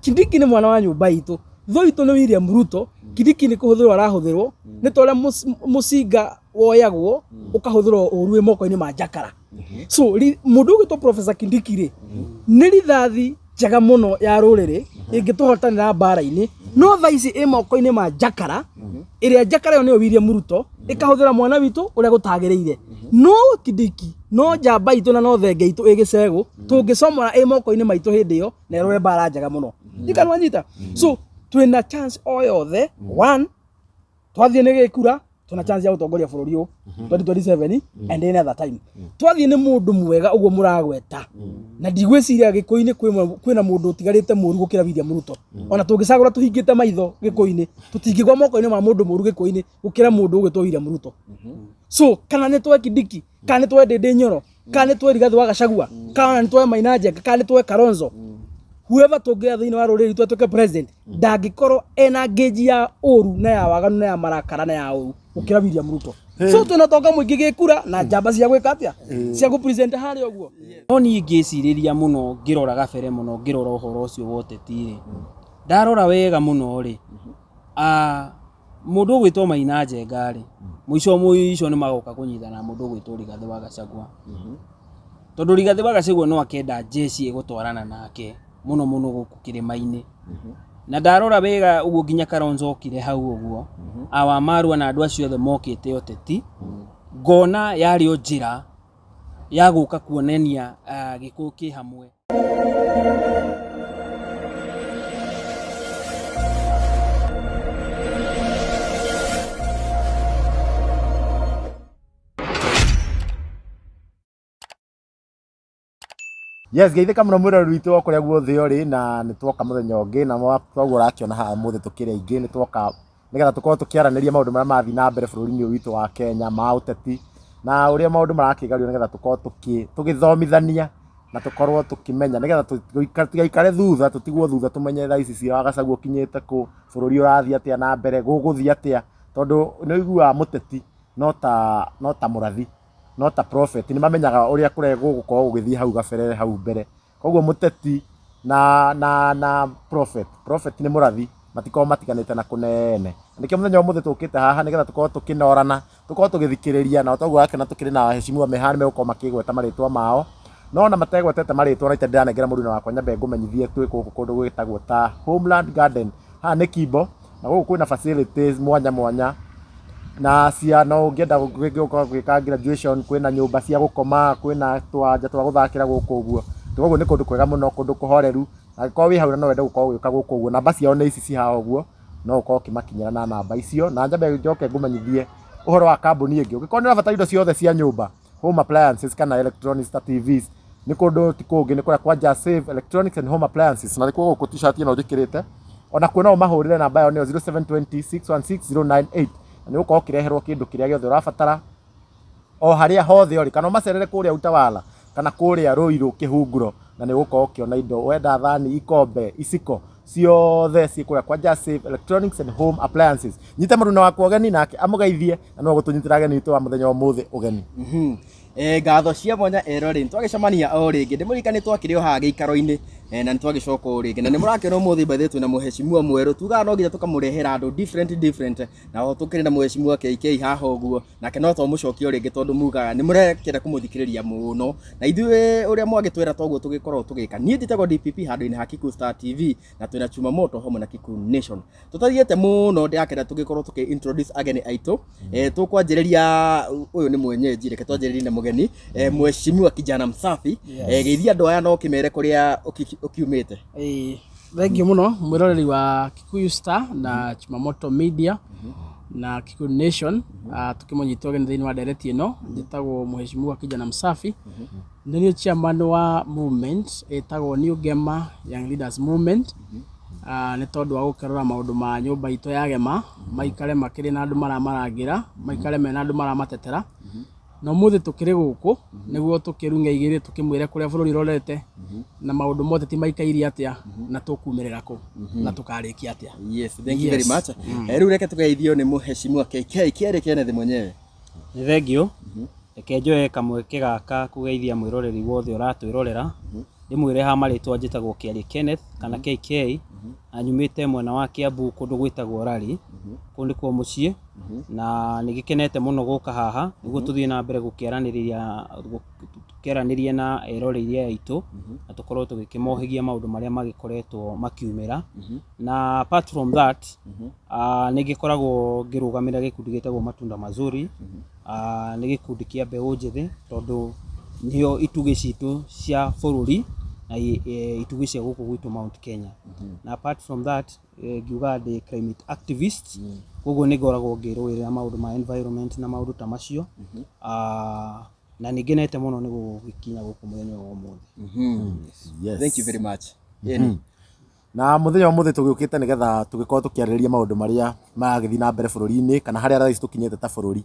Kindiki nĩ mwana wa nyũmba itũ, thũ itũ nĩ William Ruto. Kindiki nĩ kũhũthĩrwo arahũthĩrwo nĩ ta ũrĩa mũcinga woyagwo ũkahũthĩrwo ũru wĩ moko-inĩ ma njakara. So mũndũ ũgwĩtwo Professor Kindiki rĩ, nĩ rithathi njega mũno ya rũrĩrĩ ĩngĩtũhotanĩra mbara-inĩ, no thaa ici ĩ moko-inĩ ma njakara, ĩrĩa njakara ĩyo nĩyo William Ruto, ĩkahũthĩra mwana witũ ũrĩa gũtagĩrĩire. No Kindiki no njamba itũ na no thenge itũ ĩ gĩcegũ, tũngĩcomora ĩ moko-inĩ maitũ hĩndĩ ĩyo na ĩrũe mbara njega mũno. Ndikana wanyita. So twĩna chance o yothe, one, twathiĩ nĩ gĩkura, twĩna chance ya gũtongoria bũrũri ũyũ 2027 and any other time. Twathiĩ nĩ mũndũ mwega ũguo mũragweta, na ndigwĩciria gĩkũyũ-inĩ kwĩna mũndũ ũtigarĩte mũru gũkĩra William Ruto. Ona tũngĩcagũra tũhingĩte maitho gĩkũyũ-inĩ, tũtingĩgwa moko-inĩ ma mũndũ mũru gĩkũyũ-inĩ gũkĩra mũndũ ũgwĩtwo William Ruto. So kana nĩ twoe Kindiki, kana nĩ twoe Ndindi Nyoro, kana nĩ twoe Rigathĩ wa Gachagua, kana ona nĩ twoe Maina Njenga, kana nĩ twoe Kalonzo, whoever tũngĩoya thĩinĩ wa rũrĩrĩ rwitũ atuĩke president, ndangĩkorwo ena ngĩnji ya ũru na ya waganu na ya marakara na ya ũru gũkĩra William Ruto. So twĩna ũtonga mũingĩ gĩkura na njamba cia gwĩka atĩa, cia gũ present harĩa ũguo. No niĩ ngĩcirĩria mũno, ngĩrora gabere mũno, ngĩrora ũhoro ũcio wa ũteti rĩ, ndarora wega mũno rĩ, mũndũ ũgwĩtwo Maina Njenga rĩ, mũico mũico nĩ magoka kũnyitana na mũndũ ũgwĩtwo Rigathĩ wa Gachagua. Tondũ Rigathĩ wa Gachagua no akenda jeshi ĩgũtwarana nake mũno mũno gũkũ kĩrĩma-inĩ. Na ndarora wega ũguo nginya Kalonzo okire hau ũguo, awa Marua na andũ acio othe mokĩte ũteti, ngona yarĩ o njĩra ya gũka kuonania Gĩkũyũ kĩ hamwe. Yes, geithĩka mũno mwĩroreri witũ o kũrĩa guothe ũrĩ, na nĩ twoka mũthenya ũngĩ, na toguo ũrakĩona haha ũmũthĩ tũkĩrĩ aingĩ, nĩ twoka nĩgetha tũkorwo tũkĩaranĩria maũndũ marĩa marathiĩ na mbere bũrũri-inĩ ũyũ witũ wa Kenya ma ũteti, na ũrĩa maũndũ marakĩgario, nĩgetha tũkorwo tũgĩthomithania na tũkorwo tũkĩmenya, nĩgetha tũtigaikare thutha, tũtigwo thutha, tũmenye thaa ici cira wa Gachagua ũkinyĩte kũ, bũrũri ũrathiĩ atĩa na mbere, gũgũthiĩ atĩa, tondũ nĩ ũiguaga mũteti no ta mũrathi, no ta prophet, nĩ mamenyaga ũrĩa gũgũkorwo gũgĩthiĩ hau gabere hau mbere. Koguo mũteti na prophet nĩ mũrathi, matikoragwo matiganĩte na kũnene. Nĩkĩo mũthenya wa ũmũthĩ tũkĩte haha nĩgetha tũkorwo tũkĩnorana, tũkorwo tũgĩthikĩrĩria, na toguo wakĩona tũkĩrĩ na waheshimiwa me haha, nĩ megũkorwo makĩgweta marĩtwa mao. No ona mategwetete marĩtwa, na ndĩranengera mũruna wakwa nyambe ngũmenyithie twĩ gũkũ kũndũ gwĩtagwo ta Homeland Garden. Haha nĩ Kimbo, na gũkũ kwĩna facilities mwanya mwanya, na cia no ũngĩenda gũka gwĩka graduation, kwĩna nyũmba cia gũkoma, kwĩna tũwanja twa gũthakĩra gũkũ ũguo. Koguo nĩ kũndũ kwega mũno, kũndũ kũhoreru. Angĩkorwo wĩ hau na no wende gũkorwo ũgĩũka gũkũ ũguo, namba ciao nĩ ici ci haha ũguo, no ũkorwo ũkĩmakinyĩra na namba icio. Na nyambe njoke ngũmenyithie ũhoro wa kambuni ĩngĩ. Ũngĩkorwo nĩ ũrabatara indo ciothe cia nyũmba, home appliances kana electronics ta TVs, nĩ kũndũ ti kũngĩ, nĩ kũrĩa kwa Just Save Electronics and Home Appliances, na nĩkuo gũkũ t-shirt ĩno njĩkĩrĩte. Ona kuo no ũmahũrĩre, namba yao nĩyo 0720 616 098, na nĩ ũgũkorwo ũkĩreherwo kĩndũ kĩrĩa gĩothe ũrabatara o harĩa hothe ũrĩ, kana ũmacerere kũrĩa Utawala kana kũrĩa Ruiru Kĩhunguro, na nĩ ũgũkorwo ũkĩona indo wenda, thani, ikombe, iciko ciothe ciĩ kũrĩa kwa Just Save Electronics and Home Appliances. Nyite mũruna wakwa ũgeni nake amũgeithie, na nĩwe ũgũtũnyitĩra ageni witũ wa mũthenya wa ũmũthĩ ũgeni. Ngatho cia mwanya eroreri, nĩtwagĩcemania o rĩngĩ. Ndĩmũririkanie twakĩrĩ o haha gĩikaro-inĩ, na nĩtwagĩcoka o rĩngĩ, na nĩmũrakĩona ũmũthĩ by the way twĩna mũheshimiwa mwerũ. Tugaga no nginya tũkamũrehera andũ different different, na o tũkĩrĩ na mũheshimiwa KK haha ũguo, nake no twamũcokia o rĩngĩ tondũ mugaga nĩ mũrekĩenda kũmũthikĩrĩria mũno, na ithuĩ ũrĩa mwagĩtwĩra toguo tũgĩkoragwo tũgĩka. Niĩ njĩtagwo DPP handũ-inĩ ha Kikuyu Star TV, na twĩna Chuma Moto hamwe na Kikuyu Nation. Tũtathiĩte mũno, ndĩrakena tũgĩkorwo tũkĩ introduce ageni aitũ. Tũkwanjĩrĩria, ũyũ nĩ mwenyeji, reke twanjĩrĩrie na mũgeni, mheshimiwa kijana msafi. Geithia andũ aya na ũkĩmere kũrĩa ũkiumĩte. Ĩĩ, thengiũ mũno mwĩroreri wa Kikuyu Star na Chumamoto Media na Kikuyu Nation. Tukĩmũnyita ũgeni thĩinĩ wa ndereti ĩno, njĩtagwo Mheshimiwa Kijana Msafi, nĩ niĩ chairman wa movement ĩtagwo New Gema Young Leaders Movement. Nĩ tondũ wa gũkĩrora maũndũ ma nyũmba itũ ya Gema maikare makĩrĩ na andũ maramarangĩra, maikare mena andũ maramatetera, na ũmũthĩ tũkĩrĩ gũkũ nĩguo tũkĩrung'e igĩrĩ, tũkĩmwĩre kũrĩa bũrũri ũrorete na maũndũ mothe ti maikaire atĩa, na tũkumĩrĩra kũ na tũkarĩkia atĩa. Yes, thank you very much. Rĩu reke tũgeithio nĩ mheshimiwa KK Kĩarĩ Kenneth mwenyewe. Nĩ thengiũ. Reke njoe kamweke gaka kũgeithia mwĩroreri wothe ũratwĩrorera, ndĩmwĩre ha marĩtwa njĩtagwo Kĩarie Kenneth kana KK. Na nyumĩte mwena wa Kiambu kũndũ gwĩtagwo Rari, kũu nĩkuo mũciĩ, na nĩ gĩkenete mũno gũka haha nĩguo tũthiĩ na mbere gũkĩaranĩria tũkĩaranĩria na eroreri aya aitũ, na tũkorwo tũgĩkĩmohĩgia maũndũ marĩa magĩkoretwo makiumĩra. Na apart from that, nĩ ngĩkoragwo ngĩrũgamĩrĩra gĩkundi gĩtagwo Matunda Mazuri. Nĩ gĩkundi kĩa mbeũ njĩthĩ, tondũ nĩo itugĩ citũ cia bũrũri na itugĩ cia gũkũ gwitũ Mount Kenya. Na apart from that, ngiuga ndĩ climate activist, koguo nĩ ngoragwo ngĩrũĩrĩra maũndũ ma environment na maũndũ ta macio. Na nĩ ngenete mũno nĩ gũgĩkinya gũkũ mũthenya wa ũmũthĩ. Yes. Thank you very much. Ĩni. Na mũthenya wa ũmũthĩ tũgĩũkĩte nĩgetha tũgĩkorwo tũkĩarĩrĩria maũndũ marĩa maragĩthiĩ na mbere bũrũri-inĩ kana harĩa thaa ici tũkinyĩte ta bũrũri.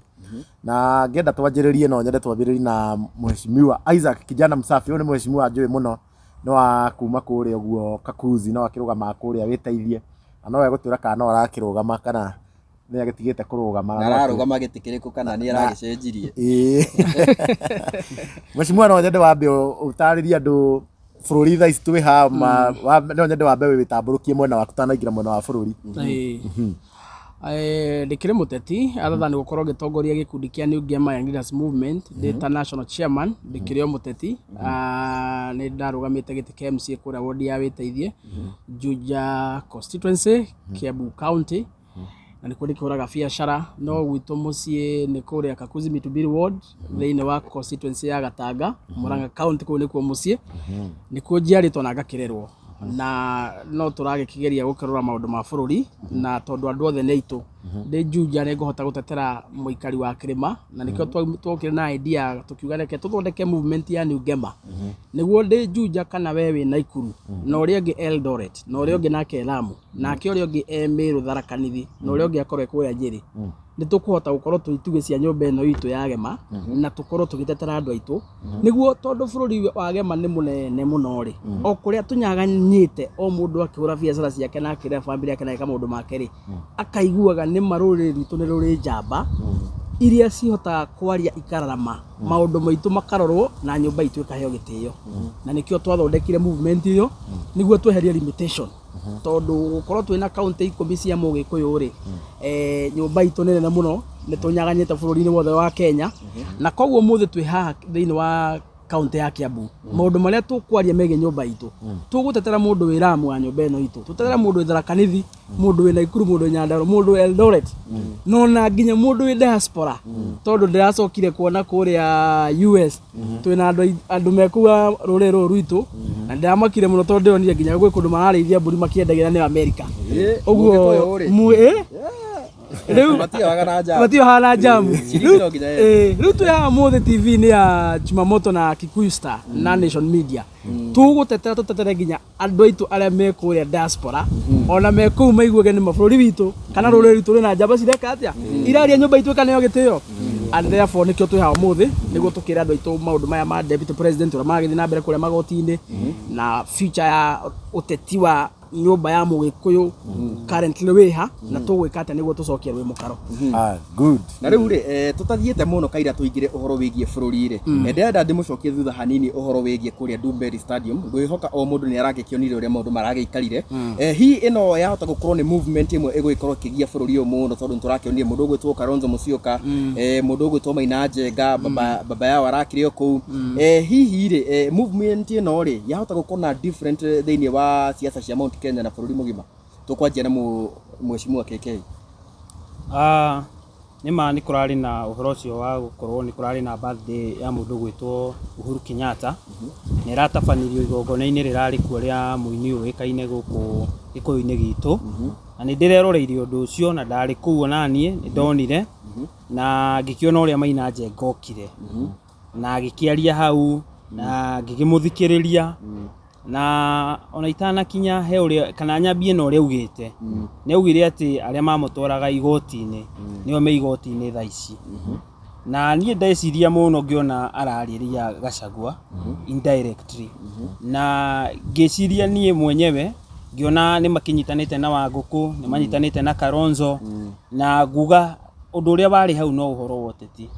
Na ngĩenda twanjĩrĩrie, no nyende twambĩrĩrie na Mheshimiwa Isaac Kijana Msafi. Ũyũ nĩ mheshimiwa njũĩ mũno, nĩ wa kuma kũrĩa ũguo Kakuzi, no akĩrũgamaga kũrĩa Wĩteithie, na no egũtwĩra kana no arakĩrũgama kana nĩ agĩtigĩte kũrũgama. Na ararũgama gĩtĩ kĩrĩkũ kana nĩ aragĩcenjirie? Ĩĩ. Mheshimiwa, no nyende wambe ũtarĩrie andũ bũrũri thaa ici twĩ haha, no nyende wambe wĩtambũrũkie mwena waku tũtanaingĩra mwena wa bũrũri. Ĩĩ. Ndĩkĩrĩ mũteti other than gũkorwo ngĩtongoria gĩkundi kĩa New Ngema Young Leaders Movement ndĩ ta national chairman, ndĩkĩrĩ o mũteti. Nĩ ndarũgamĩte gĩtĩ kĩa MCA kũrĩa ward ya Wĩteithie, Juja constituency, Kiambu County, na nĩkuo ndĩkĩhũraga biacara, no gwitũ mũciĩ nĩ kũrĩa Kakuzi Mitubiri ward thĩinĩ wa constituency ya Gatanga, Murang'a County, kũu nĩkuo mũciĩ, nĩkuo njiarĩtwo na ngakĩrerwo, na no tũragĩkĩgeria gũkĩrora maũndũ ma bũrũri, na tondũ andũ othe nĩ aitũ, ndĩ Juja nĩ ngũhota gũtetera mũikari wa kĩrĩma, na nĩkĩo twokire na idea tũkiuga reke tũthondeke movement ya New Ngema, nĩguo ndĩ Juja kana we wĩ Naikuru na ũrĩa ũngĩ Eldoret na ũrĩa ũngĩ nake Lamu nake ũrĩa ũngĩ e Meru Tharaka Nithi na ũrĩa ũngĩ akorwo e kũrĩa Nyĩrĩ, nĩ tũkũhota gũkorwo twĩ itugĩ cia nyũmba ĩno itũ ya Gema na tũkorwo tũgĩtetera andũ aitũ, nĩguo tondũ bũrũri wa Gema nĩ mũnene mũno rĩ, o kũrĩa tũnyaganyĩte, o mũndũ akĩhũra biacara ciake na akĩrera bamĩrĩ yake na agĩka maũndũ make rĩ, akaiguaga nĩ ma rũrĩrĩ rwitũ nĩ rũrĩ njamba iria cihotaga kwaria ikararama, maũndũ maitũ makarorwo na nyũmba itũ ĩkaheo gĩtĩo. Na nĩkĩo twathondekire movement ĩyo nĩguo tweherie limitation, tondũ gũkorwo twĩna kaunti 10 cia mũgĩkũyũ rĩ, nyũmba itũ nĩ nene mũno, nĩ tũnyaganyĩte bũrũri-inĩ wothe wa Kenya, na koguo mũthĩ twĩ haha thĩinĩ wa kaunti ya Kiambu, maũndũ marĩa tũkwaria megiĩ nyũmba itũ, tũgũtetera mũndũ wĩ Lamu wa nyũmba ĩno itũ, tũtetera mũndũ wĩ Tharaka Nithi, mũndũ wĩ Naikuru, mũndũ wĩ Nyandarua, mũndũ wĩ Eldoret, no na nginya mũndũ wĩ diaspora, tondũ ndĩracokire kuona kũrĩa US twĩna andũ mekũu a rũrĩrĩ rũrũ rwitũ, na ndĩramakire mũno tondũ ndĩronire nginya gwĩ kũndũ mararĩithia mbũri makĩendagia na nĩ Amerika. Ũguo Mũgĩkũyũ rĩ. Rĩu Matiohaga na njamu. Matiohaga na njamu. Ciringi no nginya yende. Rĩu twĩ haha mũthĩ TV-inĩ ya Jumamoto na Kikuyu Star na Nation Media, tũgũtetera tũtetere nginya andũ aitũ arĩa me kũrĩa diaspora, ona me kũu maiguage nĩ mabũrũri witũ kana rũrĩrĩ rwitũ rwĩna njamba cireka atĩa, iraria nyũmba itũ ĩkaneo gĩtĩo. And therefore nĩkĩo twĩ haha ũmũthĩ nĩguo tũkĩre andũ aitũ maũndũ maya ma deputy president ũrĩa maragĩthiĩ na mbere kũrĩa magoti-inĩ, na future ya ũteti wa nyũmba ya mũgĩkũyũ currently wĩha, na tũgwĩka atĩa nĩguo tũcokie rwĩ mũkaro. Ah, good. Na rĩu rĩ, tũtathiĩte mũno kaira tũingĩre ũhoro wĩgiĩ bũrũri rĩ, ndĩrenda ndĩmũcokie thutha hanini ũhoro wĩgiĩ kũrĩa Ndumberi Stadium. Ngwĩhoka o mũndũ nĩ aragĩkĩonire ũrĩa maũndũ maragĩikarire. Hihi ĩno yahota gũkorwo nĩ movement ĩmwe ĩgũgĩkorwo ĩkĩgia bũrũri ũyũ mũno, tondũ nĩtũrakĩonire mũndũ ũgwĩtwo Kalonzo Musyoka, mũndũ ũgwĩtwo Maina Njenga, baba yao arakĩrĩ o kũu. Hihi rĩ, movement ĩno rĩ, yahota gũkorwo na different thĩinĩ wa siasa cia Mount Kenya na bũrũri mũgima? Tũkwanjia na Mheshimiwa KK. Nĩ ma nĩ kũrarĩ na ũhoro ũcio wa gũkorwo nĩ kũrarĩ na birthday ya mũndũ gwĩtwo Uhuru Kenyatta, na ĩratabanirio igongona-inĩ rĩrarĩ kuo rĩa mũini ũĩkaine gũkũ gĩkũyũ-inĩ gitũ, na nĩ ndĩreroreire ũndũ ũcio na ndarĩ kũu onaniĩ nĩ ndonire na ngĩkĩona ũrĩa Maina Njenga okire na agĩkĩaria hau na ngĩkĩmũthikĩrĩria, na ona itanakinya he ũrĩa kana nyambie na ũrĩa augĩte, nĩ augire atĩ arĩa mamũtwaraga igoti-inĩ nĩo me igoti-inĩ thaa ici. Na niĩ ndeciria mũno ngĩona ararĩria Gachagua indirectly, na ngĩciria niĩ mwenyewe ngĩona nĩ makĩnyitanĩte na Wangũkũ, nĩ manyitanĩte na Kalonzo, na nguga ũndũ ũrĩa warĩ hau no ũhoro wa ũteti,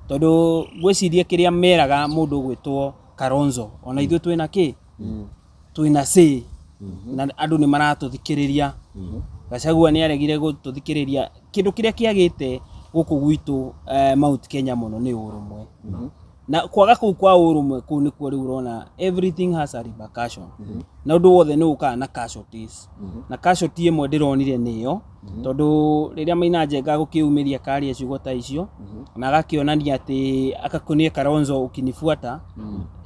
tondũ ngwĩciria kĩrĩa meraga mũndũ ũgwĩtwo Kalonzo, ona ithuĩ twĩna kĩ, twĩna say. Na andũ nĩ maratũthikĩrĩria. Gachagua nĩ aregire gũtũthikĩrĩria. Kĩndũ kĩrĩa kĩagĩte gũkũ gwitũ Mount Kenya mũno nĩ ũrũmwe. Na kwaga kũu kwa ũrũmwe kũu nĩkuo rĩu ũrona everything has a repercussion. Na ũndũ wothe nĩ ũkaga na casualties. Na casualty ĩmwe ndĩronire nĩ ĩyo, tondũ rĩrĩa Maina Njenga gũkĩumĩria karia ciugo ta icio, na agakĩonania atĩ akakũnie Kalonzo ukinifuata,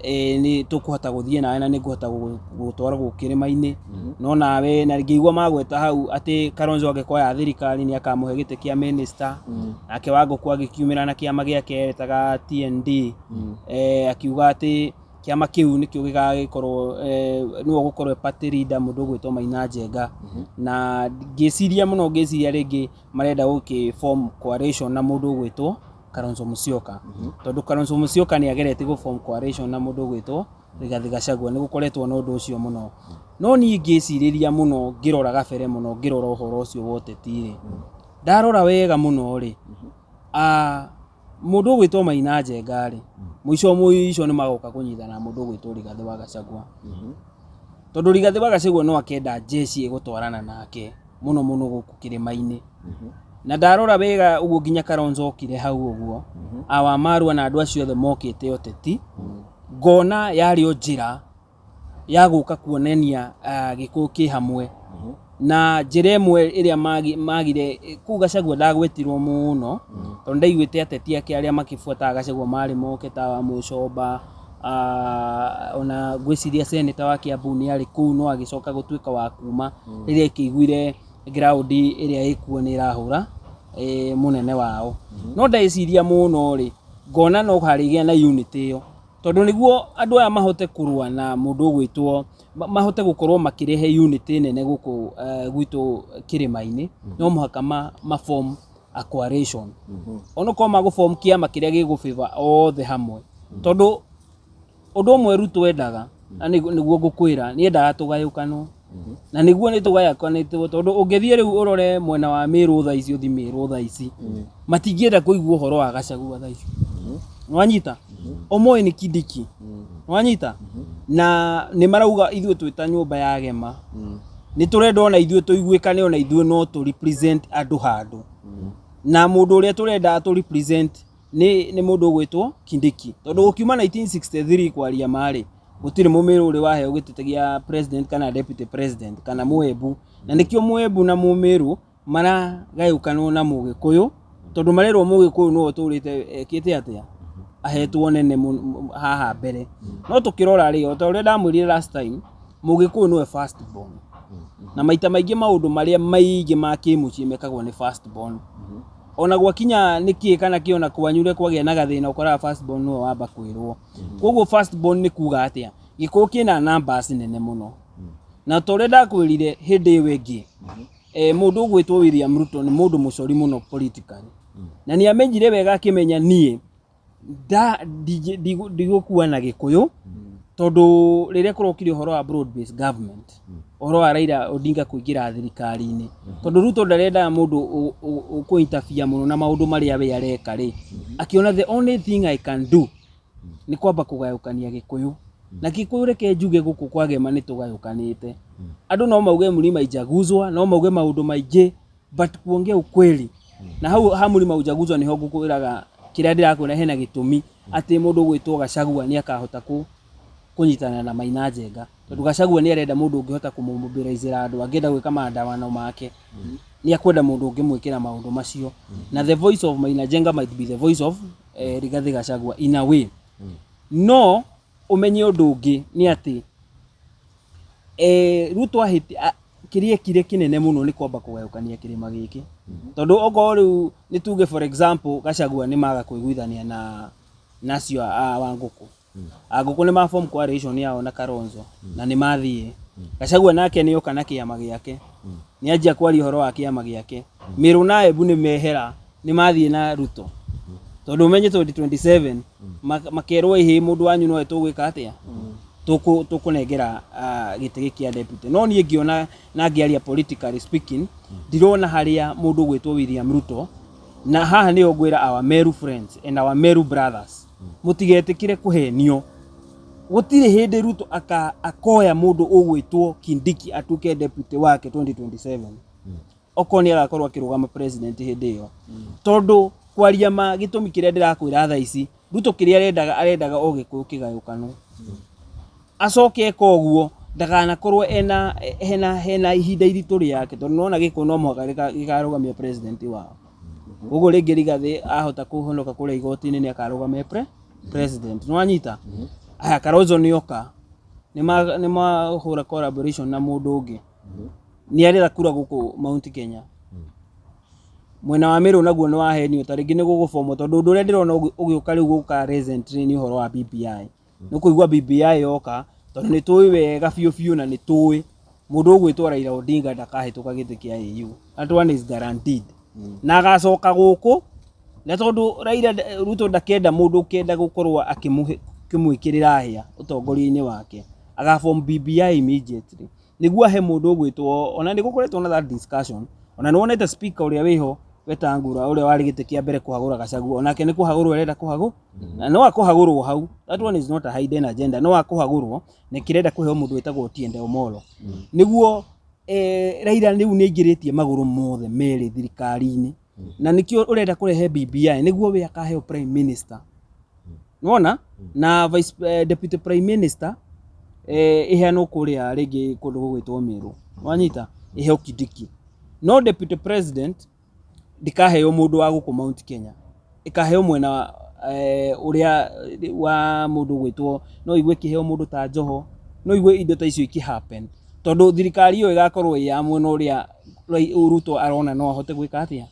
nĩ tũkũhota gũthiĩ nawe na nĩ ngũhota gũgũtwara gũkũ kĩrĩma-inĩ. No nawe na ngĩigua magweta hau atĩ Kalonzo angĩkoya thirikari nĩ akamũhe gĩtĩ kĩa minister. Nake Wangũkũ agĩkiumĩra na kĩama gĩake etaga TND, akiuga atĩ kĩama kĩu nĩkĩo gĩgagĩkorwo, nĩwe ũgũkorwo e party leader mũndũ ũgwĩtwo Maina Njenga. Na ngĩciria mũno, ngĩciria rĩngĩ marenda gũkĩ form coalition na mũndũ ũgwĩtwo Kalonzo Musyoka, tondũ Kalonzo Musyoka nĩ ageretie gũ form coalition na mũndũ ũgwĩtwo Rigathi Gachagua. Nĩ gũkoretwo na ũndũ ũcio mũno, no niĩ ngĩcirĩria mũno, ngĩrora gabere mũno, ngĩrora ũhoro ũcio wa ũteti rĩ, ndarora wega mũno rĩ, mũndũ ũgwĩtwo Maina Njenga rĩ, mũico mũico nĩ magoka kũnyitana na mũndũ ũgwĩtwo Rigathi wa Gachagua, tondũ Rigathi wa Gachagua no akenda jeshi ĩgũtwarana nake mũno mũno gũkũ kĩrĩma-inĩ. Na ndarora wega ũguo nginya Kalonzo okire hau ũguo, awa Marua na andũ acio othe mokĩte ũteti, ngona yarĩ o njĩra ya gũka kuonania Gĩkũyũ kĩ hamwe. Na njĩra ĩmwe ĩrĩa magire kũu Gachagua ndagwetirwo mũno, tondũ ndaiguĩte ateti ake arĩa makĩbuataga Gachagua marĩ moke ta wa Mũcomba, ona ngwĩciria senator wa Kiambu nĩ arĩ kũu, no agĩcoka gũtuĩka wa kuma rĩrĩa akĩiguire ground ĩrĩa ĩkuo nĩ ĩrahũra mũnene wao. No ndeciria mũno rĩ, ngona no harĩgĩa na unity ĩyo, tondũ nĩguo andũ aya mahote kũrũa na mũndũ ũgwĩtwo, mahote gũkorwo makĩrehe unity nene gũkũ gwitũ kĩrĩma-inĩ, no mũhaka ma form a coalition, onokorwo magũ form kĩama kĩrĩa gĩgũ favor othe hamwe. Tondũ ũndũ ũmwe Ruto endaga, na nĩguo ngũkwĩra, nĩ endaga tũgayũkanwo, na nĩguo nĩ tũgayũkanĩtwo, tondũ ũngĩthiĩ rĩu ũrore mwena wa Meru thaa ici, ũthiĩ Meru thaa ici, matingĩenda kũigua ũhoro wa Gachagua thaa ici. Nĩwanyita? Omoĩ nĩ Kindiki. Nĩwanyita? Na nĩ marauga ithuĩ twĩ ta nyũmba ya Gema nĩ tũrenda ona ithuĩ tũiguĩkane, ona ithuĩ no tũ represent andũ handũ, na mũndũ ũrĩa tũrenda atũ represent nĩ mũndũ ũgwĩtwo Kindiki, tondũ gũkiuma 1963 kwaria marĩ gũtirĩ mũmĩrũ ũrĩ waheo gĩtĩ gĩa president kana deputy president kana mũembu. Na nĩkĩo mũembu na mũmĩrũ maragayũkanwo na mũgĩkũyũ, tondũ marerwo mũgĩkũyũ nĩwe ũtũrĩte ekĩte atĩa ahetwo nene haha mbere. No tũkĩrora rĩ, o ta ũrĩa ndamwĩrire last time, mũgĩkũyũ nĩwe first born, na maita maingĩ maũndũ marĩa maingĩ ma kĩmũciĩ mekagwo nĩ first born. Ona gwakinya nĩ kĩ kana kĩ, ona kwanyu ũrĩa kwagĩa na gathĩna, ũkoraga first born nĩwe wamba kwĩrwo. Koguo first born nĩ kuga atĩa, Gĩkũyũ kĩna numbers nene mũno. Na ta ũrĩa ndakwĩrire hĩndĩ ĩyo ĩngĩ, mũndũ ũgwĩtwo William Ruto nĩ mũndũ mũcori mũno politically, na nĩ amenyire wega akĩmenya niĩ ndigũkua na Gĩkũyũ, tondũ rĩrĩa kũrokire ũhoro wa broad based government, ũhoro wa Raila Odinga kũingĩra thirikari-inĩ, tondũ Ruto ndarendaga mũndũ ũkũ-interfere mũno na maũndũ marĩa we areka rĩ, akĩona the only thing I can do nĩ kwamba kũgayũkania Gĩkũyũ. Na Gĩkũyũ, reke njuge, gũkũ kwa Gema nĩ tũgayũkanĩte. Andũ no mauge mlima haijaguzwa, no mauge maũndũ maingĩ, but kuongea ukweli, na hau ha mlima haujaguzwa niho ngũkwĩraga kĩrĩa ndĩrakwĩra, hena gĩtũmi atĩ mũndũ ũgwĩtwo Gachagua nĩ akahota kũnyitana na Maina Njenga, tondũ Gachagua nĩ arenda mũndũ ũngĩhota kũmũmobilizĩra andũ. Angĩenda gwĩka maandamano make, nĩ akwenda mũndũ ũngĩmwĩkĩra maũndũ macio, na the voice of Maina Njenga might be the voice of Rigathi Gachagua in a way. No ũmenye ũndũ ũngĩ nĩ atĩ Ruto ahĩti kĩrĩa ekire kĩnene mũno nĩ kwamba kũgayũkania kĩrĩma gĩkĩ, tondũ okorwo rĩu nĩ tuge, for example, Gachagua nĩ maga kũiguithania na acio a Wangũkũ, Angũkũ nĩ ma form coalition yao na Kalonzo na nĩ mathiĩ. Gachagua nake nĩ oka na kĩama gĩake, nĩ anjia kwaria ũhoro wa kĩama gĩake. Meru na Embu nĩ mehera, nĩ mathiĩ na Ruto, tondũ ũmenye 2027 makerwo ĩhĩ mũndũ wanyu nowe tũgwĩka atĩa, tũkũnengera gĩtĩ gĩkĩ kĩa deputy. No niĩ ngĩona na ngĩaria politically speaking, ndirona harĩa mũndũ ũgwĩtwo William Ruto. Na haha nĩho ngwĩra our Meru friends and our Meru brothers, mũtigetĩkĩre kũhenio. Gũtirĩ hĩndĩ Ruto aka akoya mũndũ ũgwĩtwo Kindiki atuĩke deputy wake 2027 okorwo nĩ agakorwo akĩrũgama president hĩndĩ ĩyo, tondũ kwaria ma gĩtũmi kĩrĩa ndĩrakwĩra thaa ici, Ruto kĩrĩa arendaga, arendaga o Gĩkũyũ kĩgayũkanwo, acoke eka ũguo ndakanakorwo ena hena hena ihinda iritũ rĩake, tondũ nona Gĩkũyũ no mũhaka gĩkarũgamia president wao. Koguo rĩngĩ Rigathĩ ahota kũhonoka kũrĩa igoti-inĩ nĩ akarũgamia president. Nĩwanyita? Aya, Kalonzo nĩoka, nĩmahũra collaboration na mũndũ ũngĩ, nĩ aretha kura gũkũ Mount Kenya. Mwena wa Meru naguo nĩ wahenio, ta rĩngĩ nĩ gũgũbomwo, tondũ ũndũ ũrĩa ndĩrona ũgĩũka rĩu gũka recently nĩ ũhoro wa BBI. Nĩ kũigua BBI yoka, tondũ nĩ tũĩ wega biũ biũ na nĩ tũĩ mũndũ ũgwĩtwo Raila Odinga ndakahĩtũka gĩtĩ kĩa AU. That one is guaranteed. Na agacoka gũkũ, na tondũ Raila Ruto ndakenda mũndũ ũkenda gũkorwo akĩmwĩkĩrĩra hĩa ũtongoria-inĩ wake, agaform BBI immediately nĩguo ahe mũndũ ũgwĩtwo. Ona nĩ gũkoretwo na that discussion, ona nĩ wonete speaker ũrĩa wĩho Wetangula, ũrĩa warĩ gĩtĩ kĩa mbere kũhagũra Gachagua, onake nĩ kũhagũrwo arenda kũhagũ na no akũhagũrwo hau. That one is not a hidden agenda, no akũhagũrwo na kĩrenda kũheo mũndũ wĩtagwo Otiende Omolo nĩguo Raila rĩu nĩ aingĩrĩtie magũrũ mothe merĩ thirikari-inĩ, na nĩkĩo ũrenda kũrehe BBI nĩguo we akaheo prime minister, nĩwona, na vice deputy prime minister iheanwo kũrĩa rĩngĩ kũndũ gũgwĩtwo Meru, wanyita, iheo Kindiki, no deputy president ndĩkaheo mũndũ wa gũkũ Mount Kenya, ĩkaheo mwena ũrĩa wa mũndũ ũgwĩtwo, no igue ĩkĩheo mũndũ ta Joho, no igue indo ta icio ikĩ happen, tondũ thirikari ĩyo ĩgakorwo ĩ ya mwena ũrĩa Ruto arona no ahote gwĩka atĩa,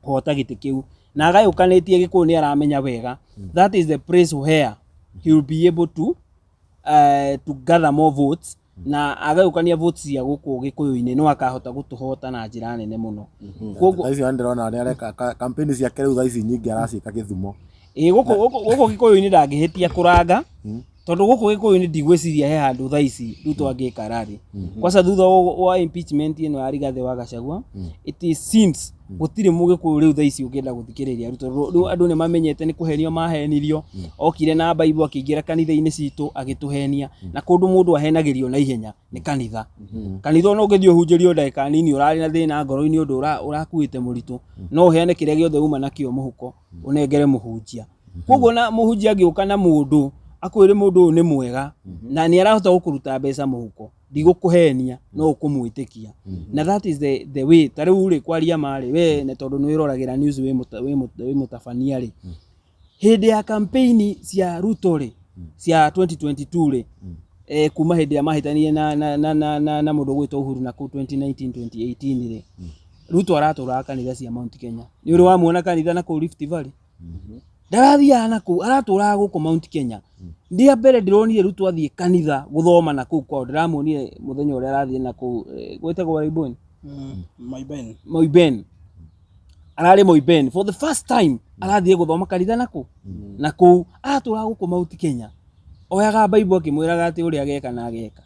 kũhota gĩtĩ kĩu, na agayũkanĩtie Gĩkũyũ nĩ aramenya wega that is the place where he will be able to gather more votes, na agayũkania votes cia gũkũ Gĩkũyũ-inĩ no akahota gũtũhota na njĩra nene mũno. Koguo Thaa ici ndĩrona nĩ areka campaign ciake rĩu thaa ici nyingĩ araciĩka Gĩthumo. Ĩ gũkũ Gĩkũyũ-inĩ ndangĩhĩtia kũranga, tondũ gũkũ Gĩkũyũ-inĩ ndigwĩciria he handũ thaa ici Ruto angĩka rally. Kwanza thutha wa impeachment ĩno ya Rigathĩ wa Gachagua, it is seems gũtirĩ mũgĩkũyũ rĩu thaa ici ũngĩenda gũthikĩrĩria Ruto. Rĩu andũ nĩ mamenyete nĩ kũhenio mahenirio, okire na Bible akĩingĩra kanitha-inĩ citũ agĩtũhenia, na kũndũ mũndũ ahenagĩrio na ihenya nĩ kanitha. Kanitha ona ũngĩthiĩ ũhunjĩrio ndagĩka nini, ũrarĩ na thĩna ngoro-inĩ, ũndũ ũrakuĩte mũritũ, no ũheane kĩrĩa gĩothe uma nakĩo mũhuko ũnengere mũhunjia. Koguo na mũhunjia angĩũka na mũndũ akwĩre mũndũ ũyũ nĩ mwega na nĩ arahota gũkũruta mbeca mũhuko, ndigũkũhenia no ũkũmwĩtĩkia, na that is the way. Ta rĩu rĩ, kwaria ma rĩ, we na tondũ nĩ wĩroragĩra news, wĩ mũtabania rĩ, hĩndĩ ya campaign cia Ruto rĩ, cia 2022 rĩ, kuma hĩndĩ ya mahĩtanirie na mũndũ ũgwĩtwo Uhuru na kũu 2019 2018 rĩ, Ruto aratũraga kanitha cia Mount Kenya. Nĩ ũrĩ wamuona kanitha na kũu Rift Valley? Ndarathiaga na kũu, aratũraga gũkũ Mount Kenya. Rĩa mbere ndĩronire Ruto athiĩ kanitha gũthoma na kũu kwao, ndĩramuonire mũthenya ũrĩa arathiĩ na kũu gwĩtagwo Raiboni. Moiben. Moiben, ararĩ Moiben for the first time arathiĩ gũthoma kanitha na kũ na kũu. Aratũraga gũkũ Mount Kenya, oyaga Bible akĩmwĩraga atĩ ũrĩa ageka na ageka.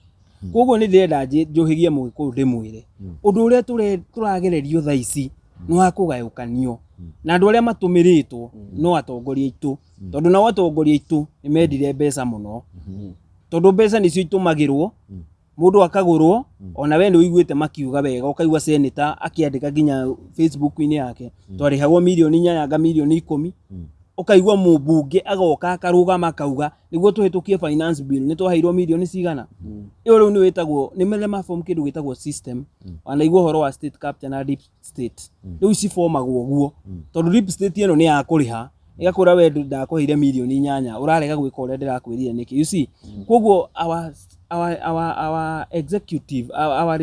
Koguo nĩ ndĩrenda njũhĩgie mũgĩkũyũ ndĩmwĩre ũndũ ũrĩa tũragererio thaa ici nĩ wa kũgayũkanio, na andũ arĩa matũmĩrĩtwo no atongoria aitũ, tondũ nao atongoria aitũ nĩ mendire mbeca mũno, tondũ mbeca nĩcio itũmagĩrwo mũndũ akagũrwo. Ona we nĩ ũiguĩte makiuga wega, ũkaigua senator akĩandĩka nginya Facebook-inĩ yake twarĩhagwo mirioni 8 anga mirioni 10. Ũkaigua mũmbunge agoka akarũgama akauga nĩguo tũhĩtũkie finance bill nĩ twaheirwo mirioni cigana. Ĩyo rĩu nĩ wĩtagwo nĩ mene form kĩndũ gĩtagwo system. Wanaigua ũhoro wa state capture na deep state, rĩu cibomagwo ũguo, tondũ deep state ĩno nĩ ya kũrĩha ĩgakwĩra we ndakũheire mirioni 8, ũrarega gwĩka ũrĩa ndĩrakwĩrire nĩkĩ? You see, koguo our executive, our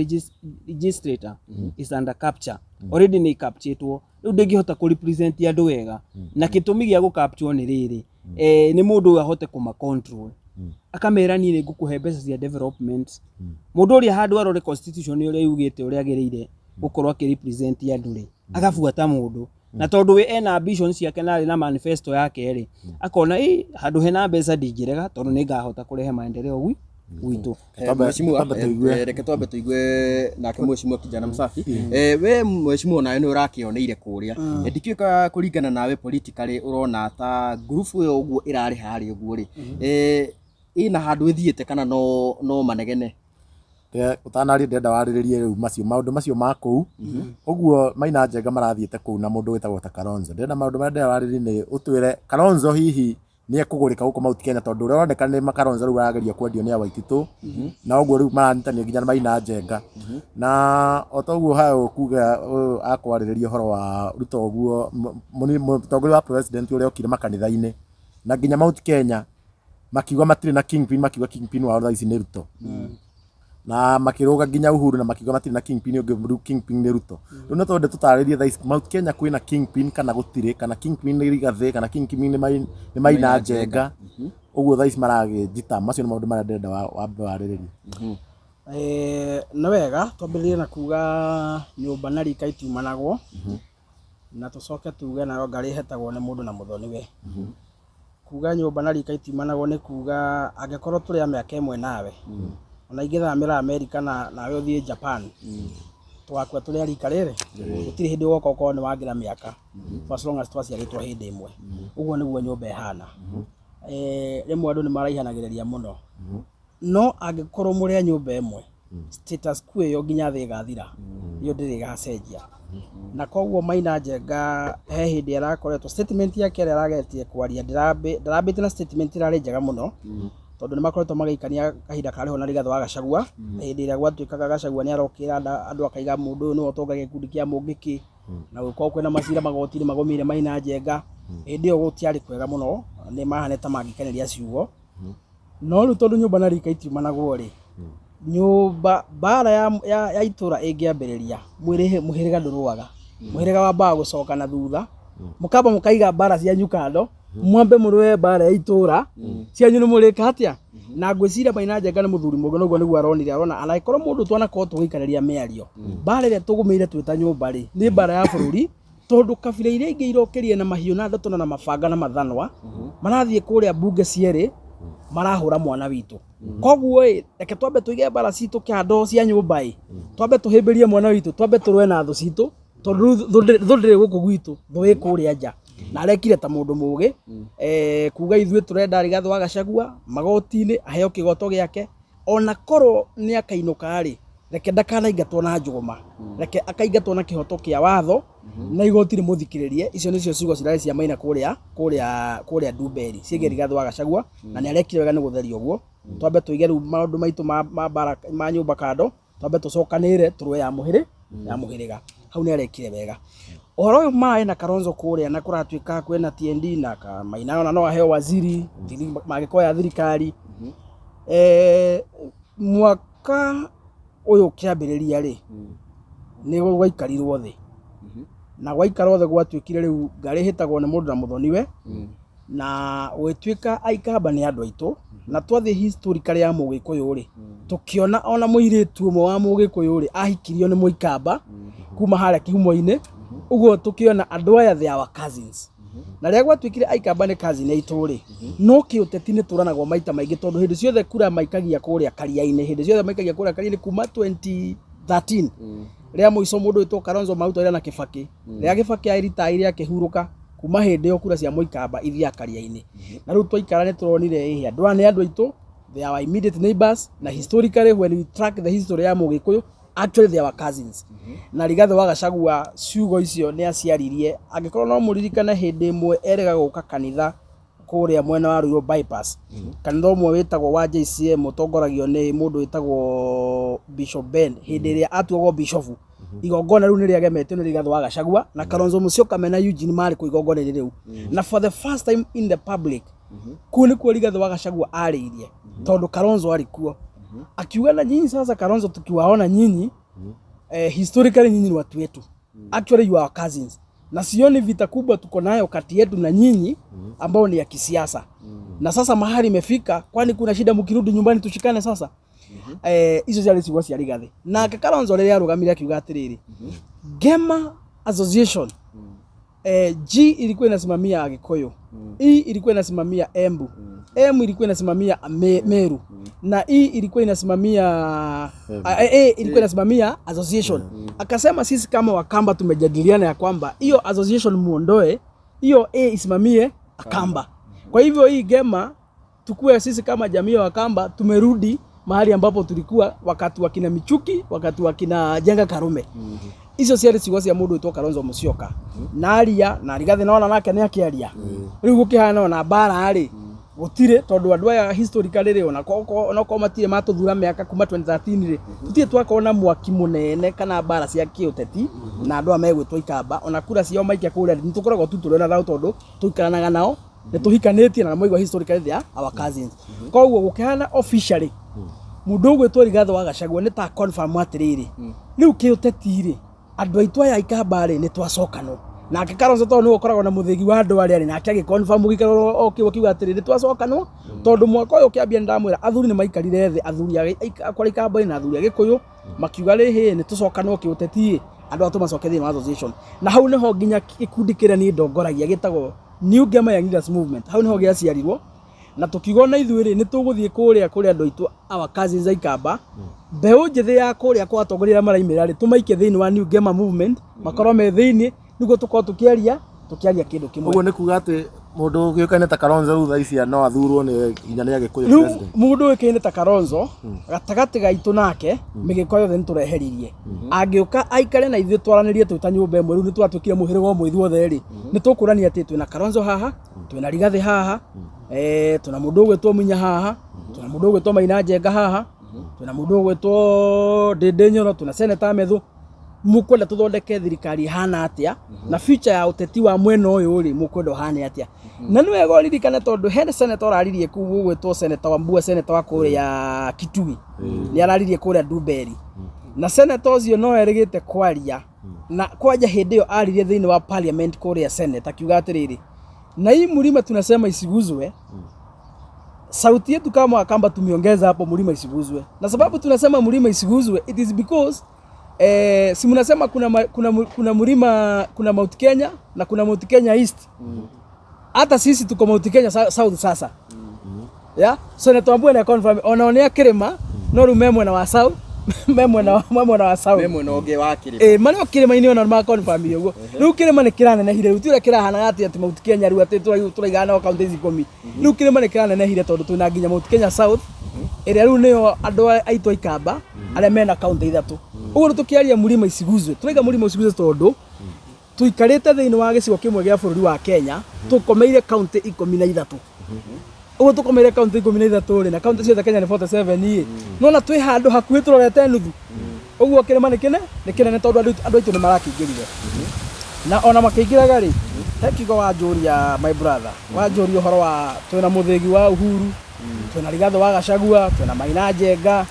legislator is under capture already, nĩ capturetwo rĩu, ndĩngĩhota kũ represent andũ wega. Na gĩtũmi gĩa gũ capture nĩ rĩrĩ, nĩ mũndũ ũyũ ahote kũma control, akamera niĩ nĩ ngũkũhe mbeca cia development. Mũndũ ũrĩa handũ arore constitution ũrĩa yugĩte ũrĩa agĩrĩire gũkorwo akĩ represent andũ rĩ, agabuata mũndũ, na tondũ we ena ambition ciake na arĩ na manifesto yake rĩ, akona ĩ handũ hena mbeca ndingĩrega, tondũ nĩ ngahota kũrehe maendeleo gwitũ. Mheshimiwa, Twambe tũigue. Reke twambe tũigue nake mheshimiwa kijana msafi. We mheshimiwa, nawe nĩ ũrakĩoneire kũrĩa. Ndikĩũĩ ka kũringana nawe politically ũrona ta ngurubu ĩyo ũguo ĩrarĩ harĩa ũguo rĩ, Ĩna handũ ĩthiĩte kana no no manegene? Ũtanaria ndĩrenda warĩrĩrie rĩu macio maũndũ macio ma kũu ũguo Maina Njenga marathiĩte kũu na mũndũ wĩtagwo ta Kalonzo. Ndĩrenda maũndũ marĩa ndĩrenda warĩrĩrie nĩ ũtwĩre Kalonzo hihi nĩ ekũgũrĩka gũkũ Mount Kenya tondũ ũrĩa ũroneka nĩ Kalonzo rĩu arageria kwendio nĩ Awaititũ na ũguo rĩu maranyitanio nginya na Maina Njenga na o ta ũguo hayo kuga ũyũ akwarĩrĩria ũhoro wa Ruto ũguo mũtongoria wa president ũrĩa okire makanitha-inĩ na nginya Mount Kenya makiuga matirĩ na kingpin, makiuga kingpin wao thaa ici nĩ Ruto na makĩrũga nginya Uhuru na makiuga matirĩ na kingpin ũngĩ, rĩu kingpin nĩ Ruto. Rĩu no twende tũtarĩrie thaa ici Mount Kenya kwĩna kingpin kana gũtirĩ, kana kingpin nĩ Rigathĩ kana kingpin nĩ Maina Njenga, ũguo thaa ici maragĩnjita. Macio nĩ maũndũ marĩa ndĩrenda wambe warĩrĩrie. Nĩ wega twambĩrĩrie na kuga nyũmba na rika itiumanagwo, na tũcoke tuge nayo ngarĩ ĩhetagwo nĩ mũndũ na mũthoniwe. Kuga nyũmba na rika itiumanagwo nĩ kuga angĩkorwo tũrĩ a mĩaka ĩmwe nawe, ona ingĩthamĩra Amerika na nawe ũthiĩ Japan, tũgakua tũrĩ a rika rĩrĩ, gũtirĩ hĩndĩ ũgoka ũkorwo nĩ wangĩra mĩaka, for as long as twaciarĩtwo hĩndĩ ĩmwe. Ũguo nĩguo nyũmba ĩhana. Rĩmwe andũ nĩ maraihanagĩrĩria mũno, no angĩkorwo mũrĩ a nyũmba ĩmwe, status quo ĩyo nginya thĩ ĩgathira, ĩyo ndĩrĩ ĩgacenjia. Na koguo Maina Njenga he hĩndĩ arakoretwo statement yake ĩrĩa arageretie kwaria, ndarambĩte na statement ĩrarĩ njega mũno, tondũ nĩ makoretwo magĩikania kahinda karĩho na Rigathĩ wa Gachagua. Hĩndĩ ĩrĩa gwatuĩkaga Gachagua nĩ arokĩra andũ akaiga mũndũ ũyũ nĩwe ũtongagia gĩkundi kĩa Mũngĩkĩ, na gũkorwo kwĩna macira magoti-inĩ magũmĩire Maina Njenga. Hĩndĩ ĩyo gũtiarĩ kwega mũno, nĩ mahana ta mangĩkanĩria ciugo. No rĩu tondũ nyũmba na rika itiumanagwo rĩ, nyũmba mbara ya itũra ĩngĩambĩrĩria, mũhĩrĩga ndũrũaga, mũhĩrĩga wambaga gũcoka na thutha, mũkamba mũkaiga mbara cianyu kando, mwambe mũrũe mbara ya itũra cianyu nĩ mũrĩka atĩa. Na ngwĩciria Maina Njenga nĩ mũthuri mũũgĩ, noguo nĩguo aronire, arona angĩkorwo mũndũ twanakorwo tũgĩikarĩria mĩario, mbara ĩrĩa tũgũmĩire twĩ ta nyũmba rĩ, nĩ mbara ya bũrũri, tondũ kabira iria ingĩ irokĩria na mahiũ na ndotono na mabanga na mathanwa, marathiĩ kũrĩa mbunge cierĩ marahũra mwana witũ. Koguo ĩ, reke twambe tũige mbara citũ kando cia nyũmba ĩ, twambe tũhĩmbĩrie mwana witũ, twambe tũrũe na thũ citũ, tondũ rĩu thũ ndĩrĩ gũkũ gwitũ, thũ ĩ kũrĩa nja. Na arekire ta mũndũ mũgĩ, kuga ithuĩ tũrenda Rigathĩ wa Gachagua magoti-inĩ aheo kĩgoto gĩake, ona korwo nĩ akainũka rĩ, reke ndakanaingatwo na njũgũma, reke akaingatwo na kĩhoto kĩa watho na igoti rĩmũthikĩrĩrie. Icio nĩcio ciugo cirarĩ cia Maina kũrĩa kũrĩa kũrĩa Ndumberi ciĩgiĩ Rigathĩ wa Gachagua, na nĩ arekire wega nĩ gũtheria ũguo. Twambe tũige rĩu maũndũ maitũ ma mbara ma nyũmba kando, twambe tũcokanĩrĩre tũrũe ya mũhĩrĩ ya mũhĩrĩga. Hau nĩ arekire wega. Ũhoro ũyũ maĩ na Kalonzo kũrĩa na kũratuĩka kwĩna TND na Maina ona no aheo waziri mangĩkoya thirikari. Mwaka ũyũ ũkĩambĩrĩria rĩ, nĩ gwaikarirwo thĩ, na gwaikarwo thĩ gwatuĩkire rĩu ngarĩ ĩhĩtagwo nĩ mũndũ na mũthoniwe, na gũgĩtuĩka Aikamba nĩ andũ aitũ, na twathiĩ historically ya Mũgĩkũyũ rĩ, tũkĩona ona mũirĩtu ũmwe wa Mũgĩkũyũ rĩ ahikirio nĩ Mũikamba kuma harĩa kĩhumo-inĩ, ũguo tũkĩona andũ aya they are our cousins. Na rĩrĩa gwatuĩkire Aikamba nĩ cousin aitũ rĩ, no kĩũteti nĩ tũranagwo maita maingĩ, tondũ hĩndĩ ciothe kura maikagia kũrĩa karia-inĩ, hĩndĩ ciothe maikagia kũrĩa karia-inĩ kuma 2013 rĩa mũico mũndũ wĩtwo Kalonzo marutwo na Kibaki, rĩrĩa Kibaki aritaire akĩhurũka, kuma hĩndĩ ĩyo kura cia Mũikamba ithiaga karia-inĩ. Na rĩu twaikara nĩ tũronire ĩhĩ andũ aya nĩ andũ aitũ, they are our immediate neighbors, na historically when we track the history ya Mũgĩkũyũ, actually they are our cousins. Na Rigathĩ wa Gachagua ciugo icio nĩ aciaririe, angĩkorwo no mũririkane hĩndĩ ĩmwe erĩga gũka kanitha kũrĩa mwena wa Ruiru bypass, kanitha ũmwe wĩtagwo wa JCM ũtongoragio nĩ mũndũ wĩtagwo Bishop Ben, hĩndĩ ĩrĩa atuagwo bishofu, igongona rĩu nĩ rĩagemetio nĩ Rigathĩ wa Gachagua na Kalonzo Musyoka mena Eugene marĩ kũ igongona-inĩ rĩu, na for the first time in the public kũu nĩkuo Rigathĩ wa Gachagua arĩirie, tondũ Kalonzo arĩ kuo, akiuga na nyinyi sasa Kalonzo tukiwaona nyinyi, historically nyinyi ni watu wetu, actually you are our cousins, na sioni vita kubwa tuko nayo kati yetu na nyinyi ambao ni ya kisiasa, na sasa mahali imefika, kwani kuna shida mkirudi nyumbani tushikane sasa? Icio ciarĩ ciugo cia Rigathĩ. Nake Kalonzo rĩrĩa arũgamire akiuga atĩrĩrĩ, Gema Association, G ilikuwa inasimamia Agikuyu, E ilikuwa inasimamia Embu, M ilikuwa inasimamia Meru, na E ilikuwa inasimamia A ilikuwa inasimamia association. Akasema sisi kama Wakamba tumejadiliana ya kwamba hiyo association muondoe, hiyo A isimamie Akamba. Kwa hivyo hii Gema Tukue sisi kama jamii ya Wakamba tumerudi mahali ambapo tulikuwa wakati wa kina Michuki, wakati wa kina Jenga Karume. Icio ciarĩ ciugo cia mũndũ wĩtwo Kalonzo Musyoka. Na aria na Rigathĩ nona nake nĩ akĩaria. Rĩu gũkĩhana ona mbara rĩ gũtirĩ, tondũ andũ aya historically rĩ, ona onakorwo matirĩ matũthura mĩaka kuma 2013 rĩ, tũtirĩ twakorwo na mwaki mũnene kana mbara cia kĩũteti na andũ aya megwĩtwo Ikamba. Ona kura ciao maikia kũrĩa nĩ tũkoragwo tu tũrĩ na thayũ, tondũ tũikaranaga nao, nĩ tũhikanĩtie na mwaigua historically they are our cousins. Koguo gũkĩhana officially mũndũ ũgwĩtwo Rigathĩ wa Gachagua nĩ ta confirm atĩrĩrĩ, rĩu kĩũteti rĩ, andũ aitũ aya Ikamba rĩ, nĩ twacokanwo. Nake Kalonzo, tondũ nĩwe ũkoragwo na mũthĩgi wa andũ arĩa rĩ, nake agĩ confirm gĩikaro o kĩu, akiuga atĩrĩ, nĩ twacokanwo, tondũ mwaka ũyũ ũkĩambia nĩ ndamwĩra athuri nĩ maikarire thĩ, athuri a kũrĩa Ikamba-inĩ na athuri a Gĩkũyũ, makiuga rĩhĩ nĩ tũcokanwo kĩũteti ĩ, andũ aya tũmacoke thĩinĩ wa association. Na hau nĩho nginya gĩkundi kĩrĩa niĩ ndongoragia gĩtagwo New Ngema Young Leaders Movement, hau nĩho gĩaciarirwo, na tũkiuga ona ithuĩ rĩ, nĩ tũgũthiĩ kũrĩa kũrĩ andũ aitũ, our cousins a Ikamba, mbeũ njĩthĩ ya kũrĩa kwa atongoria arĩa maraimĩra rĩ, tũmaikie thĩinĩ wa New Ngema Movement, makorwo me thĩinĩ nĩguo tũkorwo tũkĩaria kĩndũ kĩmwe. Ũguo nĩ kuga atĩ mũndũ ũgĩũkaine ta Kalonzo rĩu thaa ici no athurwo nĩ nginya nĩ Agĩkũyũ Rĩu president? Mũndũ ũĩkaine ta Kalonzo, gatagatĩ gaitũ nake mĩgĩko yothe nĩ tũreheririe. Angĩũka aikare na ithuĩ twaranĩrie twĩ ta nyũmba ĩmwe, rĩu nĩ twatuĩkire mũhĩrĩga ũmwe ithuothe rĩ, nĩ tũkũrania atĩ twĩna Kalonzo haha, twĩna Rigathĩ haha, twĩna mũndũ ũgwĩtwo Munya haha, twĩna mũndũ ũgwĩtwo Maina Njenga haha, twĩna mũndũ ũgwĩtwo Ndĩndĩ Nyoro, twĩna Senator Methu. Mũkwenda tũthondeke thirikari ĩhana atĩa, na future ya ũteti wa mwena ũyũ rĩ, mũkwenda ũhane atĩa? Na nĩ wega ũririkane, tondũ he senator ũraririe kũu ũgwĩtwo Senator Wambua, senator wa kũrĩa Kitui, nĩ araririe kũrĩa Ndumberi, na senator ũcio no erĩgĩte kwaria na kwanja hĩndĩ ĩyo aririe thĩinĩ wa parliament kũrĩa Senate, akiuga atĩrĩrĩ, na hii mlima tunasema isiguzwe, sauti yetu kama Wakamba tumeongeza hapo mlima isiguzwe. Na sababu tunasema mlima isiguzwe, it is because si mnasema kuna mlima, kuna Mount Kenya na kuna Mount Kenya East. Hata sisi tuko Mount Kenya South sasa. Yeah? So natuambue na confirm onaonea kĩrĩma no rĩu me mwena wa South, me mwena wa South. Me mwena ũngĩ wa kĩrĩma. Ĩ marĩ o kĩrĩma-inĩ, ona ma confirm ũguo. Rĩu kĩrĩma nĩ kĩranenehire, rĩu ti ũrĩa kĩrahanaga atĩ Mount Kenya rĩu atĩ tũraigana no kaunti ici 10. Rĩu kĩrĩma nĩ kĩranenehire, tondũ twĩna nginya Mount Kenya South ĩrĩa rĩu nĩyo andũ aitũ a Ikamba arĩa mena kaunti ithatũ. Ũguo rĩu tũkĩaria mlima isiguzwe, tũraiga mlima isiguzwe tondũ tũikarĩte thĩinĩ wa gĩcigo kĩmwe gĩa bũrũri wa Kenya tũkomeire kaunti 13. Ũguo tũkomeire kaunti 13 rĩ, na kaunti ciothe Kenya nĩ 47 ĩ, nona twĩ handũ hakuhĩ tũrorete nuthu. Ũguo kĩrĩma nĩ kĩnene, tondũ andũ aitũ nĩ marakĩingĩrire, na ona makĩingĩraga rĩ, he kiugo wanjũria, my brother, wanjũria ũhoro wa twĩna mũthĩgi wa Uhuru, twĩna Rigathĩ wa Gachagua, twĩna Maina Njenga,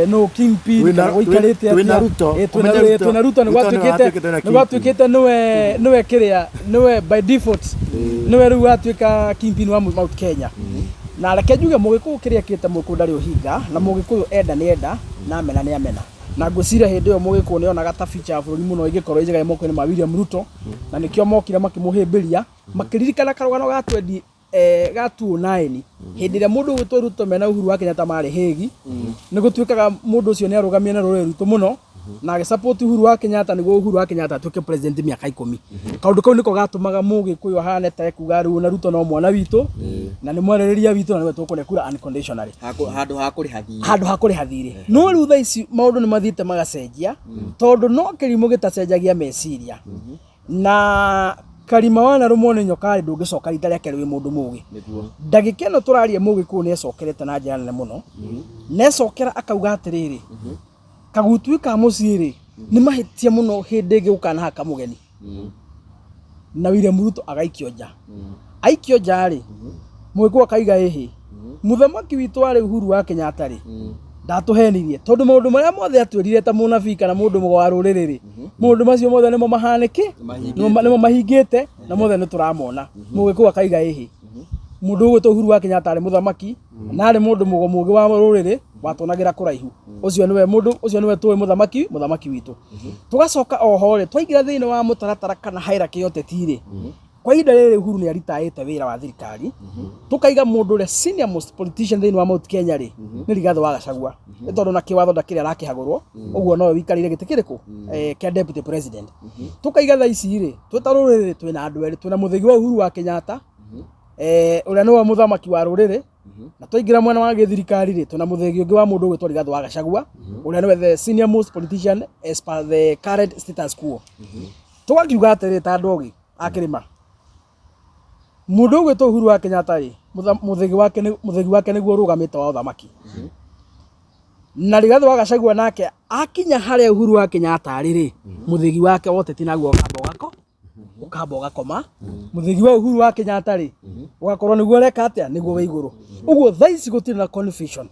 no kingpin kana gũikarĩte Twĩna atĩa? Ruto. Twĩna Ũmenye twĩna Ruto nĩ Ruto nĩ gwatuĩkĩte watuĩkĩte na nĩ gwatuĩkĩte nĩwe kĩrĩa nĩwe by default nĩwe rĩu watuĩka kingpin wa Mount Kenya. Na reke njuge, mũgĩkũyũ kĩrĩa kĩte mũgĩkũyũ ndarĩ ũhinga, na mũgĩkũyũ enda nĩ enda na amena nĩ amena. Na ngwĩciria hĩndĩ ĩyo mũgĩkũyũ nĩ onaga ta future ya bũrũri mũno ĩngĩkorwo ĩnjega moko-inĩ ma William Ruto, na nĩkĩo mokire makĩmũhĩmbĩria, makĩririkana karũgano ga 20 ga 2009, hĩndĩ ĩrĩa mũndũ ũgwĩtwo Ruto mena Uhuru wa Kenyatta marĩ Hague. Nĩ gũtuĩkaga mũndũ ũcio nĩ arũgamire na rũrĩrĩ rwitũ mũno na agĩsupport Uhuru wa Kenyatta nĩguo Uhuru wa Kenyatta atuĩke president mĩaka 10. Kaũndũ kau nĩko gatũmaga mũgĩkũyũ ahane ta ekuga rĩu na Ruto no mwana witũ na nĩ mwarĩrĩria witũ na nĩwe tũkũne kura unconditionally. Handũ ha kũrĩha thirĩ. Handũ ha kũrĩha thirĩ. No rĩu thaa ici maũndũ nĩ mathiĩte magacenjia, tondũ no kĩrimũ gĩtacenjagia meciria, na karima wanarũmwo nĩ nyoka rĩ, ndũngĩcoka rita rĩa kerĩ wĩ mũndũ mũgĩ. Ndagĩka ĩno tũraria, mũgĩkũyũ nĩ ecokerete na njĩra nene mũno, na ecokera akauga atĩrĩrĩ, kagutui ka mũciĩ rĩ, nĩ mahĩtia mũno hĩndĩ ĩngĩ gũkanahaka mũgeni. Na William Ruto agaikio nja. Aikio nja rĩ, mũgĩkũyũ akaiga ĩhĩ, mũthamaki witũ warĩ Uhuru wa Kenyatta rĩ, ndatũhenirie, tondũ maũndũ marĩa mothe atwĩrire ta mũnabii kana mũndũ mũgo wa rũrĩrĩ rĩ, maũndũ macio mothe nĩmo mahanĩkĩ, nĩmo mahingĩte na mothe nĩ tũramona. Mũgĩkũyũ akaiga ĩhĩ, mũndũ ũgwĩtwo Uhuru wa Kenyatta arĩ mũthamaki na arĩ mũndũ mũgo mũgĩ wa rũrĩrĩ watonagĩra kũraihu. Ũcio nĩwe mũndũ, ũcio nĩwe tũĩ mũthamaki witũ. Tũgacoka oho rĩ, twaingĩra thĩinĩ wa mũtaratara kana hierarchy ya ũteti rĩ, kwa ihinda rĩrĩ Uhuru nĩ aritaĩte wĩra wa thirikari. Tũkaiga mũndũ ũrĩa senior most politician thĩinĩ wa Mount Kenya rĩ, nĩ Rigathĩ wa Gachagua, nĩ tondũ na kĩwatho ndakĩrĩ arakĩhagũrwo, ũguo nowe wĩikarĩire gĩtĩ kĩrĩkũ? Kĩa deputy president. Tũkaiga thaa ici rĩ, twĩ ta rũrĩrĩ twĩna andũ erĩ: twĩna mũthĩgi wa Uhuru wa Kenyatta. Ũrĩa nĩwe mũthamaki wa rũrĩrĩ na twaingĩra mwena wa gĩthirikari rĩ, twĩna mũthĩgi ũngĩ wa mũndũ ũgwĩtwo Rigathĩ wa Gachagua, ũrĩa nĩwe the senior most politician as per the current status quo. Tũgakiuga atĩrĩ ta andũ ogĩ a kĩrĩma, mũndũ ũgwĩtwo Uhuru wa Kenyatta rĩ, mũthĩgi wake nĩguo ũrũgamĩte wa ũthamaki. Na Rigathĩ wa Gachagua nake akinya harĩa Uhuru wa Kenyatta arĩ rĩ, mũthĩgi wake wa ũteti naguo ũkamba ũgako ũkamba ũgakoma. Mũthĩgi wa Uhuru wa Kenyatta rĩ, ũgakorwo nĩguo ũreka atĩa, nĩguo wĩ igũrũ. Ũguo thaa ici gũtirĩ na confusion.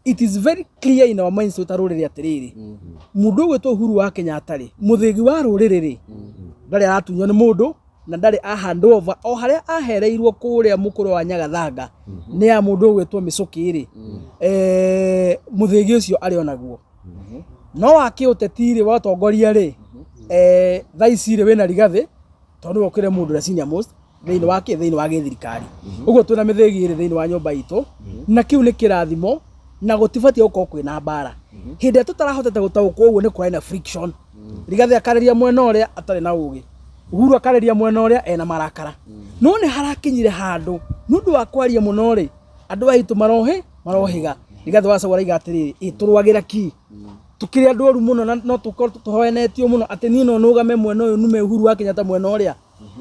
It is very clear in our minds twĩ ta rũrĩrĩ atĩrĩrĩ, mũndũ ũgwĩtwo Uhuru wa Kenyatta rĩ, mũthĩgi wa rũrĩrĩ rĩ, ndarĩ aratunywo nĩ mũndũ na ndarĩ a hand over o harĩa ahereirwo kũrĩa mũkũrũ wa Nyagathanga nĩ ya mũndũ ũgwĩtwo Mĩcũkĩ rĩ, mũthĩgi ũcio arĩ onaguo. No wa kĩũteti rĩ, wa ũtongoria rĩ, thaa ici rĩ, wĩna Rigathĩ tondũ nĩwe ũkĩrĩ mũndũ ũrĩa senior most thĩinĩ wa kĩ thĩinĩ wa gĩthirikari. Ũguo twĩna mĩthĩgi ĩrĩ thĩinĩ wa nyũmba itũ, na kĩu nĩ kĩrathimo na gũtibatiĩ gũkorwo kwĩna mbara. Hĩndĩ ĩrĩa tũtarahotete gũtaũkwo ũguo nĩ kũrarĩ na friction. Rigathĩ akarĩria mwena ũrĩa atarĩ na ũgĩ, Uhuru akarĩria mwena ũrĩa ena marakara. No nĩ harakinyire handũ nĩ ũndũ wa kwaria mũno rĩ, andũ aitũ marohĩga. Rigathĩ wa Gachagua araiga atĩrĩrĩ, ĩ tũrũagĩra ki tukĩrĩ andũ oru mũno na no tũkorwo tũhoenetio mũno atĩ niĩ no nũgame mwena ũyũ nume Uhuru wa Kenyatta mwena ũrĩa.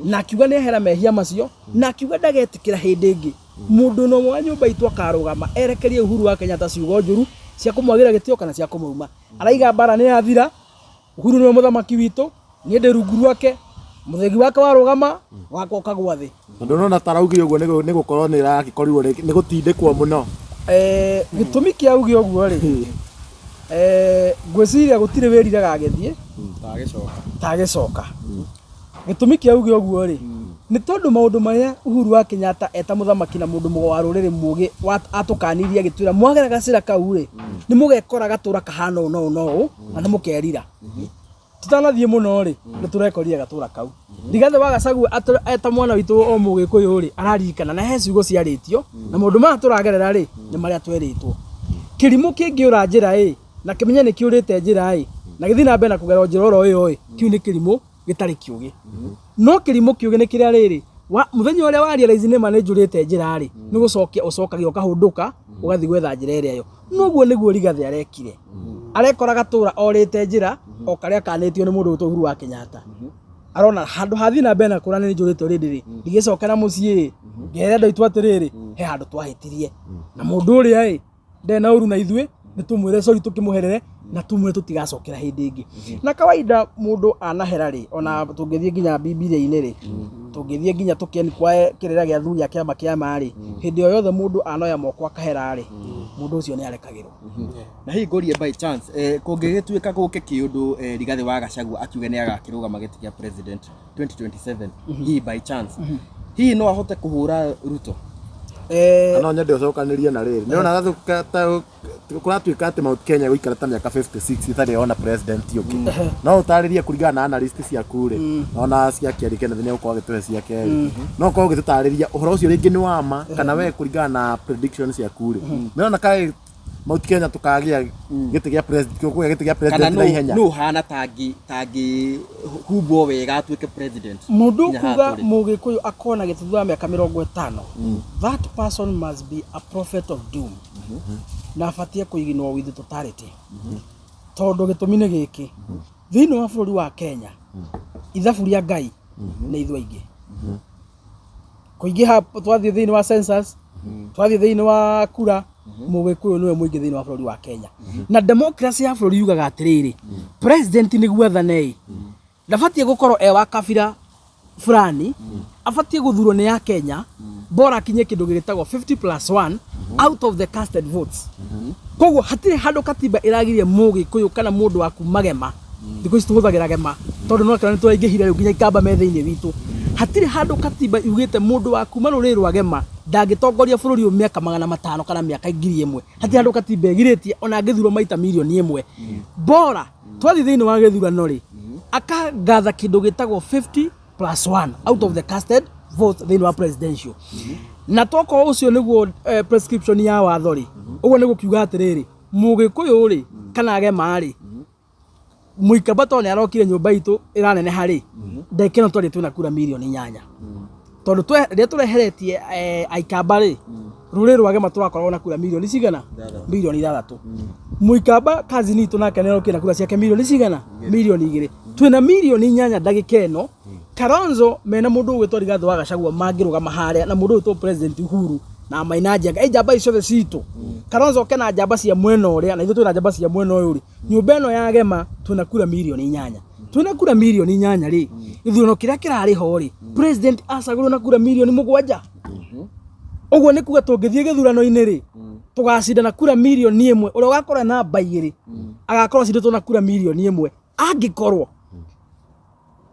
Na akiuga nĩ ehera mehia macio, na akiuga ndagetĩkĩra hĩndĩ ĩngĩ mũndũ no wa nyũmba itũ akarũgama erekerie Uhuru wa Kenyatta ciugo njũru cia kũmwagĩra gĩtĩo kana cia kũmũruma. Araiga mbara nĩ yathira, Uhuru nĩwe mũthamaki witũ, niĩ ndĩ rungu rwake, mũthĩgi wake warũgama wakwa ũkagwa thĩ. Tondũ nona taraugire ũguo nĩ gũkorwo nĩ ĩragĩkorirwo nĩ gũtindĩkwo mũno. Gĩtũmi kĩa uge ũguo rĩ, ngwĩciria gũtirĩ wĩriraga agĩthiĩ tagĩcoka. Gĩtũmi kĩa uge ũguo rĩ, nĩ tondũ maũndũ marĩa Uhuru wa Kenyatta eta mũthamaki na mũndũ mũgo wa rũrĩrĩ mũgĩ atũkanirie agĩtwĩra mwagera gacĩra kau rĩ, nĩ mũgekora gatũra kahana ũũ na ũũ na ũũ na nĩ mũkerira. Tũtanathiĩ mũno rĩ, nĩ tũrekorire gatũra kau. Rigathĩ wa Gachagua eta mwana witũ o mũgĩkũyũ rĩ, araririkana na he ciugo ciarĩtio na maũndũ maya tũragerera rĩ, nĩ marĩa twerĩtwo. Kĩrimũ kĩngĩũra njĩra ĩ, na kĩmenye nĩ kĩũrĩte njĩra ĩ, na gĩthiĩ na mbere na kũgera njĩra oro ĩyo ĩ, kĩu nĩ kĩrimũ gĩtarĩ kĩũgĩ. No kĩrimũ kĩũgĩ nĩ kĩrĩa rĩrĩ, mũthenya ũrĩa wa realize nĩ ma nĩ njũrĩte njĩra rĩ, nĩ gũcokia ũcokagia ũkahũndũka ũgathiĩ gwetha njĩra ĩrĩa yo. Noguo nĩguo Rigathĩ arekire. Arekora gatũra orĩte njĩra o karĩa kanĩtio nĩ mũndũ ũgwĩtwo Uhuru wa Kenyatta. Arona handũ hathiĩ na mbere na kũra nĩ njũrĩte already rĩ, ndigĩcokera mũciĩ ĩ, ngere andũ aitũ atĩrĩrĩ, he handũ twahĩtirie. Na mũndũ ũrĩa ĩ, ndarĩ na ũru na ithuĩ, nĩ tũmwĩre sorry tũkĩmũherere na tũmwĩre tũtigacokera hĩndĩ ĩngĩ. Na kawaida mũndũ anahera rĩ, ona tũngĩthiĩ nginya Bibilia-inĩ rĩ, tũngĩthiĩ nginya tũkĩeni kwa kĩrĩra gĩa athuri a kĩama kĩa ma rĩ, hĩndĩ o yothe mũndũ anoya moko akahera rĩ, mũndũ ũcio nĩ arekagĩrwo. Na hihi ngũrie by chance, kũngĩgĩtuĩka gũke kĩũndũ, Rigathĩ wa Gachagua akiuge nĩ agakĩrũgama gĩtĩ kĩa president 2027, hihi by chance, hihi no ahote kũhũra Ruto? No nyende ũcokanĩrie na rĩrĩ, nĩ ona kũratuĩka atĩ Mount Kenya gũikara ta mĩaka 56 ĩtarĩ yona president ũngĩ. No ũtarĩrie kũringana na analyst ciaku rĩ, ona cia Kĩarĩ Kenneth nĩ egũkorwo agĩtũhe ciake rĩ, no ũkorwo ũgĩtũtarĩria ũhoro ũcio rĩngĩ nĩ wa ma kana we kũringana na prediction ciaku rĩ, nĩ ũrona kaĩ Mount Kenya tũkagĩa gĩtĩ gĩa president, tũkũgĩa gĩtĩ gĩa Kana president na ihenya? Nũ hana tangĩ humbwo wega atuĩke president? Mũndũ Nginya haha kuga tũrĩ. Mũgĩkũyũ akona gĩtĩ thutha wa mĩaka 50, that person must be a prophet of doom na abatie kũiginwo with totality. Tondũ gĩtũmi nĩ gĩkĩ, thĩinĩ wa bũrũri wa Kenya ithabu rĩa Ngai nĩ ithuĩ aingĩ kũingĩha. Twathiĩ thĩinĩ wa census, twathiĩ thĩinĩ wa kura, Mũgĩkũyũ nĩwe mũingĩ thĩinĩ wa bũrũri wa Kenya. Na democracy ya bũrũri yugaga atĩrĩrĩ, president nĩguo athane ĩ, ndabatiĩ gũkorwo e wa kabira fulani, abatiĩ gũthurwo nĩ ya Kenya, bora akinye kĩndũ gĩgĩtagwo 50 plus 1 out of the casted votes. Koguo hatirĩ handũ katiba ĩragiria Mũgĩkũyũ kana mũndũ wa kuma Gema. Thikũ ici tũhũthagĩra Gema tondũ no kĩona nĩ tũraingĩhire rĩu nginya Ikamba me thĩinĩ witũ. Hatirĩ handũ katiba yugĩte mũndũ wa kuma rũrĩrĩ rwa Gema ndangĩtongoria bũrũri ũyũ mĩaka 500 kana mĩaka 1000. Hatirĩ handũ katiba ĩgirĩtie ona angĩthurwo maita 1,000,000. Bora twathiĩ thĩinĩ wa gĩthurano rĩ, akagatha kĩndũ gĩtagwo 50 plus 1 out of the casted vote thĩinĩ wa presidential. Na tokorwo ũcio nĩguo prescription ya watho rĩ, ũguo nĩ gũkiuga atĩrĩrĩ, Mũgĩkũyũ rĩ kana Gema rĩ, Mũikamba tondũ nĩ arokire nyũmba itũ ĩraneneha rĩ, ndagĩka ĩno twarĩ twĩna kura 8,000,000. Tondũ rĩrĩa tũreheretie aikamba rĩ, rũrĩrĩ rwa Gema tũrakoragwo na kura mirioni cigana? Mirioni 6. Mũikamba kazini itũ nake nĩarokire na kura ciake mirioni cigana? Mirioni 2. Twĩna mirioni 8 ndagĩka ĩno. Kalonzo mena mũndũ ũgwĩtwo Rigathĩ wa Gachagua mangĩrũgama harĩa na mũndũ ũgwĩtwo President Uhuru na Maina Njenga, ĩ njamba ici ciothe citũ. Kalonzo oke na njamba cia mwena ũrĩa na ithuĩ twĩna njamba cia mwena ũyũ rĩ, nyũmba ĩno ya Gema twĩna kura mirioni 8. Twĩna kura mirioni 8 rĩ, gĩthurano kĩrĩa kĩrarĩ ho rĩ, president acagũrwo na kura mirioni 7. Ũguo nĩ kuga tũngĩthiĩ gĩthurano-inĩ rĩ, tũgacinda na kura mirioni 1, ũrĩa ũgakorwo namba 2 agakorwo acindĩtwo na kura mirioni 1. Angĩkorwo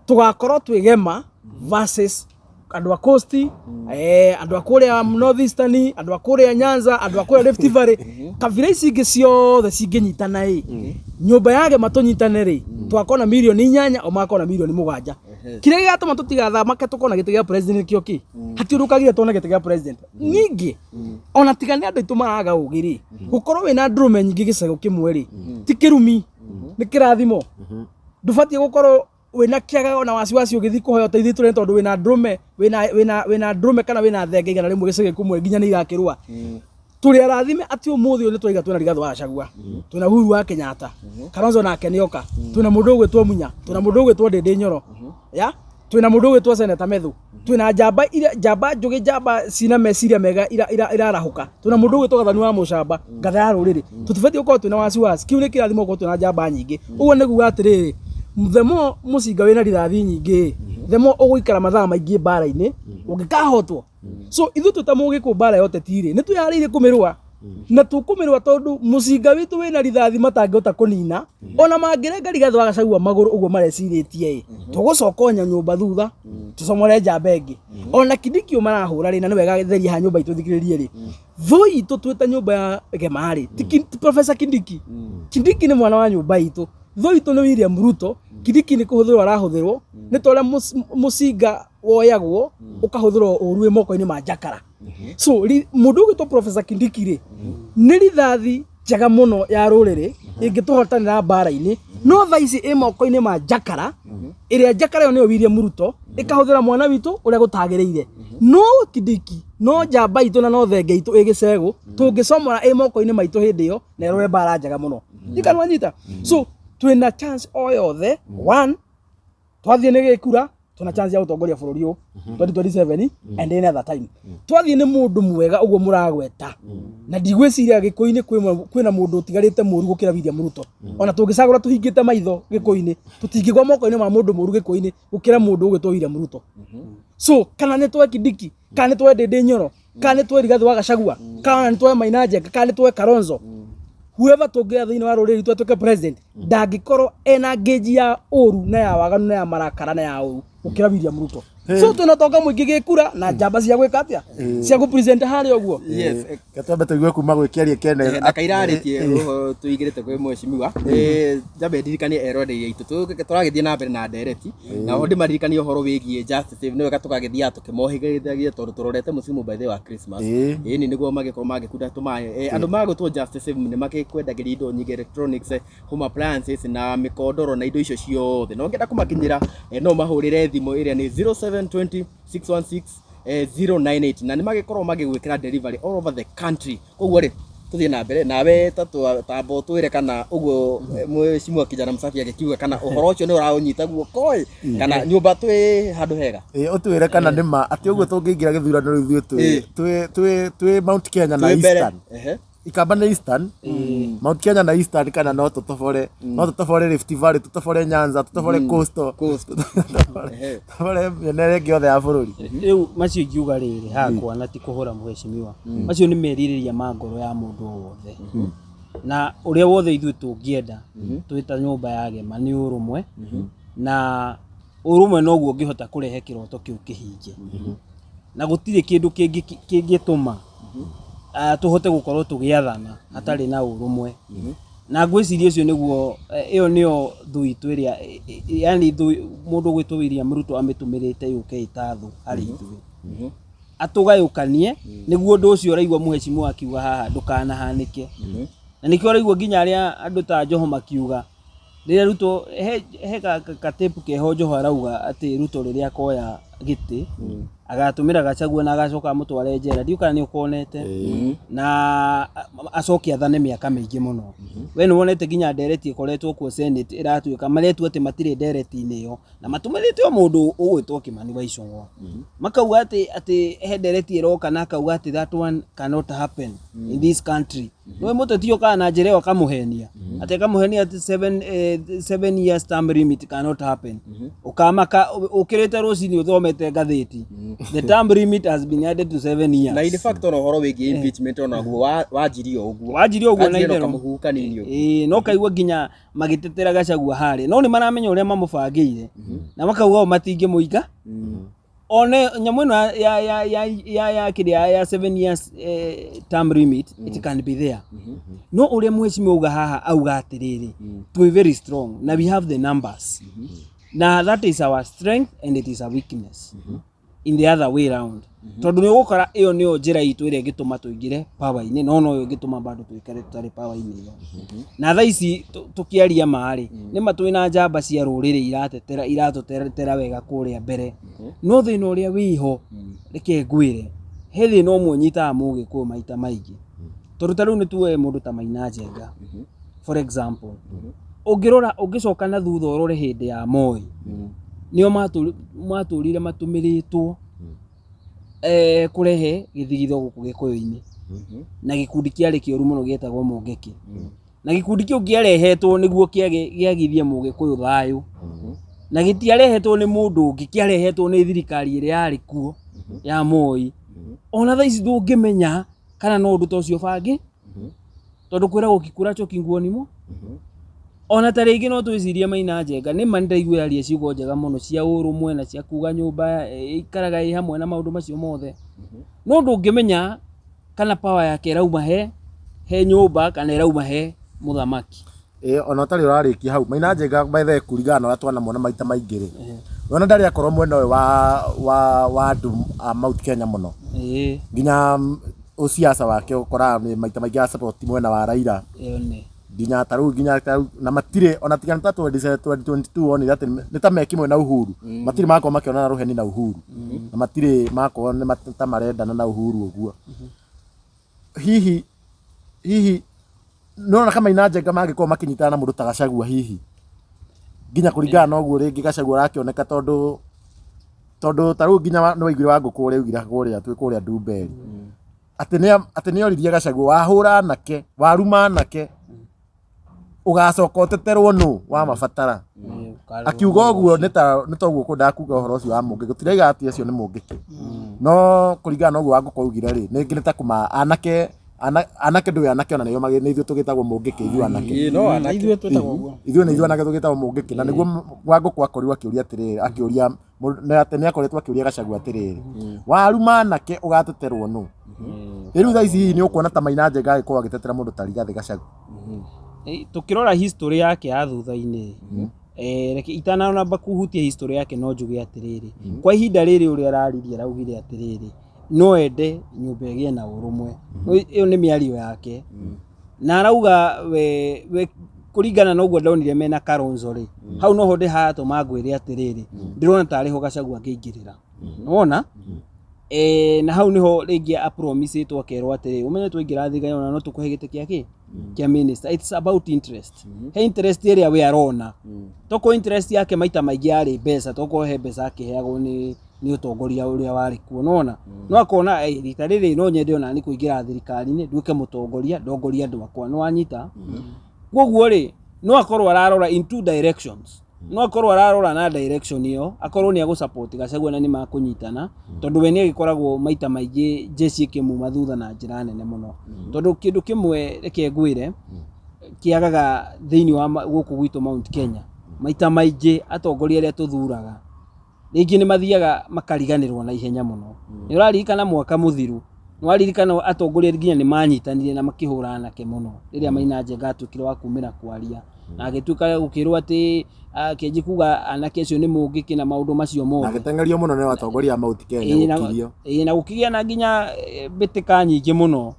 tũgakorwo twĩ Gema versus andũ a Coast, andũ a kũrĩa North Eastern, andũ a kũrĩa Nyanza, andũ a kũrĩa Rift Valley, kabira ici ingĩ ciothe cingĩnyitana ĩ, nyũmba ya Gema tũnyitane rĩ, tũgakorwo na mirioni 8 o magakorwo na mirioni 7. Kĩrĩa gĩgatũma tũtigathamake tũkorwo na gĩtĩ gĩa president nĩkĩo kĩ? Hatirĩ ũndũ ũkagiria tuone gĩtĩ gĩa president. Ningĩ ona tiga nĩ andũ aitũ maraga ũgĩ rĩ, gũkorwo wĩna ndũrũme nyingĩ gĩcego kĩmwe rĩ, ti kĩrumi, nĩ kĩrathimo. Ndũbatiĩ gũkorwo wĩna kĩaga ona wasiwasi ũgĩthiĩ kũhoya ũteithio itũra-inĩ tondũ wĩna ndũrũme, wĩna ndũrũme kana wĩna thenge 100 gĩcego kĩmwe nginya nĩ irakĩrũa. Tũrĩ arathime atĩ ũmũthĩ ũyũ nĩ twaiga twĩna Rigathĩ wa Gachagua, twĩna Uhuru wa Kenyatta, Kalonzo nake nĩoka, twĩna mũndũ ũgwĩtwo Munya, twĩna mũndũ ũgwĩtwo Ndĩndĩ Nyoro, ya twĩna mũndũ ũgwĩtwo Senator Methu, twĩna njamba iria, njamba njũgĩ, njamba cina meciria mega irarahũka, twĩna mũndũ ũgwĩtwo Gathani wa Mũcamba, ngatha ya rũrĩrĩ. Tũtibatiĩ gũkorwo twĩna wasiwasi, kĩu nĩ kĩrathimo gũkorwo twĩna njamba nyingĩ. Ũguo nĩ kuga atĩrĩrĩ, the more mũcinga wĩna rithathi nyingĩ, the more ũgũikara mathaa maingĩ mbara-inĩ ũngĩkahotwo. So ithuĩ twĩ ta mũgĩkũ mbara ya ũteti rĩ, nĩ twĩharĩirie kũmĩrũa na tũkũmĩrũa tondũ mũcinga witũ wĩna rithathi matangĩhota kũnina. Ona mangĩrenga Rigathĩ wa Gachagua magũrũ ũguo marecirĩtie ĩ, tũgũcoka o nyũmba thutha tũcomore njamba ĩngĩ. Ona Kindiki ũyũ marahũra rĩ, na nĩ wega theria haha nyũmba itũ thikĩrĩrie rĩ, thũ itũ twĩ ta nyũmba ya Gema rĩ, ti Professor Kindiki. Kindiki nĩ mwana wa nyũmba itũ. Thũ itũ nĩ William Ruto. Kindiki nĩ kũhũthĩrwo arahũthĩrwo nĩ ta ũrĩa mũcinga woyagwo ũkahũthĩrwo ũru wĩ moko-inĩ ma njakara. So mũndũ ũgwĩtwo Professor Kindiki rĩ, nĩ rithathi njega mũno ya rũrĩrĩ ĩngĩtũhotanĩra mbara-inĩ, no thaa ici ĩ moko-inĩ ma njakara, ĩrĩa njakara ĩyo nĩyo William Ruto, ĩkahũthĩra mwana witũ ũrĩa gũtagĩrĩire. No Kindiki no njamba itũ na no thenge itũ ĩ gĩcegũ, tũngĩcomora ĩ moko-inĩ maitũ hĩndĩ ĩyo na ĩrũe mbara njega mũno. Ndikanwa nyita. So twĩna chance o yothe, one, twathiĩ nĩ gĩkura, twĩna chance ya gũtongoria bũrũri ũyũ 2027 and any other time. Twathiĩ nĩ mũndũ mwega ũguo mũragweta, na ndigwĩciria gĩkũyũ-inĩ kwĩna mũndũ ũtigarĩte mũru gũkĩra William Ruto. Ona tũngĩcagũra tũhingĩte maitho gĩkũyũ-inĩ, tũtingĩgwa moko-inĩ ma mũndũ mũru gĩkũyũ-inĩ gũkĩra mũndũ ũgwĩtwo William Ruto. So kana nĩ twoe Kindiki, kana nĩ twoe Ndĩndĩ Nyoro, kana nĩ twoe Rigathĩ wa Gachagua, kana nĩ twoe Maina Njenga, kana nĩ twoe Kalonzo, whoever tũngĩoya thĩinĩ wa rũrĩrĩ rwitũ atuĩke president, ndangĩkorwo ena ngĩnji ya ũru na ya waganu na ya marakara na ya ũru gũkĩra William Ruto. So twĩna ũtonga mũingĩ gĩkura na njamba cia gwĩka atĩa, cia gũ present harĩa ũguo. Yes. Reke twambe tũigue kuma gwĩ Kĩarie Kenneth. Na kairarĩtie ũhoro tũigĩrĩte kwĩ mheshimiwa, njambe ndirikanie eroreri aitũ tũragĩthiĩ na mbere na ndereti, na ho ndĩmaririkanie ũhoro wĩgiĩ Just Save. Nĩ wega tũgagĩthiaga tũkĩmohĩgĩrithagia tondũ tũrorete mũsimu by the way wa Christmas. Ĩni nĩguo magĩkorwo magĩkunda tũmaĩ. Andũ magwĩtwo Just Save nĩ magĩkwendagĩria indo nyingĩ, electronics, home appliances na mĩkondoro na indo icio ciothe. Na ũngĩenda kũmakinyĩra, no mahũrĩre thimũ ĩrĩa nĩ 0720 616 098, na nĩ magĩkorwo magĩgwĩkĩra delivery all over the country. Koguo rĩ, tũthiĩ na mbere nawe, tamba ũtwĩre kana ũguo mheshimiwa Kijana Msafi agĩkiuga, kana ũhoro ũcio nĩ ũraũnyita guoko ĩ, kana nyũmba twĩ handũ hega. Ũtwĩre kana nĩ ma atĩ ũguo tũngĩingĩra gĩthurano rĩu ithuĩ twĩ Mount Kenya na Twĩ mbere. Eastern. Ikamba nĩ Eastern, Mount Kenya na Eastern, kana no tũtobore, no tũtobore Rift Valley, tũtobore Nyanza, tũtobore Coastal, Coast. Tũtobore mĩena ĩrĩa ĩngĩ yothe ya bũrũri. Rĩu macio ingiuga rĩrĩ hakwa, na ti kũhũra mheshimiwa, macio nĩ merirĩria ma ngoro ya mũndũ o wothe, na ũrĩa wothe ithuĩ tũngĩenda twĩ ta nyũmba ya Gema nĩ ũrũmwe, na ũrũmwe noguo ũngĩhota kũrehe kĩroto kĩu kĩhinge, na gũtirĩ kĩndũ kĩngĩtũma tũhote gũkorwo tũgĩathana hatarĩ na ũrũmwe. Na ngwĩciria ũcio nĩguo, ĩyo nĩyo thũ itũ ĩrĩa, yani thũ mũndũ ũgwĩtwo William Ruto amĩtũmĩrĩte yũke ĩta thũ harĩ ithuĩ, atũgayũkanie, nĩguo ũndũ ũcio ũraigua mheshimiwa akiuga haha ndũkanahanĩke. Na nĩkĩo ũraigua nginya arĩa andũ ta Joho makiuga rĩrĩa Ruto he ka tape keho Joho arauga atĩ Ruto rĩrĩa akoya gĩtĩ agatũmĩra Gachagua na agacoka amũtware njera ndiũ kana nĩ ũkonete na acoke athane mĩaka mĩingĩ mũno. We nĩ wonete nginya ndereti ĩkoretwo kuo Senate ĩratuĩka maretua atĩ matirĩ ndereti-inĩ ĩyo na matũmĩrĩte o mũndũ ũgwĩtwo Kimani wa Ichung'wa makauga atĩ atĩ he ndereti ĩroka na akauga atĩ that one cannot happen in this country. Nĩwe mũteti ũkaga na njĩra ĩyo akamũhenia atĩ akamũhenia atĩ 7 years term limit cannot happen. Ũkamaka ũkĩrĩte rũcinĩ ũthomete ngathĩti, the term limit has been added to 7 years. Na in fact ona ũhoro wĩgiĩ impeachment onaguo wanjirie o ũguo. Wanjirie ũguo na Wanjirie na itherũ. ũkamũhuhu kanini ũguo. Ĩĩ, no kaigua nginya magĩtetera Gachagua harĩa no nĩ maramenya ũrĩa mamũbangĩire na makauga o matingĩmũinga one nyamũ ĩno ya kĩrĩa ya 7 years term limit, it can be there. No ũrĩa mheshimiwa auga haha, auga atĩrĩrĩ, twĩ very strong na we have the numbers na that is our strength and it is a weakness in the other way round, tondũ nĩ ũgũkora ĩyo nĩyo njĩra itũ ĩrĩa ĩngĩtũma tũingĩre power-inĩ, no noyo ĩngĩtũma bado tũikare tũtarĩ power-inĩ ĩyo. Na thaa ici tũkĩaria ma-rĩ, nĩ ma twĩna njamba cia rũrĩrĩ iratetera iratũtetera wega kũrĩa mbere, no thĩna ũrĩa wĩho, reke ngwĩre, he thĩna ũmwe ũnyitaga Mũgĩkũyũ maita maingĩ, tondũ ta rĩu nĩ tuoe mũndũ ta Maina Njenga for example. Ũngĩrora, ũngĩcoka na thutha ũrore hĩndĩ ya Moi, nĩo matũrire matũmĩrĩtwo kũrehe gĩthigitho gũkũ Gĩkũyũ-inĩ na gĩkundi kĩarĩ kĩũru mũno gĩetagwo Mũngĩkĩ, na gĩkundi kĩu kĩarehetwo nĩguo kĩagithie Mũgĩkũyũ thayũ, na gĩtiarehetwo nĩ mũndũ ũngĩ, kĩarehetwo nĩ thirikari ĩrĩa yarĩ kuo ya Moi. Ona thaa ici ndũngĩmenya kana no ũndũ ta ũcio bangi, tondũ kwĩragwo kikuracho kinguoni mo. Ona ta rĩngĩ no twĩcirie Maina Njenga nĩ ma nĩndaigua yaria ciugo njega mũno cia ũrũmwe na cia kuga nyũmba ĩikaraga ĩ hamwe na maũndũ macio mothe, no ndũngĩmenya kana power yake ĩrauma he nyũmba kana ĩrauma he mũthamaki. Ĩ ona ũtarĩ ũrarĩkia hau, Maina Njenga by the way, kũringana na ũrĩa twanamuona maita maingĩ rĩ, wona ndarĩ akorwo mwena ũyũ wa andũ a Mount Kenya mũno. Nginya ũciaca wake ũkoraga nĩ maita maingĩ support mwena wa Raila. Ĩyo nĩ Nginya ta rĩu na matirĩ ona tiga nĩ ta 2022 wonire atĩ nĩ ta me kĩmwe na Uhuru, matirĩ makorwo makĩonana rũheni na Uhuru na matirĩ makorwo nĩ ta marendana na Uhuru ũguo. Hihi nĩwona kama Maina Njenga mangĩkorwo makĩnyitana na mũndũ ta Gachagua, hihi nginya kũringana na ũguo rĩngĩ Gachagua arakĩoneka, tondũ ta rĩu nginya nĩ waiguire Wangũkũ ũrĩa augire kũrĩa twĩ kũrĩa Ndumberi atĩ nĩ oririe Gachagua, wahũra anake, waruma anake, ũgacoka ũteterwo nũ wa mabatara? Akiuga ũguo nĩ ta ũguo kwendaga kuga ũhoro ũcio wa Mũngĩkĩ, gũtiraiga atĩ acio nĩ Mũngĩkĩ, no kũringana na ũguo Wangũkũ augire rĩ, nĩngĩ nĩ ta kũma anake ndũĩ anake ona nĩo nĩ ithuĩ tũgĩtagwo Mũngĩkĩ, ithuĩ anake. Ĩĩ, no anake. Ithuĩ twĩtagwo ũguo. Ithuĩ nĩ ithuĩ anake tũgĩtagwo Mũngĩkĩ, na nĩguo Wangũkũ akorirwo akĩũria atĩrĩrĩ, akĩũria nĩ atĩ nĩ akoretwo akĩũria Gachagua atĩrĩrĩ, waruma anake ũgateterwo nũ? Rĩu thaa ici hihi nĩ ũkuona ta Maina Njenga agĩkorwo agĩtetera mũndũ ta Rigathĩ Gachagua? Tũkĩrora history yake ya thutha-inĩ, reke itanamba kuhutia history yake, no njuge atĩrĩrĩ, kwa ihinda rĩrĩ ũrĩa araririe, araugire atĩrĩrĩ, no ende nyũmba ĩgĩe na ũrũmwe. No ĩyo nĩ mĩario yake na arauga we kũringana na ũguo ndonire mena Kalonzo rĩ, hau noho ndĩ haratũma ngwĩre atĩrĩrĩ, ndĩrona tarĩ ho Gachagua angĩingĩrĩra. Nĩwona? Na hau niho rĩngĩ apromisĩtwo akerwo atĩrĩ, ũmenye twaingĩra thigari ona no tũkũhe gĩtĩ kĩa kĩ kĩa minister. It's about interest, he interest ĩrĩa we arona. Toko interest yake maita maingĩ yarĩ mbeca, toko he mbeca akĩheagwo nĩ ũtongoria ũrĩa warĩ kuo. Nona no akona, rita rĩrĩ no nyende ona nĩ kũingĩra thirikari-inĩ, nduĩke mũtongoria, ndongorie andũ akwa. Nĩ wanyita? Koguo rĩ, no akorwo ararora in two directions. No akorwo ararora na direction ĩyo akorwo nĩ agũ-support Gachagua na nĩ makũnyitana, tondũ we nĩ agĩkoragwo maita maingĩ jeshi ĩkĩmuma thutha na njĩra nene mũno. Tondũ kĩndũ kĩmwe reke ngwĩre kĩagaga thĩinĩ wa gũkũ gwitũ Mount Kenya, maita maingĩ atongoria arĩa tũthuraga rĩngĩ nĩ mathiaga makariganĩrwo na ihenya mũno. Nĩ ũraririkana mwaka mũthiru, nĩ waririkana atongoria nginya nĩ manyitanire na makĩhũra anake mũno rĩrĩa Maina Njenga atuĩkire wa kumĩra kwaria na agĩtuĩka gũkĩrwo atĩ akĩanjia kuga anake acio nĩ mũngĩkĩ na maũndũ macio na mothe. Agĩteng'erio mũno nĩ atongoria a Mount Kenya. Gũkirio. Ĩĩ, na gũkĩgĩa na nginya mbĩtĩka nyingĩ mũno.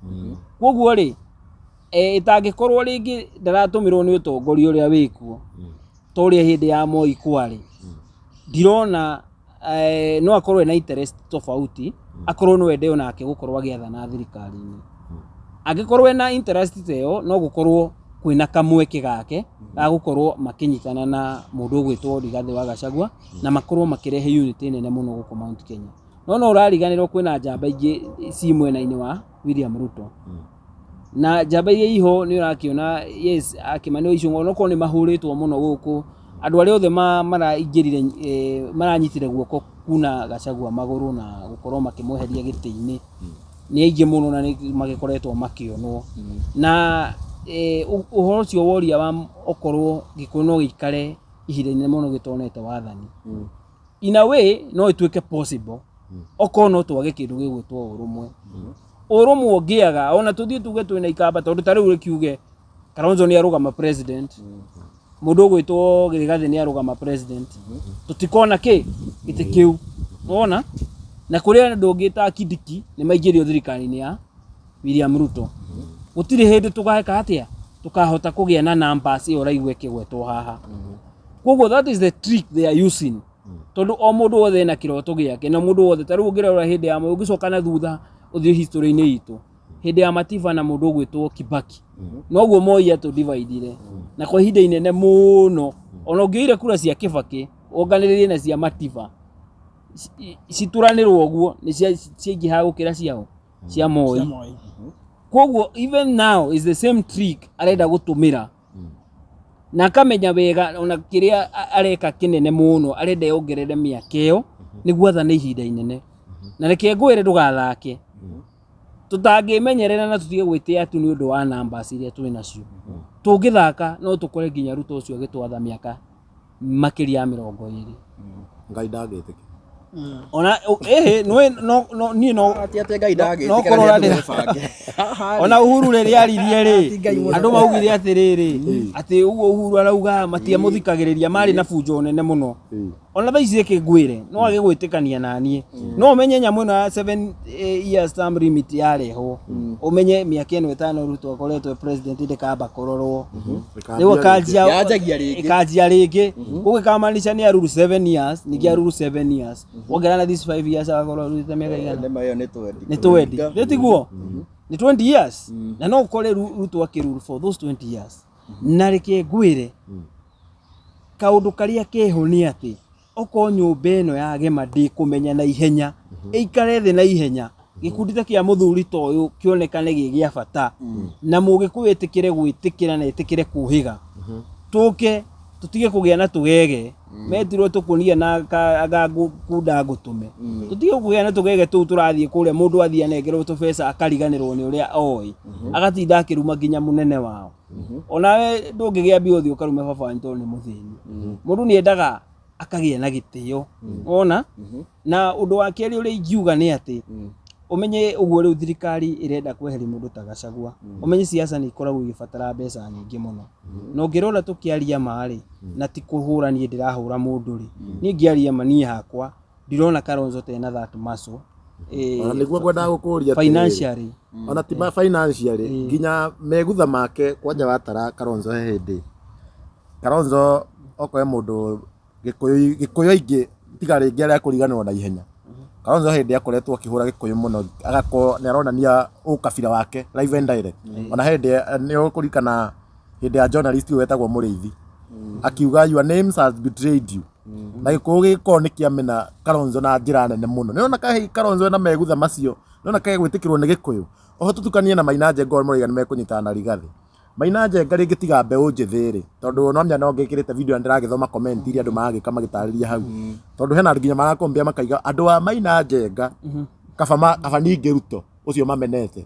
Koguo rĩ, ĩtangĩkorwo rĩngĩ ndaratũmĩrwo nĩ ũtongoria ũrĩa wĩkuo ta ũrĩa hĩndĩ ya Moi kwarĩ, ndirona No akorwo ena interest tofauti, akorwo no ende onake gũkorwo agĩathana thirikari-inĩ. Angĩkorwo ena interest ta ĩyo, no gũkorwo kwĩna kamweke gake ga gũkorwo makĩnyitana na mũndũ ũgwĩtwo Rigathĩ wa Gachagua na makorwo makĩrehe unity nene mũno gũkũ Mount Kenya. No no ũrariganĩrwo kwĩna njamba ingĩ ci mwena-inĩ wa William Ruto. Na njamba iria iho nĩ ũrakĩona, yes, akĩmani wa Ichung'wa, onokorwo nĩ mahũrĩtwo mũno gũkũ, andũ arĩa othe maraingĩrire, maranyitire guoko kuna Gachagua magũrũ na gũkorwo makĩmweheria gĩtĩ-inĩ nĩ aingĩ mũno na nĩ magĩkoretwo makĩonwo. Na ũhoro ũcio woria wa okorwo Gĩkũyũ no gĩikare ihinda inene mũno gĩtonete wathani, in a way no ĩtuĩke possible okorwo no twage kĩndũ gĩgwĩtwo ũrũmwe. Ũrũmwe ũngĩaga, ona tũthiĩ tuge twĩna ikamba, tondũ ta rĩu rĩkiuge Kalonzo nĩ arũgama president, mũndũ ũgwĩtwo Rigathĩ nĩ arũgama president, tũtikona kĩ gĩtĩ kĩu wona. Na kũrĩ andũ ũngĩ ta Kindiki nĩ maingĩrio thirikari-inĩ ya William Ruto, gũtirĩ hĩndĩ tũgeka atĩa tũkahota kũgĩa na numbers ĩyo ũraigua ĩkĩgwetwo haha. Koguo that is the trick they are using, tondũ o mũndũ wothe ena kĩroto gĩake, na mũndũ wothe ta rĩu ũngĩrora hĩndĩ ya Moi, ũngĩcoka na thutha ũthiĩ history-inĩ itũ hĩndĩ ya Matiba na mũndũ ũgwĩtwo Kibaki, noguo Moi atũdividire na kwa ihinda inene mũno. Ona ũngĩoire kura cia Kibaki wonganĩrĩrie na cia Matiba cituranĩrwo ũguo, nĩ ciaingĩhaga gũkĩra ciao cia Moi. Cia Moi. Koguo even now is the same trick arenda gũtũmĩra, na akamenya wega ona kĩrĩa areka kĩnene mũno, arenda yongerere mĩaka ĩyo nĩguo athane ihinda inene. Na reke ngwĩre, ndũgathake, tũtangĩmenyerera na tũtige gwĩtĩa tu nĩ ũndũ wa numbers iria twĩ nacio, tũngĩthaka no tũkore nginya Ruto ũcio agĩtwatha mĩaka makĩria ya 20. Ngai ndangĩtĩkia. Ona ĩhĩ no no niĩ no Ati atĩ Ngai ndagĩtĩkĩra no korwo nĩ andũ ũrandĩra- mebange. Ona Uhuru rĩrĩa aririe rĩ, Ti Ngai mũno. andũ maugire atĩrĩrĩ, atĩ ũguo Uhuru arauga matiamũthikagĩrĩria, marĩ na bunjo nene mũno. Ona thaa ici reke ngwĩre, no age gwĩtĩkania naniĩ, no ũmenye nyamũ ĩno ya 7 years term limit yarehwo, ũmenye mĩaka ĩno 5 Ruto akoretwo e president ndĩkamba kũrorwo rĩu, ĩkanjia Yanjagia rĩngĩ. Ĩkanjia rĩngĩ. Koguo ĩkamaanisha nĩ aruru 7 years, ningĩ aruru 7 years, wongerera na this 5 years, agakorwo arurĩte mĩaka igana? Nĩma ĩyo nĩ 20. Nĩ 20, nĩ tiguo? Nĩ 20 years, na no ũkore Ruto akĩrule for those 20 years. Na reke ngwĩre, kaũndũ karĩa keho nĩ atĩ okorwo nyũmba ĩno ya gema ndĩkũmenya na ihenya, ĩikare thĩ na ihenya, gĩkundi ta kĩa mũthuri ta ũyũ kĩonekane gĩ gĩa bata, na mũgĩkũyũ ĩtĩkĩre gwĩtĩkĩra na ĩtĩkĩre kũhĩga, tũke tũtige kũgĩa na tũgege metirwo tũkũnia na kunda ngũtũme, tũtige kũgĩa na tũgege tũu tũrathiĩ kũrĩa, mũndũ athiĩ anengerwo tũbeca akariganĩrwo nĩ ũrĩa oĩ, agatinda akĩruma nginya mũnene wao. Onawe ndũngĩgĩa mbia ũthiĩ ũkarume baba wanyu tondũ nĩ mũthĩni. Mũndũ nĩ endaga akagĩa na gĩtĩo wona. Na ũndũ wa kerĩ ũrĩa ingiuga nĩ atĩ ũmenye ũguo rĩu thirikari ĩrenda kweheria mũndũ ta Gachagua, ũmenye siasa nĩ ikoragwo igĩbatara mbeca nyingĩ mũno. Na ũngĩrora tũkĩaria ma rĩ, na ti kũhũra niĩ ndĩrahũra mũndũ rĩ, niĩ ngĩaria ma niĩ hakwa ndirona Kalonzo tena that muscle. Ona nĩguo ngwendaga gũkũria atĩrĩrĩ. Financially. Ona ti ma financially, nginya megutha make kwanja watara Kalonzo, he hĩndĩ Kalonzo okorwo he mũndũ Gĩkũyũ, Gĩkũyũ aingĩ tiga rĩngĩ arĩa kũriganĩrwo na ihenya, Kalonzo hĩndĩ akoretwo akĩhũra Gĩkũyũ mũno, agakorwo nĩ aronania ũkabira wake live and direct. Ona hĩndĩ nĩ ũkũririkana hĩndĩ ya journalist ũyũ wetagwo Mũrĩithi akiuga, "Your names has betrayed you," na Gĩkũyũ gĩkorwo nĩ kĩamena Kalonzo na njĩra nene mũno. Nĩ ũrona kahi Kalonzo ena megutha macio, nĩ ũrona kahi gwĩtĩkĩrwo nĩ Gĩkũyũ. Oho tũtukanie na Maina Njenga, ũrĩa mũraiga nĩ mekũnyitana na Rigathĩ. Maina Njenga rĩngĩ tiga mbeũ njĩthĩ rĩ, tondũ no menya no ngĩkĩrĩte video na ndĩragĩthoma comment iria andũ maragĩka magĩtarĩria hau, tondũ hena andũ nginya marakombia makaiga andũ a Maina Njenga kaba kaba ningĩ Ruto ũcio mamenete,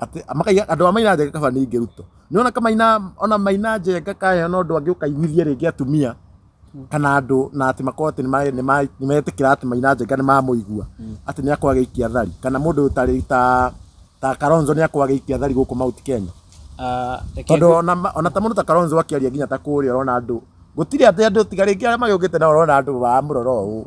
atĩ makaiga andũ a Maina Njenga kaba ningĩ Ruto. Nĩ kamaina ona Maina Njenga kahe no ũndũ angĩ ũkaiguithia rĩngĩ atumia kana andũ na atĩ makorwo atĩ nĩmetĩkĩra atĩ Maina Njenga nĩ mamũigua atĩ nĩ akorwo agĩikia thari, kana mũndũ ũtarĩ ta Kalonzo nĩ akorwo agĩikia thari gũkũ Mount Kenya? Reke Tondũ ona ta mũndũ ta Kalonzo akĩaria nginya ta kũrĩa ũrona andũ gũtirĩ atĩ andũ tiga rĩngĩ arĩa magĩũkĩte na ũrona andũ maramũrora ũũ.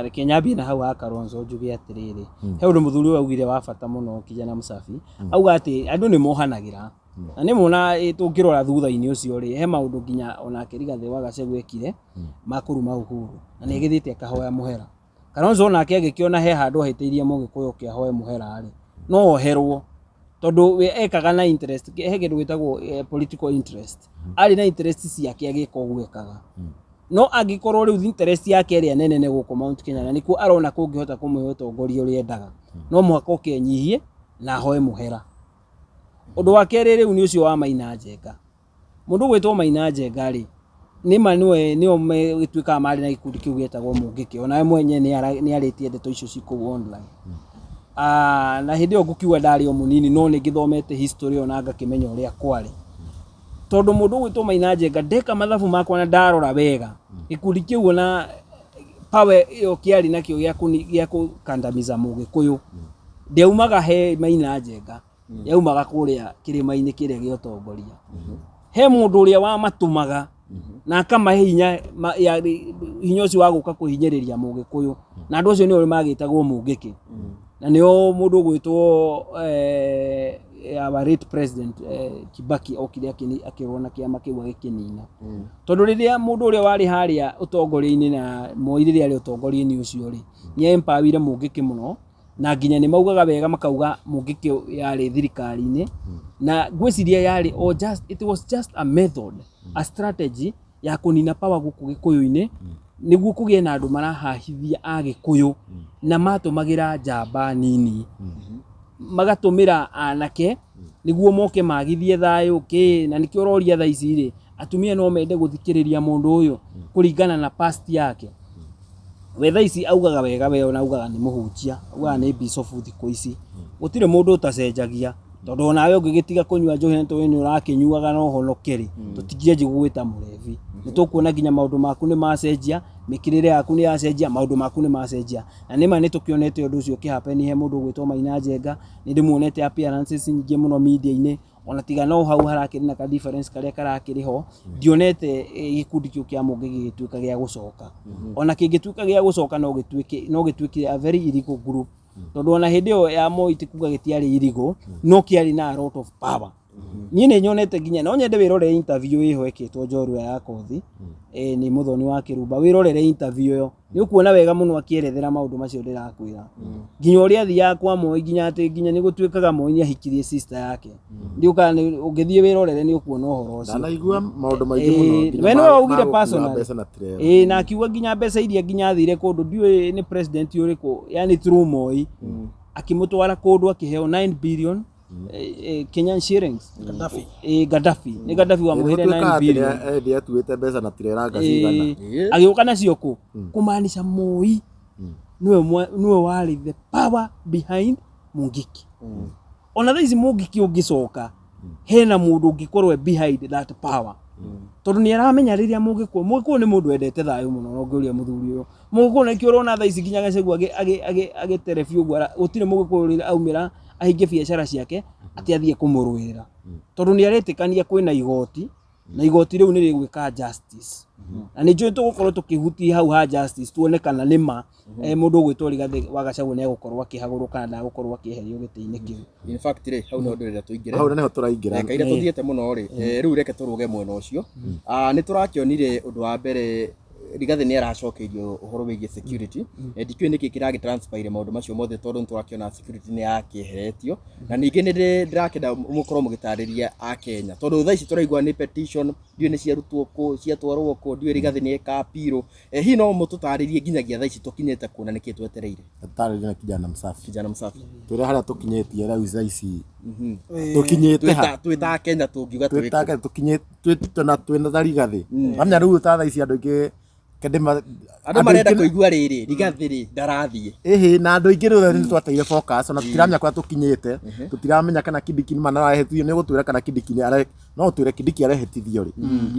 Reke nyambie na hau ha Kalonzo, njuge atĩrĩrĩ, he ũndũ mũthuri ũyũ augire wa bata mũno, kijana Msafi, auga atĩ andũ nĩ mohanagĩra. Na nĩ mona tũngĩrora thutha-inĩ ũcio rĩ, he maũndũ nginya onake Rigathĩ wa Gachagua ekire ma kũruma Uhuru, na nĩ agĩthiĩte akahoya mũhera. Kalonzo onake agĩkĩona he handũ ahĩtĩirie Mũgĩkũyũ ũkĩ ahoe mũhera rĩ, no oherwo tondũ we ekaga na interest, he kĩndũ gĩtagwo political interest, arĩ na interest ciake agĩka ũguo ekaga. No angĩkorwo rĩu interest yake ĩrĩa nene nĩ gũkũ Mount Kenya na nĩkuo arona kũngĩhota kũmũhe ũtongoria ũrĩa endaga, no mũhaka oke enyihie na ahoe mũhera. Ũndũ wa kerĩ rĩu nĩ ũcio wa Maina Njenga. Mũndũ ũgwĩtwo Maina Njenga rĩ, nĩma nĩwe nĩo magĩtuĩkaga marĩ na gĩkundi kĩu gĩetagwo Mũngĩkĩ, onawe mwenye nĩ arĩtie ndeto icio ci kũu online. Na hĩndĩ ĩyo ngũkiuga ndarĩ o mũnini no nĩ ngĩthomete history ona ngakĩmenya ũrĩa kwarĩ. Tondũ mũndũ ũgwĩtwo Maina Njenga ndeka mathabu makwa na ndarora wega, gĩkundi kĩu ona power ĩyo kĩarĩ nakĩo gĩa kũkandamiza Mũgĩkũyũ ndĩaumaga he Maina Njenga, yaumaga kũrĩa kĩrĩma-inĩ kĩrĩa gĩa ũtongoria. He mũndũ ũrĩa wamatũmaga na akamahe hinya hinya ũcio wa gũka kũhinyĩrĩria Mũgĩkũyũ, na andũ acio nĩo magĩtagwo Mũngĩkĩ, na nĩo mũndũ ũgwĩtwo our late president Kibaki okire akĩrũa na kĩama kĩu agĩkĩnina. Tondũ rĩrĩa mũndũ ũrĩa warĩ harĩa ũtongoria-inĩ na Moi rĩrĩa arĩ ũtongoria-inĩ ũcio rĩ, nĩ empawire Mũngĩkĩ mũno, na nginya nĩ maugaga wega makauga Mũngĩkĩ yarĩ thirikari-inĩ, na ngwĩciria yarĩ o just, it was just a method, a strategy ya kũnina power gũkũ Gĩkũyũ-inĩ, nĩguo kũgĩe na andũ marahahithia Agĩkũyũ, na matũmagĩra njamba nini, magatũmĩra anake nĩguo moke magithie thayũ kĩ, na nĩkĩo ũroria thaa ici rĩ, atumia no mende gũthikĩrĩria mũndũ ũyũ kũringana na past yake. We thaa ici augaga wega, we ona augaga nĩ mũhunjia, augaga nĩ bishop thikũ ici. Gũtirĩ mũndũ ũtacenjagia, tondũ onawe ũngĩgĩtiga kũnyua njohi na tũĩ nĩ ũrakĩnyuaga na ũhonoke rĩ, tũtingĩanjia gũgwĩta mũrebi. Nĩ tũkuona nginya maũndũ maku nĩ macenjia, mĩkĩrĩre yaku nĩ yacenjia, maũndũ maku nĩ macenjia. Na nĩma nĩ tũkĩonete ũndũ ũcio ũkĩhappen he mũndũ ũgwĩtwo Maina Njenga, nĩ ndĩmuonete appearances nyingĩ mũno media-inĩ, ona tiga no hau harakĩrĩ na ka difference karĩa karakĩrĩ ho, ndionete gĩkundi kĩu kĩa Mũngĩ gĩgĩtuĩka gĩa gũcoka. Ona kĩngĩtuĩka gĩa gũcoka no gĩtuĩke a very illegal group, tondũ ona hĩndĩ ĩyo ya Moi ti kuga gĩtiarĩ illegal, no kĩarĩ na a lot of power. Niĩ nĩ nyonete nginya no nyende wĩrorere interview ĩho ĩkĩtwo njorua ya Kothi, nĩ Mũthoni wa Kĩrumba, wĩrorere interview ĩyo nĩ ũkuona wega mũno akĩerethera maũndũ macio ndĩrakwĩra, nginya ũrĩa athiaga kwa Moi, nginya atĩ nginya nĩ gũtuĩkaga Moi nĩ ahikirie sister yake. Ndiũkaga ũngĩthiĩ wĩrorere nĩ ũkuona ũhoro ũcio. Ndanaigua maũndũ maingĩ mũno nginya We nĩwe waugire ma gũkua personally. mbeca na trailer. Na akiuga nginya mbeca iria nginya athire kũndũ ndiũĩ nĩ president ũrĩkũ, yani through Moi, akĩmũtwara kũndũ akĩheo 9 billion Kenyan shillings. Gaddafi. Gaddafi, nĩ Gaddafi wamũheire Gũtuĩkaga 9 atĩ billion. Nĩ atuĩte mbeca na trailer anga cigana. Agĩũka nacio kũ kũmaanisha Moi nĩwe warĩ the power behind Mungiki. Ona thaa ici Mungiki ũngĩcoka, hena mũndũ ũngĩkorwo e behind that power, tondũ nĩ aramenya rĩrĩa Mũgĩkũyũ nĩ mũndũ wendete thayũ mũno, na ũngĩũria mũthuri ũyũ Mũgĩkũyũ nĩkĩo ũrona thaa ici nginya Gachagua agĩterebia ũguo, gũtirĩ Mũgĩkũyũ ũrĩ aumĩra ahingie biacara ciake atĩ athiĩ kũmũrũĩrĩra, tondũ nĩ aretĩkania kwĩna igoti na igoti rĩu nĩ rĩgwĩka justice. Na nĩ njũĩ tũgũkorwo tũkĩhutia hau ha justice tuone kana nĩ ma mũndũ ũgwĩtwo Rigathĩ wa Gachagua nĩ egũkorwo akĩhagũrwo kana ndagũkorwo akĩeherio gĩtĩ-inĩ kĩu. In fact rĩ, hau no ndĩrenda tũingĩre. Hau nĩho tũraingĩra. Kaira tũthiĩte mũno rĩ, rĩu reke tũrũge mwena ũcio. Nĩ tũrakĩonire ũndũ wa mbere Rigathĩ nĩ aracokeirio ũhoro wĩgiĩ security. Ndikĩũĩ nĩkĩ kĩragĩ transpire maũndũ macio mothe, tondũ nĩ tũrakĩona security nĩ yakĩeheretio, na ningĩ nĩ ndĩrakĩenda mũkorwo mũgĩtarĩria a Kenya, tondũ thaa ici tũraigua nĩ petition, ndiũĩ nĩ ciarutwo kũ, ciatwarwo kũ, ndiũĩ Rigathĩ nĩ eka appeal. Hihi no mũtũtarĩrie nginyagia thaa ici tũkinyĩte kũ na nĩkĩ twetereire? Tarĩria na kijana msafi. Kijana msafi. Twĩre harĩa tũkinyĩtie rĩu thaa ici. Tũkinyĩte ha? Twĩ ta Kenya tũngiuga twĩ kũ? Twĩtake tũkinyĩte na twĩna ta Rigathĩ. Mamenya rĩu ta thaa ici andũ aingĩ kendĩ Andũ marenda kũigua rĩrĩ Rigathĩ rĩ ndarathiĩ. Ĩhĩ, na andũ aingĩ rĩu nĩ twateire focus, ona tũtiramenya kũrĩa tũkinyĩte, tũtiramenya kana Kindiki nĩ mana arahĩtithio. Nĩ ũgũtwĩra kana Kindiki nĩ no ũtwĩre Kindiki arehĩtithio rĩ,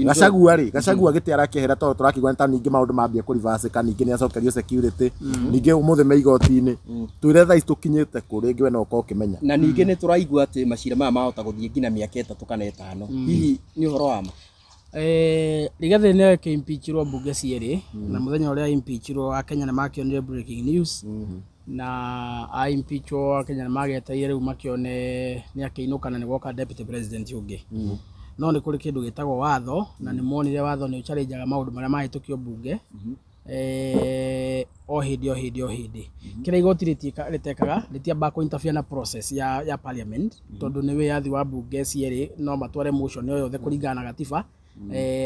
Gachagua rĩ, Gachagua gĩtĩ arakĩehera, tondũ tũrakĩigua nĩ ta ningĩ maũndũ mambia kũrivacĩka, ningĩ nĩ acokerio security, ningĩ ũmũthĩ me igoti-inĩ. Twĩre thaa ici tũkinyĩte kũ, rĩngĩ we no ũkorwo ũkĩmenya. Na ningĩ nĩ tũraigua atĩ macira maya mahota gũthiĩ nginya mĩaka 3 kana 5, hihi nĩ ũhoro wa ma? Rigathĩ nĩ akĩimpeachirwo mbunge cierĩ, na mũthenya ũrĩa impeachirwo Akenya nĩ makĩonire breaking news. Na a impeachwo Akenya nĩ magetereire rĩu makĩone nĩ akĩinũka na nĩ gwoka deputy president ũngĩ. No nĩ kũrĩ kĩndũ gĩtagwo watho na nĩ monire watho nĩ ũchallengaga maũndũ marĩa mahĩtũkio mbunge o hĩndĩ o hĩndĩ o hĩndĩ. Kĩrĩa igoti rĩtekaga rĩtiambaga kũ interfere na process ya parliament tondũ nĩ wĩyathi wa mbunge cierĩ no matware motion o yothe kũringana na gatiba.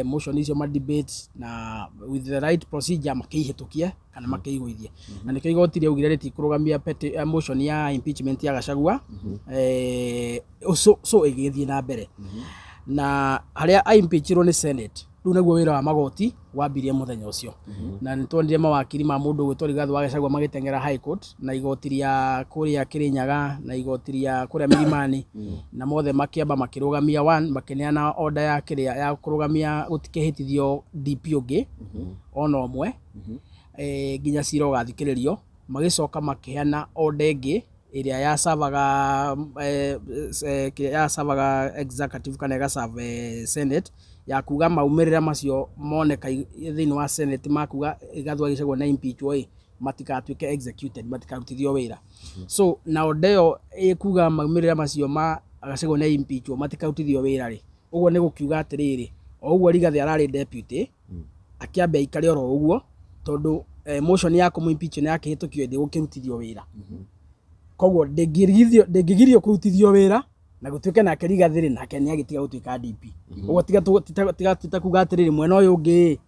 Motion icio ma debate na with the right procedure makĩihĩtũkie kana makĩigũithie. Na nĩkĩo igoti rĩaugire rĩtikũrũgamia motion ya impeachment ya Gachagua, so ĩgĩthiĩ na mbere. Na harĩa a impeachirwo nĩ Senate, rĩu nĩguo wĩra wa magoti wambirie mũthenya ũcio. Na nĩ tuonire mawakiri ma mũndũ ũgwĩtwo Rigathĩ wa Gachagua magĩteng'era High Court na igoti rĩa kũrĩa Kĩrĩnyaga na igoti rĩa kũrĩa Milimani, na mothe makĩamba makĩrũgamia one, makĩneana order ya kĩrĩa ya kũrũgamia gũtikĩhĩtithio DP ũngĩ ona ũmwe nginya cira ũgathikĩrĩrio. Magĩcoka makĩheana order ĩngĩ ĩrĩa yacavaga executive kana ĩgaserve Senate ya kuga maumĩrĩra macio moneka thĩinĩ wa Senate ma kuga Rigathĩ wa Gachagua nĩ impeachwo ĩ matikatuĩke executed, matikarutithio wĩra. So na order ĩyo ĩkuga maumĩrĩra macio ma Gachagua nĩ impeachwo matikarutithio wĩra rĩ, ũguo nĩ gũkiuga atĩrĩrĩ, o ũguo Rigathĩ ararĩ deputy akĩambe aikare oro ũguo tondũ motion ya kũmũ impeach nĩ yakĩhĩtũkio ndĩgũkĩrutithio wĩra. Koguo ndĩngĩgirio kũrutithio wĩra na gũtuĩke nake Rigathĩ rĩ nake nĩ agĩtiga gũtuĩka DP. Ũguo tiga kuga atĩrĩrĩ mwena ũyũ ũngĩ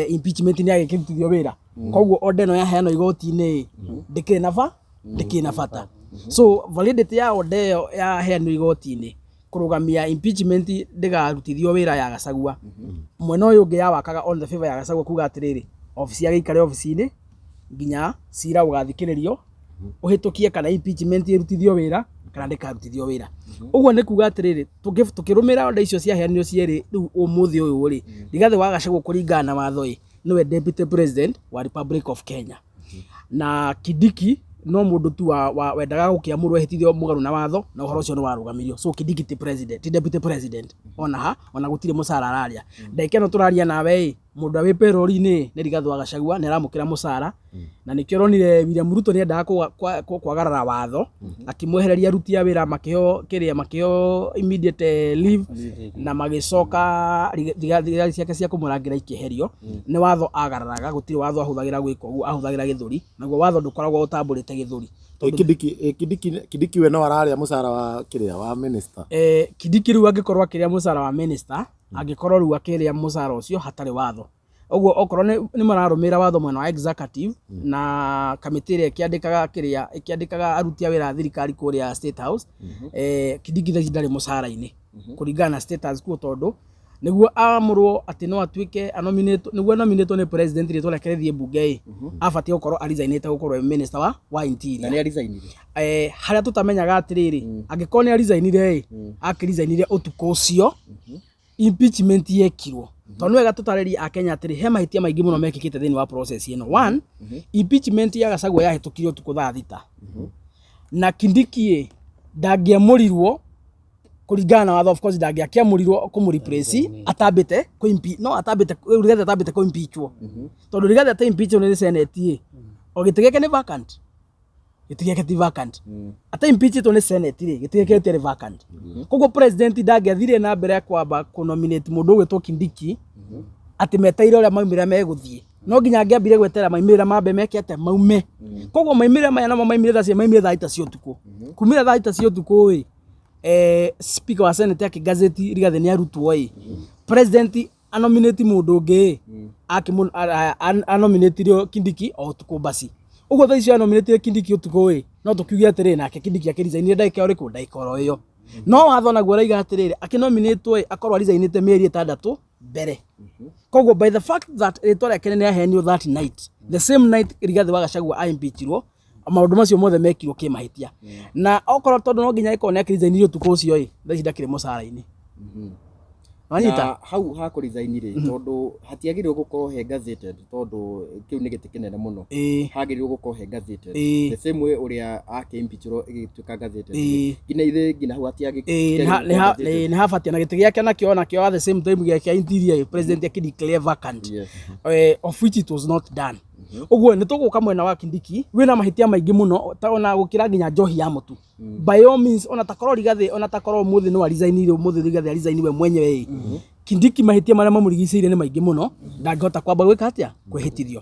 impeachment nĩ agĩkĩrutithio wĩra. Koguo order ĩno yaheanwo igoti-inĩ ndĩkĩrĩ na ba ndĩkĩrĩ na bata. So validity ya order ĩyo yaheanwo igoti-inĩ kũrũgamia impeachment ndĩgarutithio wĩra ya Gachagua. Mwena ũyũ ũngĩ yawakaga on the favor ya Gachagua kuga atĩrĩrĩ, obici agĩikare obici-inĩ nginya cira ũgathikĩrĩrio ũhĩtũkie kana impeachment ĩrutithio wĩra kana ndĩkarutithio wĩra. Ũguo nĩ kuga atĩrĩrĩ, tũkĩrũmĩrĩra order icio ciaheanirwo cierĩ rĩu ũmũthĩ ũyũ rĩ, Rigathĩ wa Gachagua kũringana na watho ĩ nĩwe deputy president wa Republic of Kenya. Na Kindiki no mũndũ tu wa wendaga gũkĩamũrwo ehĩtithio mũgarũ na watho na ũhoro ũcio nĩ warũgamirio. So Kindiki ti president, ti deputy president ona ha, ona gũtirĩ mũcara ararĩa. Ndagĩka ĩno tũraria nawe ĩ, mũndũ ũrĩa wĩ payroll-inĩ nĩ Rigathĩ wa Gachagua nĩ aramũkĩra mũcara na nĩkĩo ũronire William Ruto nĩ endaga kwagarara watho akĩmwehereria aruti a wĩra makĩheo kĩrĩa makĩheo immediate leave na magĩcoka thigari ciake cia kũmũrangĩra ikĩeherio. Nĩ watho agararaga, gũtirĩ watho ahũthagĩra gwĩka ũguo, ahũthagĩra gĩthũri, naguo watho ndũkoragwo ũtambũrĩte gĩthũri. Kindiki we no ararĩa mũcara wa kĩrĩa wa minister? Kindiki rĩu angĩkorwo akĩrĩa mũcara wa minister, angĩkorwo rĩu akĩrĩa mũcara ũcio hatarĩ watho. Ũguo okorwo nĩ mararũmĩrĩra watho mwena wa executive na kamĩtĩ ĩrĩa ĩkĩandĩkaga kĩrĩa ĩkĩandĩkaga aruti a wĩra a thirikari kũrĩa State House, Kindiki thaa ici ndarĩ mũcara-inĩ kũringana na status quo tondũ nĩguo amũrwo atĩ no atuĩke anominate, nĩguo anominatwo nĩ president rĩtwa rĩake rĩthiĩ mbunge ĩ, abatiĩ gũkorwo aresignĩte gũkorwo e minister wa interior. Na nĩ aresignire? Harĩa tũtamenyaga atĩrĩrĩ, angĩkorwo nĩ aresignire ĩ, akĩresignire ũtukũ ũcio impeachment yekirwo. Tondũ nĩ wega tũtarĩrie Akenya atĩrĩ, he mahĩtia maingĩ mũno mekĩkĩte thĩinĩ wa process ĩno. One, impeachment ya Gachagua yahĩtũkirio ũtukũ thaa 6. Na Kindiki ĩ, ndangĩamũrirwo kũringana na watho, of course ndangĩakĩamũrirwo kũmũreplace atambĩte no atambĩte, rĩu Rigathĩ atambĩte kũ-impeachwo. Tondũ Rigathĩ ata impeachwo nĩ Senate ĩ, o gĩtĩ gĩake nĩ vacant. Gĩtĩ gĩake ti vacant. Ata impeachĩtwo nĩ Senate rĩ, gĩtĩ gĩake gĩtiarĩ vacant. Koguo president ndangĩathire na mbere kwamba kũ-nominate mũndũ ũgwĩtwo Kindiki atĩ metereire ũrĩa maumĩrĩra megũthiĩ. No nginya angĩambire gweterera maumĩrĩra mambe meke atĩa maume. Koguo maumĩrĩra maya namo maumĩrĩra thaa maumĩrĩra thaa 6 cia ũtukũ. Kumĩra thaa 6 cia ũtukũ ĩ, speaker wa Senate akĩgazeti Rigathĩ nĩ arutwo ĩ, president anominate mũndũ ũngĩ ĩ, anominate Kindiki o ũtukũ basi. Ũguo thaa icio anominate Kindiki ũtukũ ĩ, no tũkiuge atĩrĩrĩ nake Kindiki akĩresignire ndagĩka ĩrĩkũ, ndagĩka oro ĩyo. No watho naguo ũraiga atĩrĩrĩ, akĩnominatwo ĩ, akorwo aresignĩte mĩeri 6 mbere. Koguo by the fact that rĩtwa rĩake nĩ rĩaheanirwo that night, the same night Rigathĩ wa Gachagua aimpeachirwo, maũndũ macio mothe mekirwo kĩmahĩtia. Na okorwo tondũ no nginya ĩkorwo nĩ akĩresignire ũtukũ ũcio ĩ, thaa ici ndakĩrĩ mũcara-inĩ. Wanyita? Na hau ha kũresign rĩ, tondũ hatiagĩrĩirwo gũkorwo he gazetted, tondũ kĩu nĩ gĩtĩ kĩnene mũno. Hagĩrĩirwo gũkorwo he gazetted. The same way ũrĩa akĩimpeachirwo ĩgĩtuĩka gazetted. Nginya ithe nginya hau Nĩ habatie na gĩtĩ gĩake nakĩo nakĩo at the same time gĩa interior president akĩ declare vacant. Of which it was not done. Ũguo nĩ tũgũka mwena wa Kindiki wĩna mahĩtia maingĩ mũno ta ona gũkĩra nginya njohi ya mũtu. By all means, ona takorwo Rigathĩ, ona takorwo ũmũthĩ no arizainire, ũmũthĩ Rigathĩ arizaini we mwenyewe ĩ, Kindiki mahĩtia marĩa mamũrigicĩirie nĩ maingĩ mũno, ndangĩhota kwamba gwĩka atĩa, kwĩhĩtithio.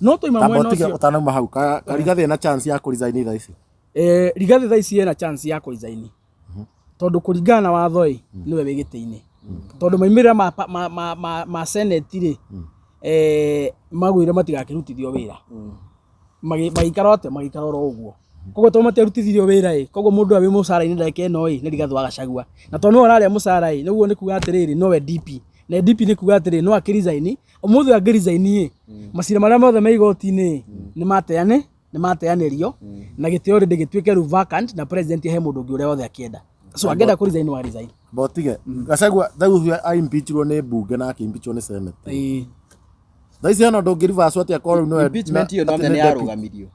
No twaima Tamba mwena ũtige ũcio. Ũtanauma hau, Rigathĩ ena chance ya kũresign thaa ici? Rigathĩ thaa ici ena chance ya kũresign, tondũ kũringana na watho ĩ, nĩwe wĩ gĩtĩ-inĩ, tondũ maumĩrĩra ma Senate rĩ, magwĩre matigakĩrutithio wĩra. Magĩikara atĩa? Magĩikara oro ũguo. Koguo tondũ matiarutithirio wĩra ĩ, koguo mũndũ ũrĩa wĩ mũcara-inĩ ndagĩka ĩno ĩ, nĩ Rigathĩ wa Gachagua. Na tondũ nĩwe ũrarĩa mũcara ĩ, ũguo nĩ kuga atĩrĩrĩ, nowe DP. Na DP nĩ kuga atĩrĩrĩ, no akĩresign, ũmũthĩ ũyũ angĩresign ĩ, macira marĩa mothe me igoti-inĩ ĩ, nĩ mateanĩrio na gĩtĩ already gĩtuĩke rĩu vacant, na president ahe mũndũ ũngĩ ũrĩa wothe akĩenda. So angĩenda kũresign, no aresign. Amba ũtige Gachagua rĩu ũcio aimpeachirwo nĩ mbunge na akĩimpeachwo nĩ Senate. Thaa ici hena ũndũ ũngĩreverse atĩa korwo rĩu nĩwe Impeachment ĩyo no atĩ nĩ nĩ deputy? yarũgamirio.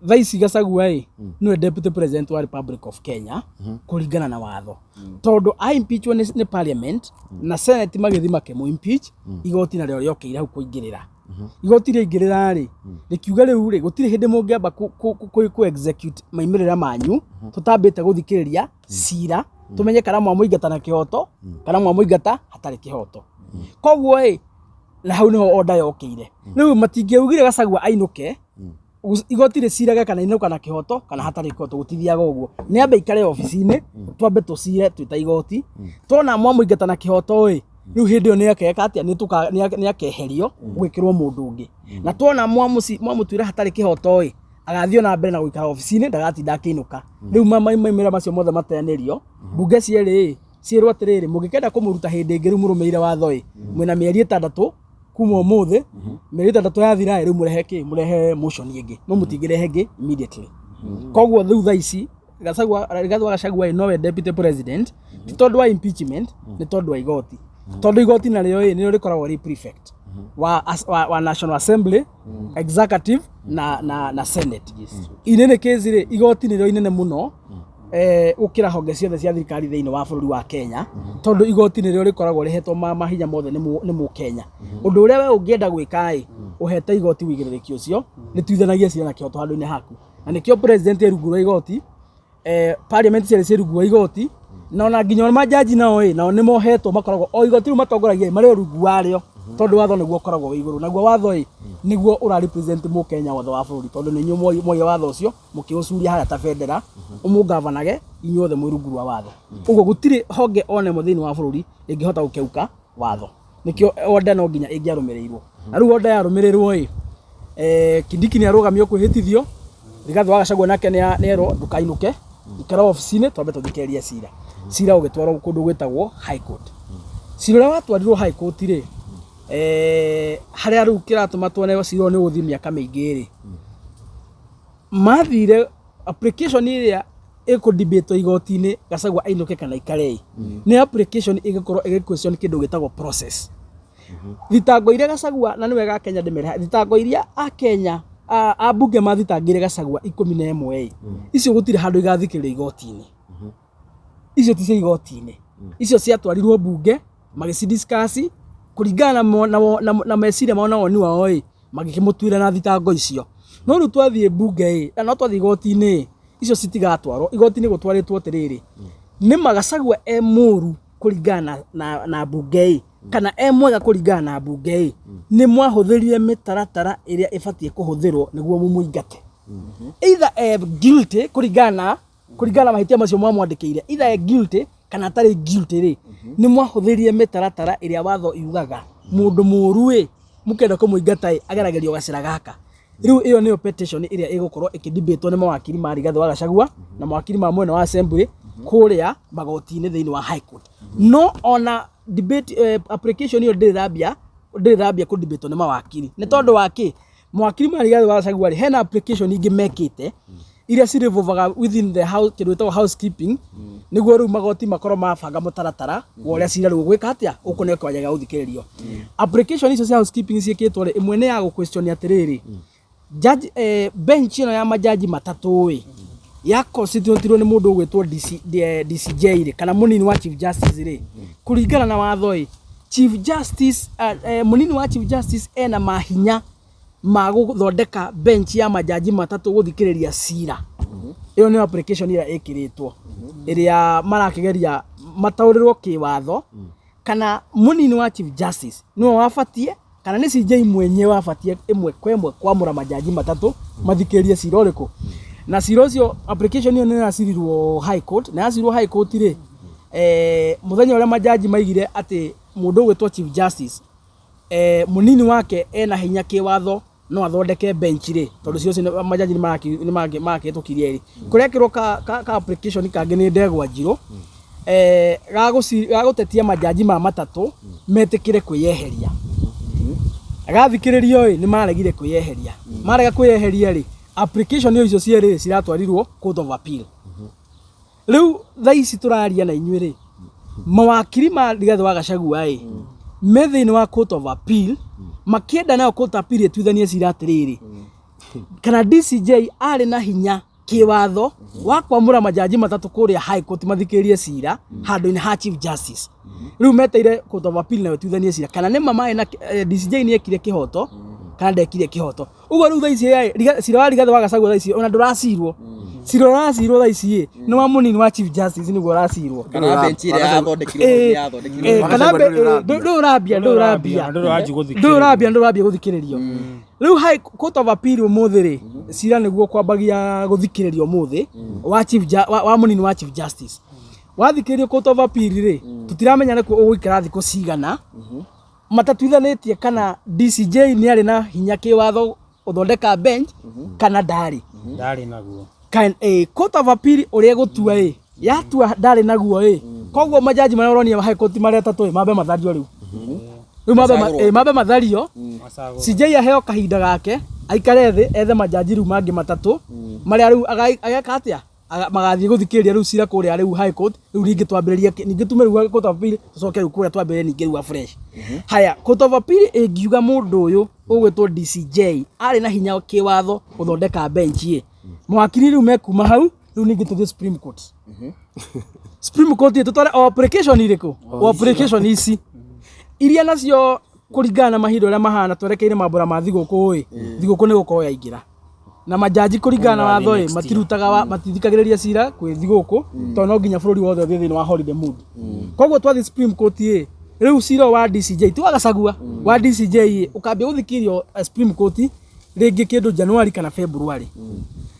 Thaa ici Gachagua ĩ, nĩwe deputy president wa Republic of Kenya kũringana na watho, tondũ a impeachwo nĩ parliament na Senate, magĩthiĩ makĩmũ impeach. Igoti narĩo rĩokĩire hau kũingĩrĩra. Igoti rĩaingĩrĩra rĩ, rĩkiuga rĩu rĩ, gũtirĩ hĩndĩ mũngĩamba kũ execute maimĩrĩra manyu tũtambĩte gũthikĩrĩria cira, tũmenye kana mwamũingata na kĩhoto kana mwamũingata hatarĩ kĩhoto. Koguo ĩ, na hau nĩho order yokĩire. Rĩu matingĩaugire Gachagua ainũke, igoti rĩcirage kana inũka na kĩhoto kana hatarĩ kĩhoto. Gũtithiaga ũguo. Nĩ ambe ikare obici-inĩ, twambe tũcire twĩ ta igoti. Twona mwamũingata na kĩhoto ĩ, rĩu hĩndĩ ĩyo nĩ akeka atĩa? Nĩ akeherio, gwĩkĩrwo mũndũ ũngĩ. Na twona mwamũtuĩra hatarĩ kĩhoto ĩ, agathiĩ na mbere na gũikara obici-inĩ, ndagatinda akĩinũka. Rĩu maumĩrĩra macio mothe mateanĩrio, mbunge cierĩ ĩ, ciĩrwo atĩrĩrĩ, mũngĩkenda kũmũruta hĩndĩ ĩngĩ rĩu mũrũmĩrĩire watho ĩ, mwĩna mĩeri 6 kuma ũmũthĩ. Mĩeri 6 yathira ĩ, rĩu mũrehe kĩ? Mũrehe motion ĩngĩ, no mũtingĩrehe ĩngĩ immediately. Koguo rĩu thaa ici Gachagua, Rigathĩ wa Gachagua ĩ, nowe deputy president, ti tondũ wa impeachment, nĩ tondũ wa igoti, tondũ igoti narĩo ĩ, nĩrĩo rĩkoragwo rĩ prefect wa National Assembly, executive na Senate. Inene case rĩ, igoti nĩrĩo inene mũno gũkĩra honge ciothe cia thirikari thĩinĩ wa bũrũri wa Kenya, tondũ igoti nĩrĩo rĩkoragwo rĩhetwo mahinya mothe nĩ mũkenya. Ũndũ ũrĩa we ũngĩenda gwĩka ĩ, ũhete igoti wĩigĩrĩrĩki ũcio rĩtuithanagie cira na kĩhoto handũ-inĩ haku. Na nĩkĩo president e rungu rwa igoti, parliament ciarĩ ciĩ rungu rwa igoti, na ona nginya majaji nao ĩ, nao nĩ mohetwo, makoragwo o igoti rĩu matongoragia ĩ, marĩ o rungu warĩo, tondũ watho nĩguo ũkoragwo wĩ igũrũ. Naguo watho ĩ, nĩguo ũra represent mũkenya wothe wa bũrũri, tondũ nĩ inyuĩ mwoire watho ũcio mũkĩũcuria harĩa ta bendera ũmũgavanage inyuothe mwĩ rungu rwa watho. Ũguo gũtirĩ honge ona ĩmwe thĩinĩ wa bũrũri ĩngĩhota gũkeuka watho. Nĩkĩo order no nginya ĩngĩarũmĩrĩirwo. Na rĩu order yarũmĩrĩrwo ĩ, Kindiki nĩ arũgamio kwĩhĩtithio. Rigathĩ wa Gachagua nake nĩ erwo, "Ndũkainũke, ikara obici-inĩ twambe tũthikĩrĩrie cira." Cira ũgĩtwarwo kũndũ gwĩtagwo High Court. Cira ũrĩa watwarirwo High Court rĩ, harĩa rĩu kĩratũma tuone cira ũyũ nĩ ũgũthiĩ mĩaka mĩingĩ rĩ, mathire application ĩrĩa ĩkũdebatwo igoti-inĩ, Gachagua ainũke kana aikare ĩ, nĩ application ĩgĩkorwo ĩgĩ question kĩndũ gĩtagwo process. Thitango iria Gachagua, na nĩ wega Kenya ndĩmere, thitango iria a Kenya ambunge mathitangĩire Gachagua 11 ĩ, icio gũtirĩ handũ igathikĩrĩrio igoti-inĩ. Icio ti cia igoti-inĩ, icio ciatwarirwo mbunge magĩcidiscuss kũringana na meciria mao na woni wao ĩ, magĩkĩmũtuĩra na thitango icio. No rĩu twathiĩ mbunge ĩ, na no twathiĩ igoti-inĩ ĩ, icio citigatwarwo igoti-inĩ. Gũtwarĩtwo atĩrĩrĩ, nĩ ma Gachagua e mũru kũringana na mbunge ĩ, kana e mwega kũringana na mbunge ĩ, nĩ mwahũthĩrire mĩtaratara ĩrĩa ĩbatiĩ kũhũthĩrwo nĩguo mũmũingate? Either e guilty kũringana na mahĩtia macio mwamwandĩkĩire, either e guilty kana atarĩ guilty rĩ, nĩ mwahũthĩrire mĩtaratara ĩrĩa watho yugaga mũndũ mũũru ĩ, mũkenda kũmũingata ĩ, ageragĩrio gacĩra gaka. Rĩu ĩyo nĩyo petition ĩrĩa ĩgũkorwo ĩkĩdebatwo nĩ mawakiri ma Rigathĩ wa Gachagua na mawakiri ma mwena wa assembly kũrĩa magoti-inĩ thĩinĩ wa High Court. No ona debate, application ĩyo ndĩrĩ rambia kũdebatwo nĩ mawakiri. Nĩ tondũ wa kĩ? Mawakiri ma Rigathĩ wa Gachagua rĩ, hena application ingĩ mekĩte iria cirevolvaga within the house, kĩndũ gĩtagwo housekeeping, nĩguo rĩu magoti makorwo mabanga mũtaratara wa ũrĩa cira rĩu ũgwĩka atĩa, ũkũneo kĩwanja gĩa gũthikĩrĩrio. Application icio cia housekeeping ciĩkĩtwo rĩ, ĩmwe nĩ ya gũ question atĩrĩrĩ, judge, bench ĩno ya majaji matatũ ĩ, ya constitutirwo nĩ mũndũ ũgwĩtwo DC, DCJ rĩ, kana mũnini wa chief justice rĩ. Kũringana na watho ĩ, chief justice, mũnini wa chief justice ena mahinya. Ma gũthondeka bench ya majaji matatũ gũthikĩrĩria cira. Ĩyo nĩyo application ĩrĩa ĩkĩrĩtwo, ĩrĩa marakĩgeria mataũrĩrwo kĩwatho kana mũnini wa Chief Justice nĩwe wabatie kana nĩ CJ mwenyewe wabatie ĩmwe kwa ĩmwe kwamũra majaji matatũ mathikĩrĩrie cira ũrĩkũ. Na cira ũcio, application ĩyo nĩ yacirirwo High Court, na yacirirwo High Court rĩ, mũthenya ũrĩa majaji maigire atĩ mũndũ ũgwĩtwo Chief Justice, mũnini wake ena hinya kĩwatho no athondeke bench rĩ, tondũ cio ũcio majaji nĩ marakĩhĩtũkirie rĩ, kũrekĩrwo ka application kangĩ nĩ Ndegwa Njirũ, ga gũtetia majaji ma matatũ metĩkĩre kwĩyeheria. Gathikĩrĩrio ĩ, nĩ maregire kwĩyeheria. Marega kwĩyeheria rĩ, application icio cierĩ ciratwarirwo Court of Appeal. Rĩu thaa ici tũraria na inyuĩ rĩ, mawakiri ma Rigathĩ wa Gachagua ĩ me thĩinĩ wa Court of Appeal makĩenda nayo Court of Appeal ĩtuithanie cira atĩrĩrĩ, kana DCJ arĩ na hinya kĩwatho wa kwamũra majaji matatũ kũrĩa High Court mathikĩrĩrie cira handũ-inĩ ha Chief Justice. Rĩu meteire Court of Appeal nayo ĩtuithanie cira kana nĩma marĩ na DCJ nĩ ekire kĩhoto kana ndekire kĩhoto. Ũguo rĩu thaa ici ĩ, cira wa Rigathĩ wa Gachagua thaa ici ona ndũracirwo. Cira ũracirwo thaa ici ĩ nĩ wa mũnini wa Chief Justice nĩguo ũracirwo. Kana bench ĩrĩa yathondekirwo yathondekirwo. Kana ndũrĩ ũrambia, ndũrĩ ũrambia. Ndũrĩ ũranjia gũthikĩrĩrio. Ndũrĩ ũrambia, ndũrĩ ũrambia gũthikĩrĩrio. Rĩu High Court of Appeal ũmũthĩ rĩ, cira nĩguo kwambagia gũthikĩrĩrio ũmũthĩ wa chief wa mũnini wa Chief Justice. Wathikĩrĩrio Court of Appeal rĩ, tũtiramenya nĩkuo ũgũikara thikũ cigana matatuithanĩtie kana DCJ nĩ arĩ na hinya kĩwatho gũthondeka bench kana ndarĩ. Ndarĩ naguo. Court of Appeal ũrĩa ĩgũtua ĩ, yatua ndarĩ naguo ĩ, koguo majaji marĩa ũronire High Court marĩa atatũ ĩ, mambe mathario rĩu. Rĩu mambe mathario. Macagũrwo. CJ aheo kahinda gake aikare thĩ ethe majaji rĩu mangĩ matatũ marĩa rĩu ageka atĩa, magathiĩ gũthikĩrĩria rĩu cira kũrĩa rĩu High Court. Rĩu rĩngĩ twambĩrĩrie ningĩ tume rĩu Court of Appeal, tũcoke rĩu kũrĩa twambĩrĩrie ningĩ rĩu afresh. Haya, Court of Appeal ĩngiuga mũndũ ũyũ ũgwĩtwo DCJ arĩ na hinya kĩwatho gũthondeka bench ĩ, mawakiri rĩu mekuma hau rĩu ningĩ tũthiĩ Supreme Court. Supreme Court ĩ, tũtware o application irĩkũ, o application ici iria nacio kũringana na mahinda ũrĩa mahana twerekeire mambũra ma thigũkũ ĩ, thigũkũ nĩ gũkorwo yaingĩra na majaji kũringana na watho ĩ matirutaga matithikagĩrĩria cira kwĩ thigũkũ tondũ no nginya bũrũri wothe ũthiĩ thĩinĩ wa holiday mood. Koguo twathiĩ Supreme Court ĩ, rĩu cira wa DCJ ti wa Gachagua, wa DCJ ĩ, ũkambia gũthikĩrĩrio Supreme Court rĩngĩ kĩndũ January kana February.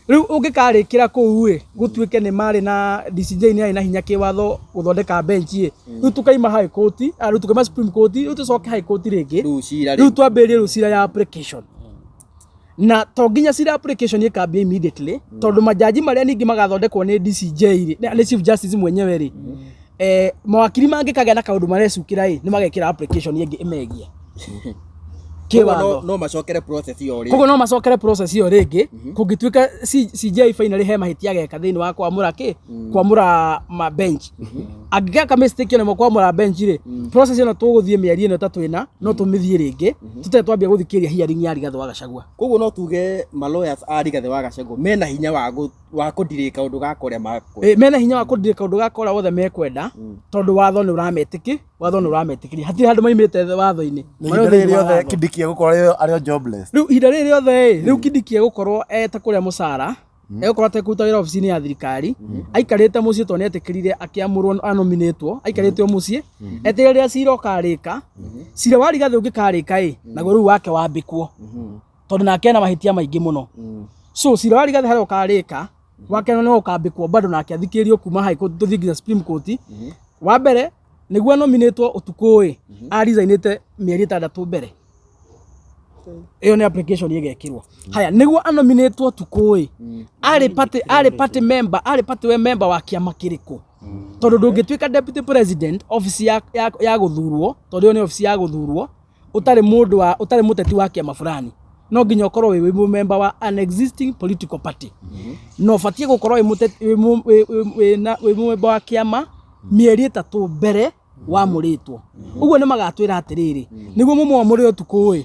Rĩu ũngĩkarĩkĩra kũu ĩ, gũtuĩke nĩ marĩ na DCJ nĩ arĩ na hinya kĩwatho gũthondeka bench ĩ, rĩu tukaima High Court, rĩu tukaima Supreme Court, rĩu tũcoke High Court rĩngĩ. Rĩu cira rĩu twambĩrĩrie rĩu cira ya application, na to nginya cira application ĩkambia immediately tondũ majaji marĩa ningĩ magathondekwo nĩ DCJ rĩ, nĩ Chief Justice mwenyewe rĩ, mawakiri mangĩkagĩa na kaũndũ marecukĩra ĩ, nĩ magekĩra application ĩngĩ ĩmegie kĩwatho. No macokere process ĩyo rĩngĩ. Koguo no macokere process ĩyo rĩngĩ kũngĩtuĩka CJ finally he mahĩtia ageka thĩinĩ wa kwamũra kĩ, kwamũra ma bench. Angĩgeka mistake ĩno kwamũra bench rĩ, process ĩno tũgũthiĩ mĩeri ĩno ĩtatũ ĩna no tũmĩthiĩ rĩngĩ tũtarĩ twambia gũthikĩrĩria hearing ya Rigathĩ wa Gachagua. Koguo no tuge ma lawyers a Rigathĩ wa Gachagua mena hinya wa kũndirĩ kaũndũ gaka ũrĩa makwenda. Mena hinya wa kũndirĩ kaũndũ gaka ũrĩa wothe mekwenda tondũ watho nĩ ũrametĩkĩ, watho nĩ ũrametĩkĩria, hatirĩ handũ maimĩte watho-inĩ. Ihinda rĩrĩ rĩothe Kindiki egũkorwo arĩ o jobless. Rĩu ihinda rĩrĩ rĩothe ĩ, rĩu Kindiki egũkorwo etekũrĩa mũcara, egũkorwo atekũruta wĩra obici-inĩ ya thirikari, aikarĩte mũciĩ tondũ nĩetĩkĩrire akĩamũrwo anominĩtwo, aikarĩte o mũciĩ etereire rĩrĩa cira ũkarĩka. Cira wa Rigathĩ ũngĩkarĩka ĩ, naguo rĩu wake wambĩkwo tondũ nake ena mahĩtia maingĩ mũno. So cira wa Rigathĩ harĩa ũkarĩka wake no ũkambĩkwo bado nake athikĩrĩrio kuma High Court tũthiĩ nginya Supreme Court. Wa mbere nĩguo anominĩtwo ũtukũ ĩ, aresignĩte mĩeri 6 mbere. Ĩyo nĩ application ĩgekĩrwo. Haya, nĩguo anominĩtwo ũtukũ ĩ, arĩ party member, arĩ party we member wa kĩama kĩrĩkũ? Tondũ ndũngĩtuĩka deputy president office ya gũthurwo, tondũ ĩyo nĩ office ya gũthurwo, ũtarĩ mũndũ wa, ũtarĩ mũteti wa kĩama fulani. No nginya ũkorwo wĩ member wa an existing political party. Na ũbatiĩ gũkorwo wĩ mũteti, wĩ member wa kĩama mĩeri 3 mbere wamũrĩtwo. Ũguo nĩ magatwĩra atĩrĩrĩ, nĩguo mũmwamũre ũtukũ ĩ,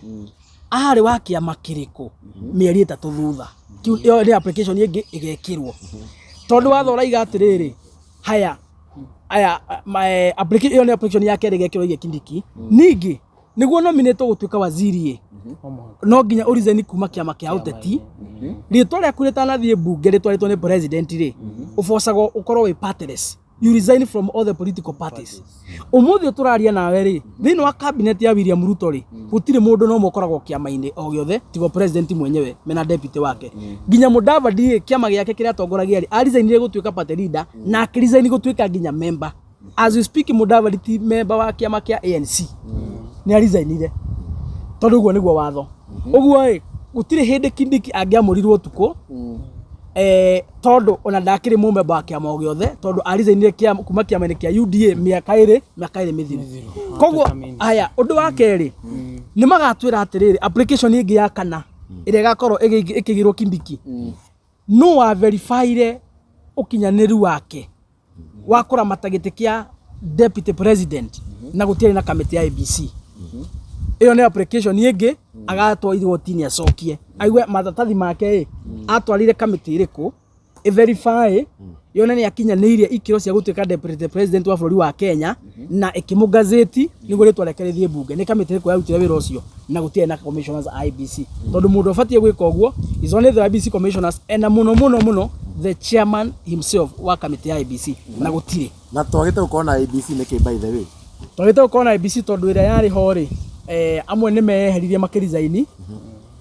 arĩ wa kĩama kĩrĩkũ mĩeri 3 thutha. Kĩu ĩyo nĩ application ĩngĩ ĩgekĩrwo. Tondũ watho ũraiga atĩrĩrĩ, haya, aya, ĩyo nĩ application ya kerĩ ĩgekĩrwo ĩgiĩ Kindiki. Ningĩ Nĩguo nominate gũtuĩka waziri ĩ, no nginya ũresign kuma kĩama kĩa ũteti. Rĩtwa rĩaku rĩtanathiĩ mbunge rĩtwarĩtwo nĩ president rĩ, ũbocagwo ũkorwo wĩ partyless. You resign from all the political parties. Ũmũthĩ tũraria nawe rĩ, thĩinĩ wa cabinet ya William Ruto rĩ, gũtirĩ mũndũ no ũmwe ũkoragwo kĩama-inĩ o gĩothe tigo president mwenyewe mena deputy wake. Nginya Mudavadi rĩ, kĩama gĩake kĩrĩa atongoragia rĩ, aresignire gũtuĩka party leader na akĩresign gũtuĩka nginya member. As we speak, Mudavadi ti member wa kĩama kĩa ANC. Nĩ aresignire tondũ ũguo nĩguo watho. Ũguo ĩ, gũtirĩ hĩndĩ Kindiki angĩamũrirwo ũtukũ, tondũ ona ndakĩrĩ mũmemba wa kĩama o gĩothe, tondũ aresignire kuma kĩama-inĩ kĩa UDA mĩaka 2 mĩthiru. Koguo aya, ũndũ wa kerĩ, nĩ magatwĩra atĩrĩrĩ, application ĩngĩ ya kana ĩrĩa ĩgakorwo ĩkĩgĩrwo Kindiki, no wa verifyire ũkinyanĩru wake wa kũramata gĩtĩ kĩa deputy president na gũtiarĩ na kamĩtĩ ya ABC. Ĩyo nĩ application ĩngĩ agatwarwo igoti-inĩ acokie aigue maratathi make ĩ atwarire kamĩtĩ ĩrĩkũ ĩ-verify yone nĩ akinyanĩirie ikĩro cia gũtuĩka deputy president wa bũrũri wa Kenya na ĩkĩmũgazeti nĩguo rĩtwa rĩake rĩthiĩ mbunge. Nĩ kamĩtĩ ĩrĩkũ yarutire wĩra ũcio na gũtiarĩ na commissioners a IEBC? Tondũ mũndũ ũbatiĩ gwĩka ũguo is only the IEBC commissioners na mũno mũno mũno the chairman himself wa kamĩtĩ ya IEBC, na gũtirĩ. Na twagĩte gũkorwo na IEBC nĩkĩ, by the way? Twagĩte gũkorwo na IEBC tondũ ĩrĩa yarĩ ho rĩ, amwe nĩ meyeheririe makĩresign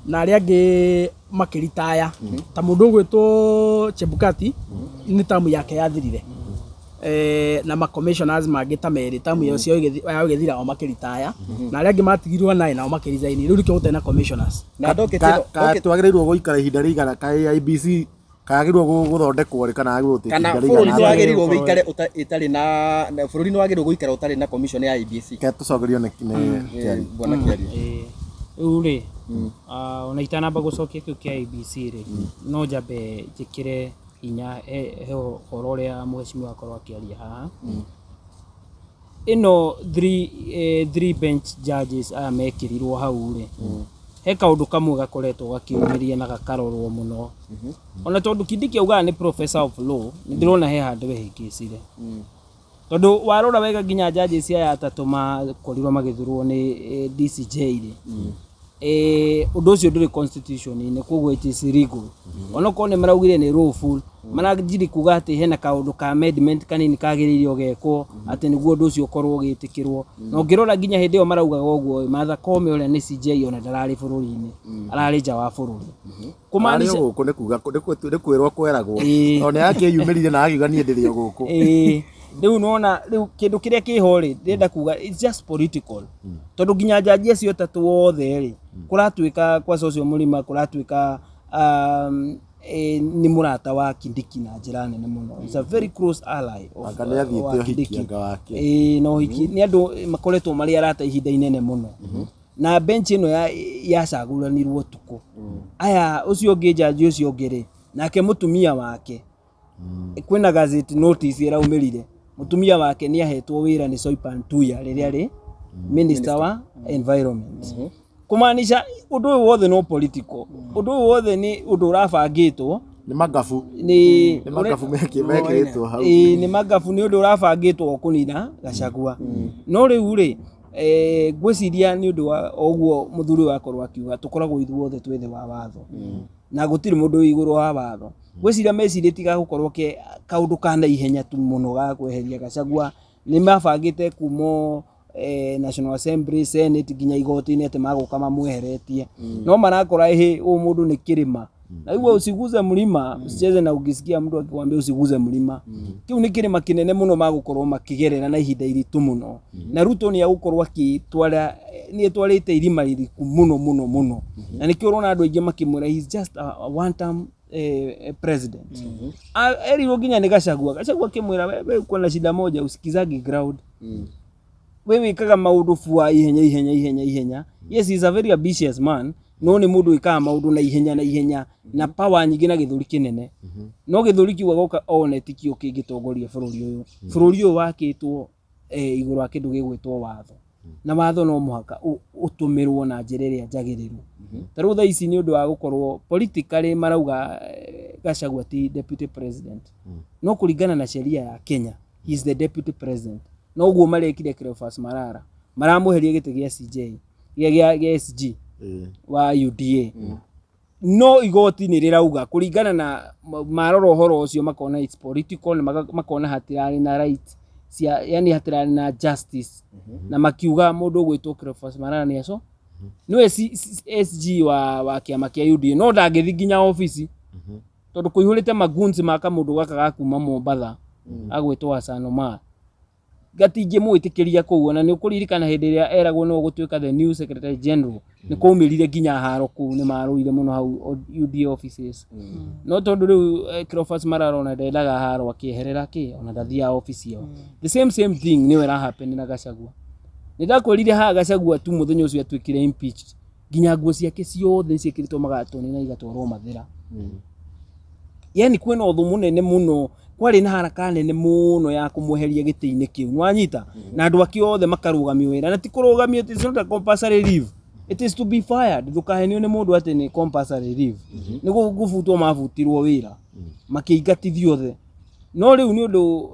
na arĩa angĩ makĩritaya, ta mũndũ ũgwĩtwo Chebukati nĩ tamu yake yathirire, na ma commissioners mangĩ ta merĩ tamu yao cio yao ĩgĩthira, o makĩritaya, na arĩa angĩ matigirwo naĩ nao makĩresign. Rĩu nĩkĩo gũtarĩ na commissioners. Na ndokĩte Ka twagĩrĩirwo gũikara ihinda rĩigana ka IEBC kayagĩrĩirwo gũthondekwo rĩ, kana yagĩrĩirwo gũtake kana ihinda bũrũri rĩigana nĩ atĩa? Wagĩrĩirwo wĩikare ĩtarĩ na bũrũri nĩ wagĩrĩirwo gũikara ũtarĩ na commission ya IEBC? Reke tũcokerio nĩ Kĩari. Bwana Kĩaria. Rĩu rĩ, ona itanamba gũcokia kĩu kĩa IEBC rĩ, no njambe njĩkĩre hinya he ũhoro ũrĩa mheshimiwa akorwo akĩaria haha. Ĩno three bench judges aya mekĩrirwo hau rĩ, he kaũndũ kamwe gakoretwo gakiumĩria na gakarorwo mũno. Ona tondũ Kindiki augaga nĩ professor of law, nĩ ndĩrona he handũ ehĩngĩcire, tondũ warora wega nginya judges aya atatũ makorirwo magĩthurwo nĩ DCJ rĩ, ũndũ ũcio ndũrĩ constitution-inĩ. Koguo it is illegal. Onokorwo nĩ maraugire nĩ lawful, maranjiri kuga atĩ hena kaũndũ ka amendment kanini kagĩrĩire gekwo atĩ nĩguo ũndũ ũcio ũkorwo ũgĩtĩkĩrwo. Na ũngĩrora nginya hĩndĩ ĩyo maraugaga ũguo, Martha Koome ũrĩa nĩ CJ ona ndararĩ bũrũri-inĩ, ararĩ nja wa bũrũri. Arĩ Kũmaanisha o gũkũ, nĩ kuga nĩ kwĩrwo kweragwo. Ĩĩ. Tondũ nĩ akĩyumĩrire na akiuga niĩ ndĩrĩ o gũkũ. Ĩĩ, rĩu nona rĩu kĩndũ kĩrĩa kĩho rĩ, ndĩrenda kuga it's just political, tondũ nginya jaji acio atatũ othe rĩ, kũratuĩka kwaca ũcio mũrima kũratuĩka nĩ mũrata wa Kindiki na njĩra nene mũno. It's a very close ally of, Anga nĩ athiĩte wa ũhiki. Kindiki. Anga wake. Ĩĩ, na ũhiki nĩ andũ makoretwo marĩ arata ihinda inene mũno. Na bench ĩno yacagũranirwo ũtukũ. Aya ũcio ũngĩ, jaji ũcio ũngĩ rĩ, nake mũtumia wake, kwĩna gazette notice ĩraumĩrire, mũtumia wake nĩ ahetwo wĩra nĩ Soipan Tuya rĩrĩa rĩ minister wa environment, kumaanisha ũndũ ũyũ wothe no political, ũndũ ũyũ wothe nĩ ũndũ ũrabangĩtwo. Nĩ magabu. Nĩ Nĩ magabu mekĩrĩtwo hau. Ĩĩ, nĩ magabu, nĩ ũndũ ũrabangĩtwo kũnina Gachagua. No rĩu rĩ, ngwĩciria nĩ ũndũ wa o ũguo mũthuri ũyũ akorwo akiuga, tũkoragwo ithuothe twĩ thĩ wa watho na gũtirĩ mũndũ wĩ igũrũ wa watho. Ngwĩciria mecirĩtie gagũkorwo ke kaũndũ ka naihenya tu mũno ga kweheria Gachagua. Nĩ mabangĩte kumo National Assembly, Senate, nginya igoti-inĩ atĩ magũka mamweheretie, no marakora ĩhĩ ũyũ mũndũ nĩ kĩrĩma. Na hivyo usiguze mlima, usicheze na ukisikia mtu akikwambia usiguze mlima. Kĩu nĩ kĩrĩma kĩnene mũno magũkorwo makĩgerera na ihinda iritũ mũno, na Ruto nĩ agũkorwo akĩtwara, nĩ atwarĩte irima ririku mũno mũno mũno, na nĩkĩo ũrona andũ aingĩ makĩmwĩra he is just a one term president. Erirwo nginya nĩ Gachagua. Gachagua akĩmwĩra, we uko na shida moja, usikizagi ground, we wĩkaga maũndũ bua ihenya ihenya ihenya ihenya. Yes, he is a very ambitious man, no nĩ mũndũ wĩkaga maũndũ na ihenya na ihenya na power nyingĩ na gĩthũri kĩnene, no gĩthũri kĩu agoka one tikio kĩngĩtongoria bũrũri ũyũ. Bũrũri ũyũ wakĩtwo igũrũ wa kĩndũ gĩgwĩtwo watho, na watho no mũhaka ũtũmĩrwo na njĩra ĩrĩa njagĩrĩru. Ta rĩu thaa ici nĩ ũndũ wa gũkorwo politically marauga Gachagua ti deputy president, no kũringana na sheria ya Kenya he is the deputy president. No ũguo marekire Cleophas Malala. Maramweheria gĩtĩ gĩa CJ, gĩa SG wa UDA. No igoti nĩ rĩrauga kũringana na marora ũhoro ũcio makona it's political na makona hatirarĩ na right cia, yani hatirarĩ na justice, na makiuga mũndũ ũgwĩtwo Cleophas Malala nĩ aco nĩwe SG wa kĩama kĩa UDA, no ndangĩthiĩ nginya obici tondũ kũihũrĩte maguns ma kamũndũ gaka ga kuma Mombatha agwĩtwo Hassan Omar, gatingĩmwĩtĩkĩria kũu. Ona nĩ ũkũririkana hĩndĩ ĩrĩa eragwo nĩwe ũgũtuĩka the new secretary general, nĩ kwaumĩrire nginya haro kũu, nĩ marũire mũno hau UDA offices. No tondũ rĩu Cleophas Malala ona ndendaga haro, akĩeherera kĩ, ona ndathiaga obici ĩyo. The same thing nĩyo ĩra happen na Gachagua. Nĩ ndakwĩrire haha Gachagua tu mũthenya ũcio atuĩkire impeached, nginya nguo ciake ciothe ciĩkĩrĩtwo magatoni na igatwarwo Mathĩra. Yani kwĩna ũthũ mũnene mũno, kwarĩ na haraka nene mũno ya kũmweheria gĩtĩ-inĩ kĩu, nĩwanyita, na andũ ake othe makarũgamio wĩra, na ti kũrũgamio, it is not a compulsory leave, it is to be fired. Ndũkahenio nĩ mũndũ atĩ nĩ compulsory leave. Nĩ gũbutwo mabutirwo wĩra, makĩingatithio othe. No rĩu nĩ ũndũ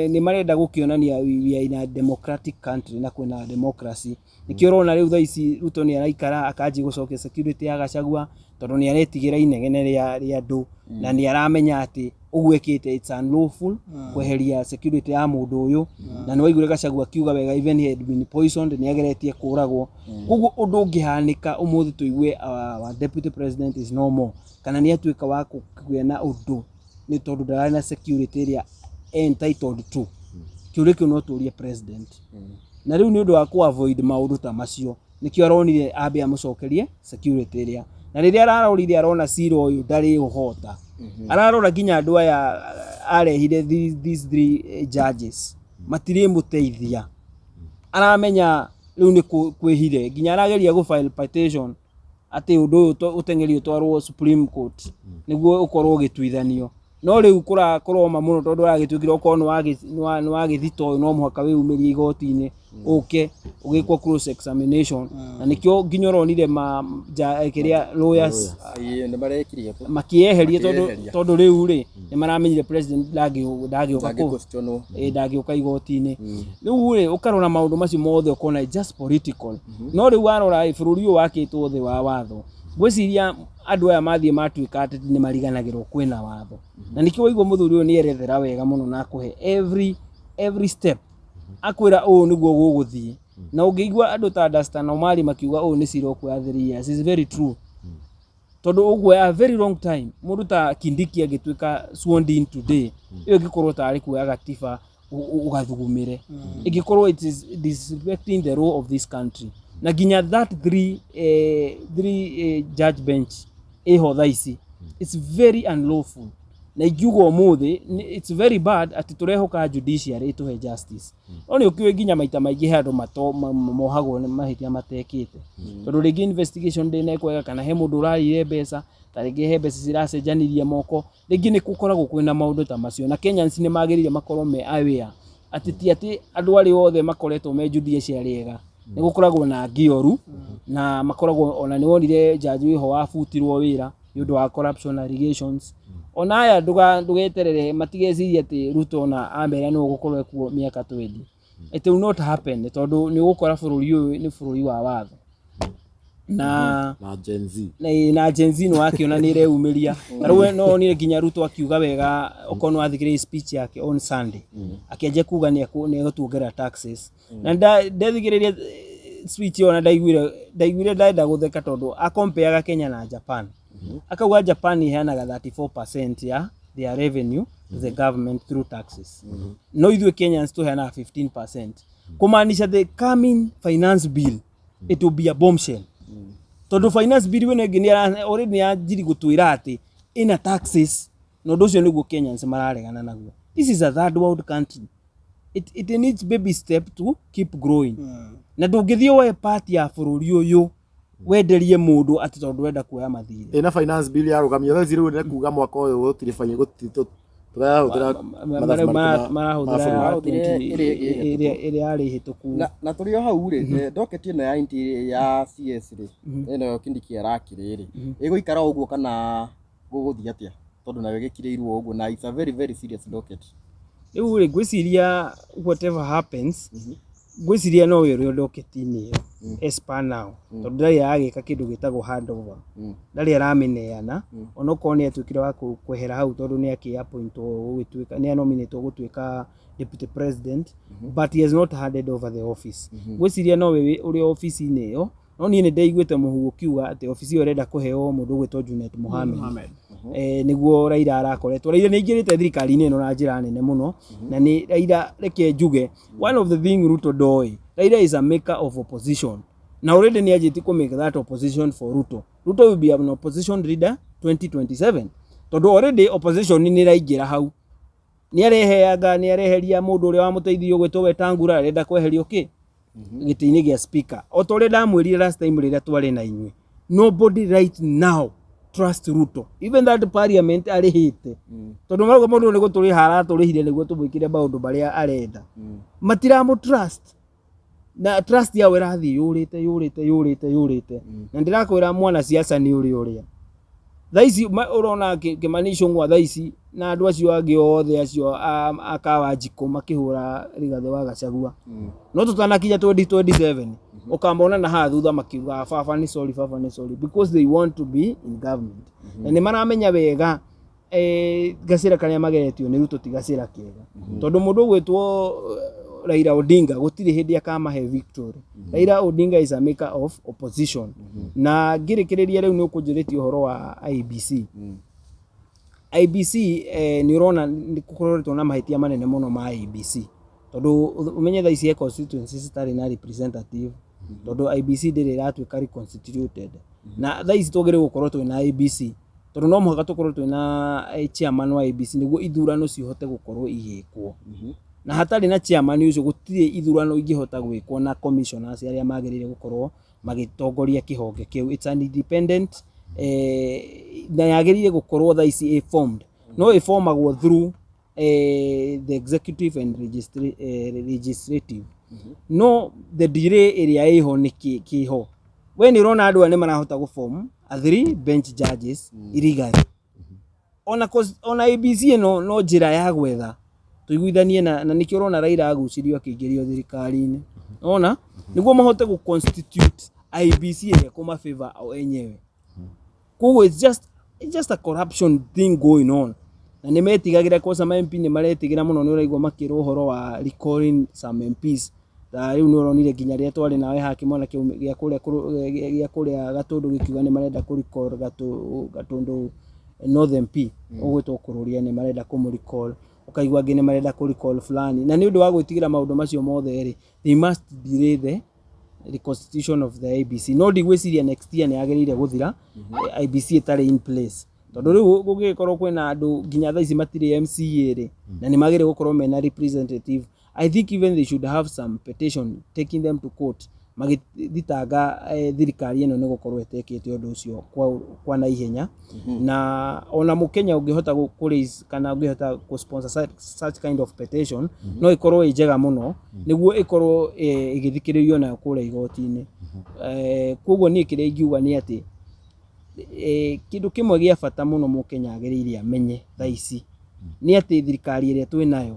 nĩ marenda gũkĩonania we are in a democratic country na kwĩna democracy, nĩkĩo ũrona rĩu thaa ici Ruto nĩ araikara akanjia gũcokia security ya Gachagua, tondũ nĩ aretigĩra inegene rĩa andũ na nĩ aramenya atĩ ũguo ekĩte, it's unlawful kweheria security ya mũndũ ũyũ. Na nĩ waiguire Gachagua akiuga wega, even he had been poisoned, nĩ ageretie kũragwo. Koguo ũndũ ũngĩhanĩka ũmũthĩ tũigue our deputy president is no more, kana nĩ atuĩka wa kũgĩa na ũndũ nĩ tondũ ndararĩ na security ĩrĩa entitled to, kĩũria kĩu no tũrie president. Na rĩu nĩ ũndũ wa kũ avoid maũndũ ta macio, nĩkĩo aronire ambe amũcokerie security ĩrĩa. Na rĩrĩa ararorire, arona cira ũyũ ndarĩ ũhota, ararora nginya andũ aya arehire, these three judges matirĩmũteithia. Aramenya rĩu nĩ kwĩhire, nginya arageria gũ file petition atĩ ũndũ ũyũ ũteng'erio ũtwarwo Supreme Court nĩguo ũkorwo ũgĩtuithanio. No rĩu kũroma mũno, tondũ aragĩtuĩkire okorwo nĩ wagĩthita ũyũ, no mũhaka wĩyumĩrie igoti-inĩ, ũke ũgĩkwo cross examination. Na nĩkĩo nginya ũronire ma kĩrĩa lawyers Ĩĩ, nĩ marekire tu makĩeheria tondũ Makĩeheria. Tondũ rĩu rĩ, nĩ maramenyire president ndangĩũka kũ Ndangĩ-questionwo. Ĩ, ndangĩũka igoti-inĩ. Rĩu rĩ, ũkarora maũndũ macio mothe ũkona it's just political. No rĩu warora ĩ, bũrũri ũyũ wakĩtwo thĩ wa watho, ngwĩciria andũ aya mathiĩ matuĩka atĩ nĩ mariganagĩrwo kwĩna watho. Na nĩkĩo waigua mũthuri ũyũ nĩ erethera wega mũno na akũhe every step, akwĩra ũũ nĩguo gũgũthiĩ. Na ũngĩigua andũ ta Dastan Omari makiuga ũũ nĩ cira ũkuoya 3 years, is very true, tondũ ũguoya a very long time. Mũndũ ta Kindiki angĩtuĩka sworn in today, ĩyo ĩngĩkorwo tarĩ kuoya gatiba ũgathugumĩre, ĩngĩkorwo it is disrespecting the law of this country. Na nginya that three judge bench ĩho thaa ici, it's very unlawful. Na ingiuga ũmũthĩ it's very bad atĩ tũrehoka judiciary ĩtũhe justice, no nĩ ũkĩũĩ nginya maita maingĩ he andũ mohagwo nĩ mahĩtia matekĩte, tondũ rĩngĩ investigation ndĩnekwo, kana he mũndũ ũrarĩire mbeca, ta rĩngĩ he mbeca ciracenjanirie moko, rĩngĩ nĩ gũkoragwo kwĩna maũndũ ta macio. Na Kenyans nĩ magĩrĩire makorwo me aware atĩ ti atĩ andũ arĩa othe makoretwo me judiciary ega, nĩ gũkoragwo na angĩ oru na makoragwo. Ona nĩ wonire jaji wĩho wabutirwo wĩra nĩ ũndũ wa corruption allegations. Ona aya ndũgeterere matigecirie atĩ Ruto ona amera nĩwe ũgũkorwo ekuo mĩaka 20, it will not happen, tondũ nĩ ũgũkora bũrũri ũyũ nĩ bũrũri wa watho na na Gen Z. Na Gen Z nĩ wakĩona nĩ ĩreyumĩria. Na rĩu no onire nginya Ruto akiuga wega, okorwo nĩ wathikĩrĩria speech yake on Sunday, akĩanjia kuga nĩ egũtuongerera taxes. Na ndethikĩrĩria speech ĩyo na ndaiguire ndenda gũtheka, tondũ akompeaga Kenya na Japan, akauga Japan iheanaga 34% ya their revenue to the government through taxes, no ithuĩ Kenyans tũheanaga 15%, kumaanisha the coming finance bill, it will be a bombshell, tondũ finance bill ĩno ĩngĩ already nĩ yanjiri gũtwĩra atĩ ĩna taxes. Na ũndũ ũcio nĩguo Kenyans mararegana naguo. This is a third world country. It needs baby step to keep growing. Na ndũngĩthiĩ woe part ya bũrũri ũyũ wenderie mũndũ atĩ tondũ wenda kuoya mathirĩ. Ĩna finance bill yarũgamio thaa ici, rĩu nĩ kuga mwaka ũyũ gũtirĩ bain gũtirĩ tũrahũthĩra mathabu marĩkũ marahũthĩra ma bũrũri? Marahũthĩra ĩrĩa ĩhĩtũku. Ĩrĩa yarĩ hĩtũku. Na tũrĩ o hau rĩ, docket ĩno ya interior ya CS rĩ, ĩno Kindiki arakĩrĩ rĩ, ĩgũikara o ũguo kana gũgũthiĩ atĩa, tondũ nayo ĩgĩkirĩirwo ũguo na it's a very very serious docket? Rĩu rĩ, ngwĩciria whatever happens, Ngwĩciria no we ũrĩa ndoketi-inĩ ĩyo as per now, tondũ ndarĩ aragĩka kĩndũ gĩtagwo handover, ndarĩ aramĩneana, onokorwo nĩ atuĩkire wa kwehera hau tondũ nĩ akĩ appointwo gũgĩtuĩka nĩ anominĩtwo gũtuĩka deputy president, but he has not handed over the office. Ngwĩciria no we ũrĩ obici-inĩ ĩyo, no niĩ nĩ ndaiguĩte mũhuhu ũkiuga atĩ obici ĩyo ĩrenda kũheo mũndũ ũgwĩtwo Junet Mohamed. Nĩguo Raila arakoretwo. Raila nĩ aingĩrĩte thirikari-inĩ ĩno na njĩra nene mũno, na nĩ Raila, reke njuge, one of the thing Ruto ndoĩ, Raila is a maker of opposition, na already nĩ anjĩtie kũ make that opposition for Ruto. Ruto will be an opposition leader 2027, tondũ already opposition nĩ ĩraingĩra hau. Nĩ areheanga, nĩ areheria mũndũ ũrĩa wamũteithirie ũgwĩtwo Wetangula, arenda kweherio kĩ gĩtĩ-inĩ gĩa speaker. O ta ũrĩa ndamwĩrire last time rĩrĩa twarĩ na inyuĩ, nobody right now trust Ruto, even that parliament arĩhĩte, tondũ marauga mũndũ nĩ gũtũrĩha aratũrĩhire nĩguo tũmwĩkĩre maũndũ marĩa arenda. Matiramũ trust, na trust yao ĩrathiĩ yũrĩte, yũrĩte, yũrĩte, yũrĩte. Na ndĩrakwĩra, mwana siasa nĩ ũrĩa thaa ici ũrona Kĩmani Ichung'wa thaa ici na andũ acio angĩ othe acio a Kawanjikũ makĩhũra Rigathĩ wa Gachagua, no tũtanakinya 2027 ũkamona na haha thutha makiuga, "Baba nĩ sorry, baba nĩ sorry," because they want to be in government, na nĩ maramenya wega gacĩra karĩa mageretio nĩ Ruto ti gacĩra kega, tondũ mũndũ ũgwĩtwo Raila Odinga gũtirĩ hĩndĩ akamahe victory. Raila Odinga is a maker of opposition. Na ngĩrĩkĩrĩria rĩu, nĩ ũkũnjũrĩtie ũhoro wa IEBC. IEBC, nĩ ũrona nĩ gũkoretwo na mahĩtia manene mũno ma IEBC, tondũ ũmenye thaa ici he constituencies citarĩ na representative, tondũ IEBC ndĩrĩ ĩratuĩka reconstituted. Na thaa ici twagĩrĩirwo gũkorwo twĩna IEBC, tondũ no mũhaka tũkorwo twĩna chairman wa IEBC nĩguo ithurano cihote gũkorwo igĩkwo. Na hatarĩ na chairman ũcio, gũtirĩ ithurano ingĩhota gwĩkwo na commissioners arĩa magĩrĩire gũkorwo magĩtongoria kĩhonge kĩu. It's an independent, na yagĩrĩire gũkorwo thaa ici ĩ formed, no ĩformagwo through the executive and legislative. No the delay ĩrĩa ĩho nĩ kĩho, we nĩ ũrona andũ aya nĩ marahota gũ form a three bench judges illegally. Ona IEBC ĩno no njĩra ya gwetha tũiguithanie na nĩkĩo ũrona Raila agucĩrio akĩingĩrio thirikari-inĩ, ona nĩguo mahote gũ constitute IEBC ĩrĩa kũma favor o enyewe. Koguo it's just a corruption thing going on, na nĩ metigagĩra kwanza ma MP, nĩ maretigĩra mũno. Nĩ ũraigua makĩrwo ũhoro wa recalling some MPs. Ta rĩu nĩ ũronire nginya rĩrĩa twarĩ nawe haha, kĩmwana kĩu gĩa kũrĩa Gatũndũ gĩkiuga nĩ marenda kũ recall Gatũndũ North MP ũgwĩtwo Kũrũria, nĩ marenda kũmũ recall. Ũkaigua angĩ nĩ marenda kũ recall fulani, na nĩ ũndũ wa gwĩtigĩra maũndũ macio mothe rĩ, they must delay the reconstitution of the IEBC. No ndigwĩciria next year nĩ yagĩrĩire gũthira IEBC ĩtarĩ in place, tondũ rĩu gũgĩkorwo kwĩna andũ nginya thaa ici matirĩ MCA rĩ, na nĩ magĩrĩire gũkorwo mena representative. I think even they should have some petition taking them to court, magĩthitanga thirikari ĩno nĩ gũkorwo ĩtekĩte ũndũ ũcio kwa na ihenya. Na ona mũkenya ũngĩhota kũ raise kana ũngĩhota kũ sponsor such kind of petition, no ĩkorwo ĩ njega mũno nĩguo ĩkorwo ĩgĩthikĩrĩrio nayo kũrĩa igoti-inĩ. Koguo niĩ kĩrĩa ingiuga nĩ atĩ kĩndũ kĩmwe gĩa bata mũno mũkenya agĩrĩire amenye thaa ici nĩ atĩ thirikari ĩrĩa twĩ nayo,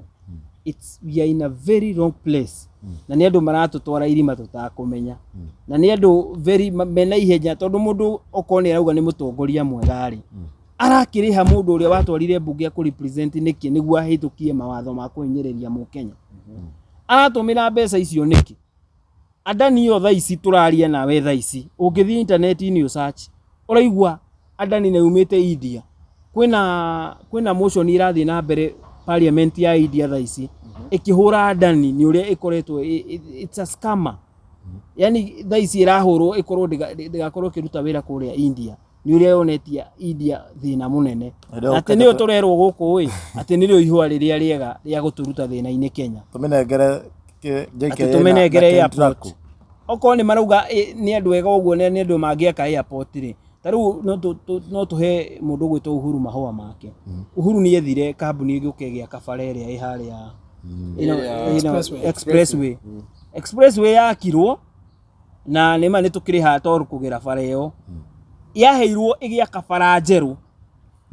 we are in a very wrong place, na nĩ andũ maratũtwara irima tũtakũmenya, na nĩ andũ very mena ihenya, tondũ mũndũ okorwo nĩ arauga nĩ mũtongoria mwega rĩ, arakĩrĩha mũndũ ũrĩa watwarire mbunge akũ represent nĩkĩ nĩguo ahĩtũkie mawatho ma kũhinyĩrĩria mũkenya? Aratũmĩra mbeca icio nĩkĩ? Adani ĩyo thaa ici tũraria nawe, thaa ici ũngĩthiĩ intaneti-inĩ ũ search, ũraigua Adani nĩ yumĩte India. Kwĩna motion irathiĩ na mbere parliament ya India thaa ici ĩkĩhũra Adani nĩ ũrĩa ĩkoretwo it's a scammer. Yani thaa ici ĩrahũrwo ĩkorwo ndĩgakorwo ĩkĩruta wĩra kũrĩa India nĩ ũrĩa yonetie India thĩna mũnene. Hĩndĩ ĩyo Na atĩ nĩyo tũrerwo gũkũ ĩ atĩ nĩrĩo ihũa rĩrĩa rĩega rĩa gũtũruta thĩna-inĩ Kenya. Tũmĩnengere JKIA. Atĩ tũmĩnengere na airport. Kentraco. Okorwo nĩ marauga nĩ andũ ega ũguo, nĩ andũ mangĩaka airport rĩ, ta rĩu no tũhe mũndũ ũgwĩtwo Uhuru mahũa make. Uhuru nĩ ethire kambuni ĩgĩũka ĩgĩaka bara ĩrĩa ĩ harĩa ĩno expressway. Expressway yakirwo na nĩ ma nĩ tũkĩrĩha toro kũgera bara ĩyo, yaheirwo ĩgĩaka bara njerũ.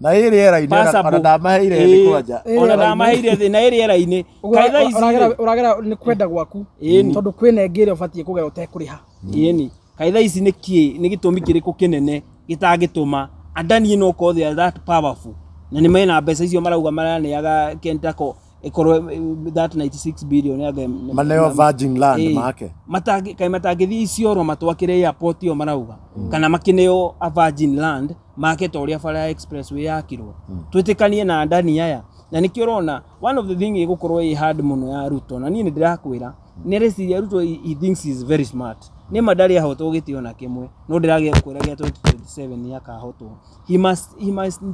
Na ĩ rĩera-inĩ ona Passable. ona ndamaheire thĩ Ĩĩ, kwanja. ona ndamaheire thĩ na ĩ rĩera-inĩ. Ũguo Kaĩ thaa ici ũragera rĩ, ũragera nĩ kwenda gwaku Ĩni. tondũ kwĩna ĩngĩ ĩrĩa ũbatiĩ kũgera ũtekũrĩha. Ĩni, kaĩ thaa ici nĩ kĩ nĩ gĩtũmi kĩrĩkũ kĩnene gĩtangĩtũma Adani ĩno okorwo they are that powerful na nĩ mena mbeca icio marauga maraneaga Kentako ĩkorwo that 96 billion anga Maneo virgin land Ĩĩ. make. Matangi- kaĩ matangĩthiĩ Isiolo matwakĩre airport ĩyo marauga kana makĩneo a virgin land make ta ũrĩa bara ya expressway yakirwo twĩtĩkanie na Adani aya. Na nĩkĩo ũrona one of the thing ĩgũkorwo ĩ hard mũno ya Ruto, na niĩ nĩ ndĩrakwĩra nĩ areciria Ruto he thinks he is very smart. Nĩ ma ndarĩ ahotwo gĩtĩ ona kĩmwe, no ndĩragĩa kwĩra gĩa 2027 nĩ akahotwo. He must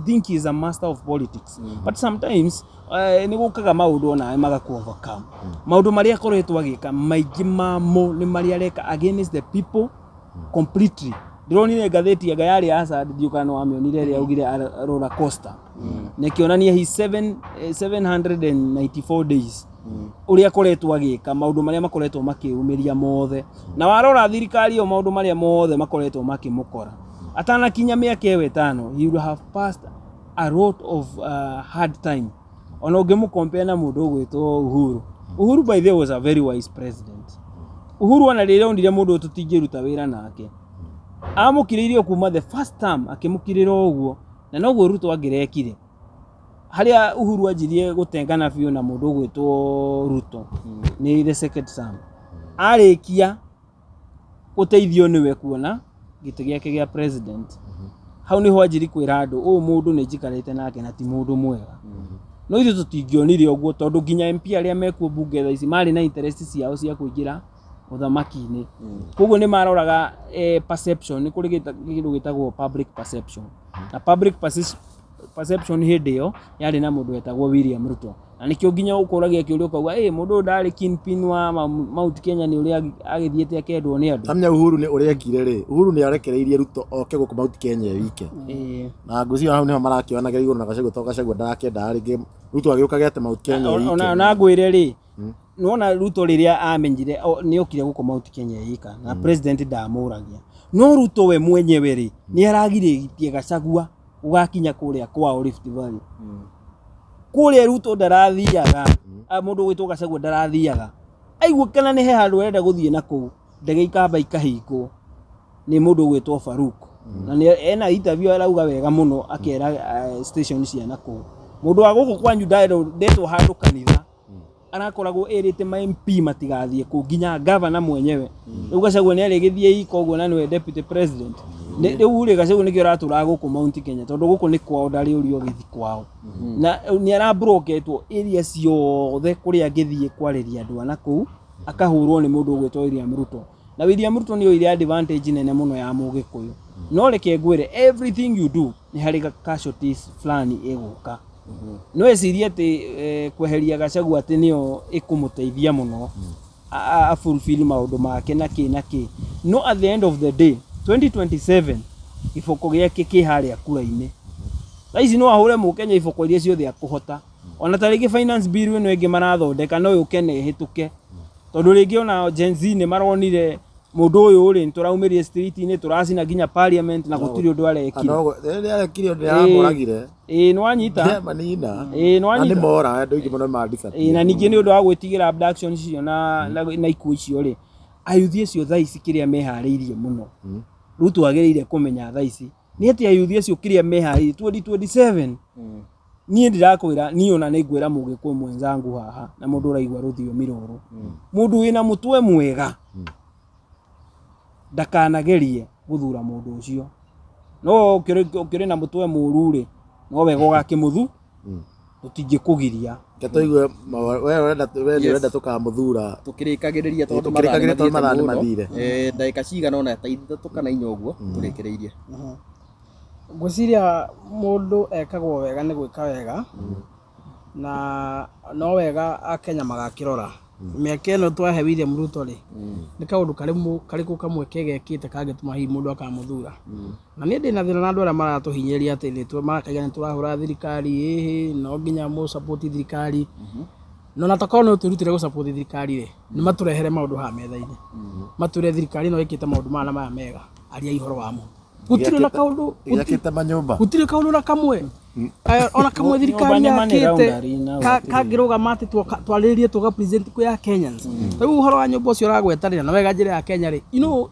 think he is a master of politics, but sometimes nĩ gũkaga maũndũ onawe magaku overcome. Maũndũ marĩa akoretwo agĩka maingĩ mamo nĩ marĩa areka against the people completely. Ndĩronire ngathĩti anga yarĩ ya Asad, ndiũ kana nĩwamĩonire, ĩrĩa augire roller coaster na ĩkĩonania his 794 days ũrĩa akoretwo agĩka maũndũ marĩa makoretwo makĩumĩria mothe. Na warora thirikari ĩyo, maũndũ marĩa mothe makoretwo makĩmũkora atanakinya mĩaka ĩyo 5, he would have passed a lot of hard time. Ona ũngĩmũcompare na mũndũ ũgwĩtwo Uhuru. Uhuru, by the way, was a very wise president. Uhuru ona rĩrĩa onire mũndũ ũyũ tũtingĩruta wĩra nake, amũkirĩirie kuma the first term, akĩmũkirĩra o ũguo, na noguo Ruto angĩrekire. Harĩa Uhuru anjirie gũtengana biũ na mũndũ ũgwĩtwo Ruto nĩ the second term, arĩkia gũteithio nĩwe kuona gĩtĩ gĩake gĩa president. Hau nĩho anjiri kwĩra andũ ũyũ mũndũ nĩ njikarĩte nake na ti mũndũ mwega. No ithuĩ tũtingĩonire ũguo, tondũ nginya MP arĩa mekuo bunge thaa ici marĩ na interest ciao cia kũingĩra ũthamaki-inĩ. Koguo nĩ maroraga perception. Nĩ kũrĩ kĩndũ gĩtagwo public perception, na public perception hĩndĩ ĩyo yarĩ na mũndũ wetagwo William Ruto. Na nĩkĩo nginya ũkũragia kĩũria ũkauga ĩ mũndũ ũyũ ndarĩ kingpin wa Mount Kenya, nĩ ũrĩa agĩthiĩte akendwo nĩ andũ. Amenya Uhuru nĩ ũrĩa ekire rĩ, Uhuru nĩ arekereirie Ruto oke gũkũ Mount Kenya e wike. Na ngwĩciria hau nĩho marakĩoyanagĩra igũrũ na Gachagua, tondũ Gachagua ndarakĩendaga rĩngĩ Ruto agĩũka gete Mount Kenya e wike. Ona ngwĩre rĩ, nĩwona Ruto rĩrĩa amenyire nĩ okire gũkũ Mount Kenya ĩka na president ndamũragia, no Ruto we mwenyewe rĩ, nĩ aragirĩtie Gachagua gũgakinya kũrĩa kwao Rift Valley. Kũrĩa Ruto ndarathiaga, mũndũ ũgwĩtwo Gachagua ndarathiaga. Aigua kana nĩ he handũ arenda gũthiĩ na kũu, ndege ikamba ikahingwo nĩ mũndũ ũgwĩtwo Faruk. Na nĩ ena interview arauga wega mũno, akera station cia na kũu, mũndũ wa gũkũ kwanyu ndetwo handũ kanitha, arakoragwo ĩrĩte ma MP matigathiĩ kũu, nginya gavana mwenyewe. Rĩu Gachagua nĩ arĩgĩthiĩ iko ũguo na nĩwe deputy president. Rĩu rĩ, Gachagua nĩkĩo aratũraga gũkũ Mount Kenya, tondũ gũkũ nĩ kwao, ndarĩ ũrio agĩthiĩ kwao, na nĩ arabroketwo area ciothe kũrĩa angĩthiĩ kwarĩria andũ a na kũu, akahũrwo nĩ mũndũ ũgwĩtwo William Ruto. Na William Ruto nĩ oire advantage nene mũno ya mũgĩkũyũ. No reke ngwĩre, everything you do nĩ harĩ casualties fulani ĩgũka. No ecirie atĩ kweheria Gachagua atĩ nĩyo ĩkũmũteithia mũno a fulfill maũndũ make na kĩ na kĩ, no at the end of the day, 2027 gĩboko gĩake kĩ harĩa kura-inĩ. Thaa ici no ahũre mũkenya iboko iria ciothe akũhota. Ona ta rĩngĩ finance bill ĩno ĩngĩ marathondeka no yũke na ĩhĩtũke, tondũ rĩngĩ ona Gen Z nĩ maronire mũndũ ũyũ rĩ, nĩtũraumĩrire street-inĩ, tũracina nginya parliament na gũtirĩ ũndũ arekire. Rĩrĩa arekire ũndũ aramoragire. Ĩĩ, nĩwanyita. Manina. Ĩĩ, Na nĩwanyita. nĩ mora andũ aingĩ mũno ma disappear. Ĩĩ, na ningĩ nĩ ũndũ wa gwĩtigĩra abduction icio na ikuũ icio rĩ, ayuthi acio thaa ici kĩrĩa meharĩirie mũno, rĩu twagĩrĩire kũmenya thaa ici nĩ atĩ ayuthi acio kĩrĩa meharĩirie 2027, niĩ ndĩrakwĩra, niĩ ona nĩ ngwĩra mũgĩkũyũ mwenzangu haha na mũndũ ũraigua rũthiomi rũrũ, mũndũ wĩna mũtwe mwega ndakanagerie gũthura mũndũ ũcio. No ũkĩrĩ na mũtwe mũru rĩ, no wega ũgakĩmũthu, tũtingĩkũgiria. Reke tũigue we ũrenda, we nĩ ũrenda tũkamũthura. Tukirikagĩrĩria tondũ Tũkĩrĩkagĩrĩria tondũ mathaa nĩ mũno. mathire. Ndagĩka cigana ũna ta 3 kana 4 ũguo tũrĩkĩrĩirie. Ngwĩciria mũndũ ekagwo wega nĩ gwĩka wega, na no wega akenya magakĩrora mĩaka ĩno twahe William Ruto rĩ, nĩ kaũndũ karĩkũ kamwe kega ekĩte kangĩtũma hihi mũndũ akamũthura. Na niĩ ndĩna thĩna na andũ arĩa maratũhinyĩrĩria atĩ nĩ marakaiga nĩ tũrahũra thirikari, ĩhĩ, no nginya mũ support thirikari. No na tokorwo no twĩrutĩre gũ support thirikari rĩ, nĩ matũrehere maũndũ haha metha-inĩ, matwĩre thirikari ĩno ĩkĩte maũndũ maya na maya mega, aria ũhoro wamo. Gũtirĩ na kaũndũ, Gĩakĩte manyũmba. Gũtirĩ kaũndũ na kamwe. Ona kamwe thirikari Nyũmba nĩ money yakĩte laundering na gũtirĩ. kangĩrũgama atĩ twarĩrĩrie tũga present kwĩ ya Kenyans. Rĩu ũhoro wa nyũmba ũcio ũragweta rĩ, na wega njĩra ya Kenya rĩ, you know,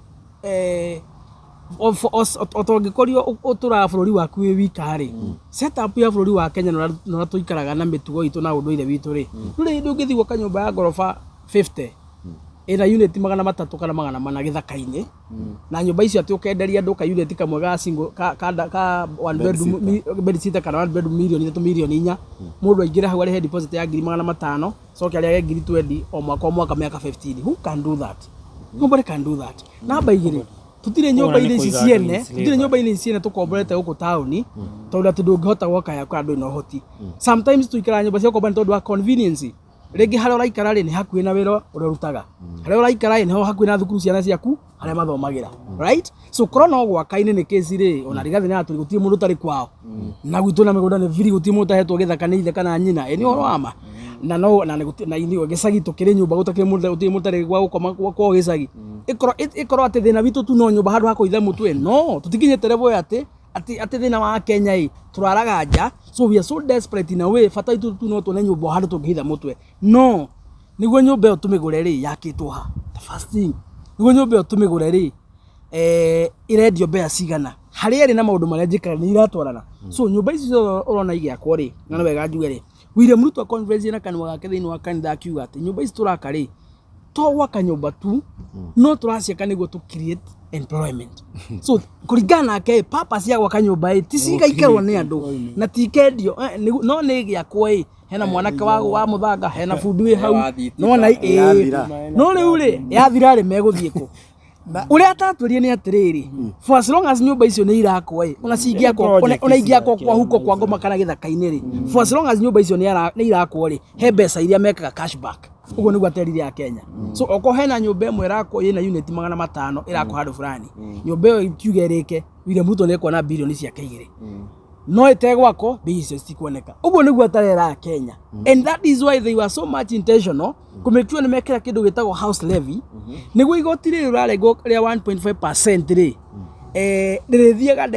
o tongĩkorio ũtũraga bũrũri waku wĩ wika rĩ, setup ya bũrũri wa Kenya na ũrĩa tũikaraga na mĩtugo itũ na ũndũire witũ rĩ, ndũrĩ hĩndĩ ũngĩthiĩ gwaka nyũmba ya ngoroba 50 ĩna unit 300 kana 400 gĩthaka-inĩ, na nyũmba icio atĩ ũkenderia andũ ka unit kamwe ga single ka one bedroom, bed sitter kana one bedroom 3 mirioni 4 mirioni, mũndũ aingĩre hau arĩhe deposit ya 500,000, coke arĩage 20,000 o mwaka o mwaka mĩaka 15. Who can do that? Nobody can do that. Namba igĩrĩ, tũtirĩ nyũmba-inĩ ici kũiga ciene, andũ in tũtirĩ nyũmba-inĩ ici ciene tũkomborete gũkũ taũni tondũ atĩ ndũngĩhota gwaka yaku kana ndũrĩ na ũhoti. Sometimes tũikaraga nyũmba cia gũkomba nĩ tondũ wa convenience. Rĩngĩ harĩa ũraikara rĩ, nĩ hakuhĩ na wĩra ũrĩa ũrutaga, harĩa ũraikara rĩ, nĩho hakuhĩ na thukuru ciana ciaku harĩa mathomagĩra, right? So korwo no gwaka-inĩ nĩ kĩci rĩ, ona Rigathĩ nĩ atũrĩ gũtirĩ mũndũ ũtarĩ kwao, na gwitũ na mĩgũnda nĩ biri, gũtirĩ mũndũ ũtahetwo gĩthaka nĩ ithe kana nyina. Ĩ nĩ ũhoro wa ma. Na no na nĩ na ithuĩ gĩcagi tũkĩrĩ nyũmba, gũtakĩrĩ mũndũ, gũtirĩ mũndũ ũtarĩ gwa gũkoma kwao gĩcagi. Ĩkorwo atĩ thĩna witũ tu no nyũmba handũ ha kũitha mũtwe, no tũtikinyĩte level ĩyo atĩ thĩna wa Kenya ĩ tũraraga nja. So we are so desperate in a way, bata witũ tu no tuone nyũmba handũ tũngĩhitha mũtwe. No nĩguo nyũmba ĩyo tũmĩgũre rĩ, yakĩtwo ha? The first thing, nĩguo nyũmba ĩyo tũmĩgũre rĩ, ĩrendio mbeca cigana? Harĩa ĩrĩ na maũndũ marĩa njĩkaga nĩ iratwarana. So nyũmba ici ciothe ũrona igĩakwo rĩ, na nĩ wega njuge rĩ, William Ruto conference na kanua gake thĩinĩ wa kanitha akiuga atĩ nyũmba ici tũraka rĩ, to gwaka nyũmba tu, no tũraciaka nĩguo tũ create employment. So kũringana nake, purpose ya gwaka nyũmba ĩ ti cigaikarwo nĩ andũ na ti kendio, no nĩ gĩakwo ĩ hena mwanake wa mũthanga, hena bundi wĩ hau. Wa thitima. Nona ĩ Yathira. No rĩu rĩ, yathira rĩ, megũthiĩ kũ? Ũrĩa atatwĩrie nĩ atĩrĩrĩ, for as long as nyũmba icio nĩ irakwo ĩ, ona cingĩakwo, ona ingĩakwo kwa huko kwa ngoma kana gĩthaka-inĩ rĩ, for as long as nyũmba icio nĩ irakwo rĩ, he mbeca iria mekaga cash back. Ũguo nĩguo aterire a Kenya. So okorwo hena nyũmba ĩmwe ĩrakwo ĩna unit 500 ĩrakwo handũ fulani, nyũmba ĩyo kiuge ĩrĩke, William Ruto nĩ ekuona birioni ciake igĩrĩ. No ĩtegwakwo, mbia icio citikuoneka. Ũguo nĩguo atarera Kenya, and that is why they were so much intentional kũ make sure nĩ mekĩra kĩndũ gĩtagwo house levy, nĩguo igoti rĩrĩ rĩrarengwo rĩa 1.5% rĩ, rĩrĩthiaga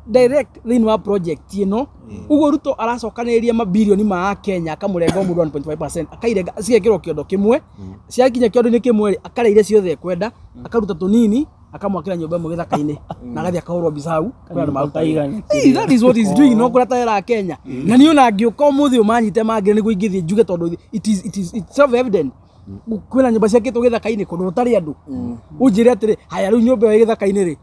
direct thĩinĩ wa project ĩno. Ũguo Ruto aracokanĩrĩria mabirioni ma Kenya, akamũrenga o mũndũ 1.5%, akairenga cigekĩrwo kĩondo kĩmwe. Ciakinya kĩondo-inĩ kĩmwe rĩ, akarĩa iria ciothe ekwenda, akaruta tũnini, akamwakĩra nyũmba ĩmwe gĩthaka-inĩ na agathiĩ akahũrwo mbica hau kũrĩ andũ marutaga. Hey, that is what he's doing. No kũrĩa atarera Kenya. Na niĩ ona ngĩũka ũmũthĩ ũmanyite mangĩre nĩguo ingĩthiĩ njuge, tondũ it is self evident kwĩna nyũmba ciakĩtwo gĩthaka-inĩ kũndũ gũtarĩ andũ. Ũnjĩre atĩrĩ, haya, rĩu nyũmba ĩyo ĩ gĩthaka-inĩ rĩ,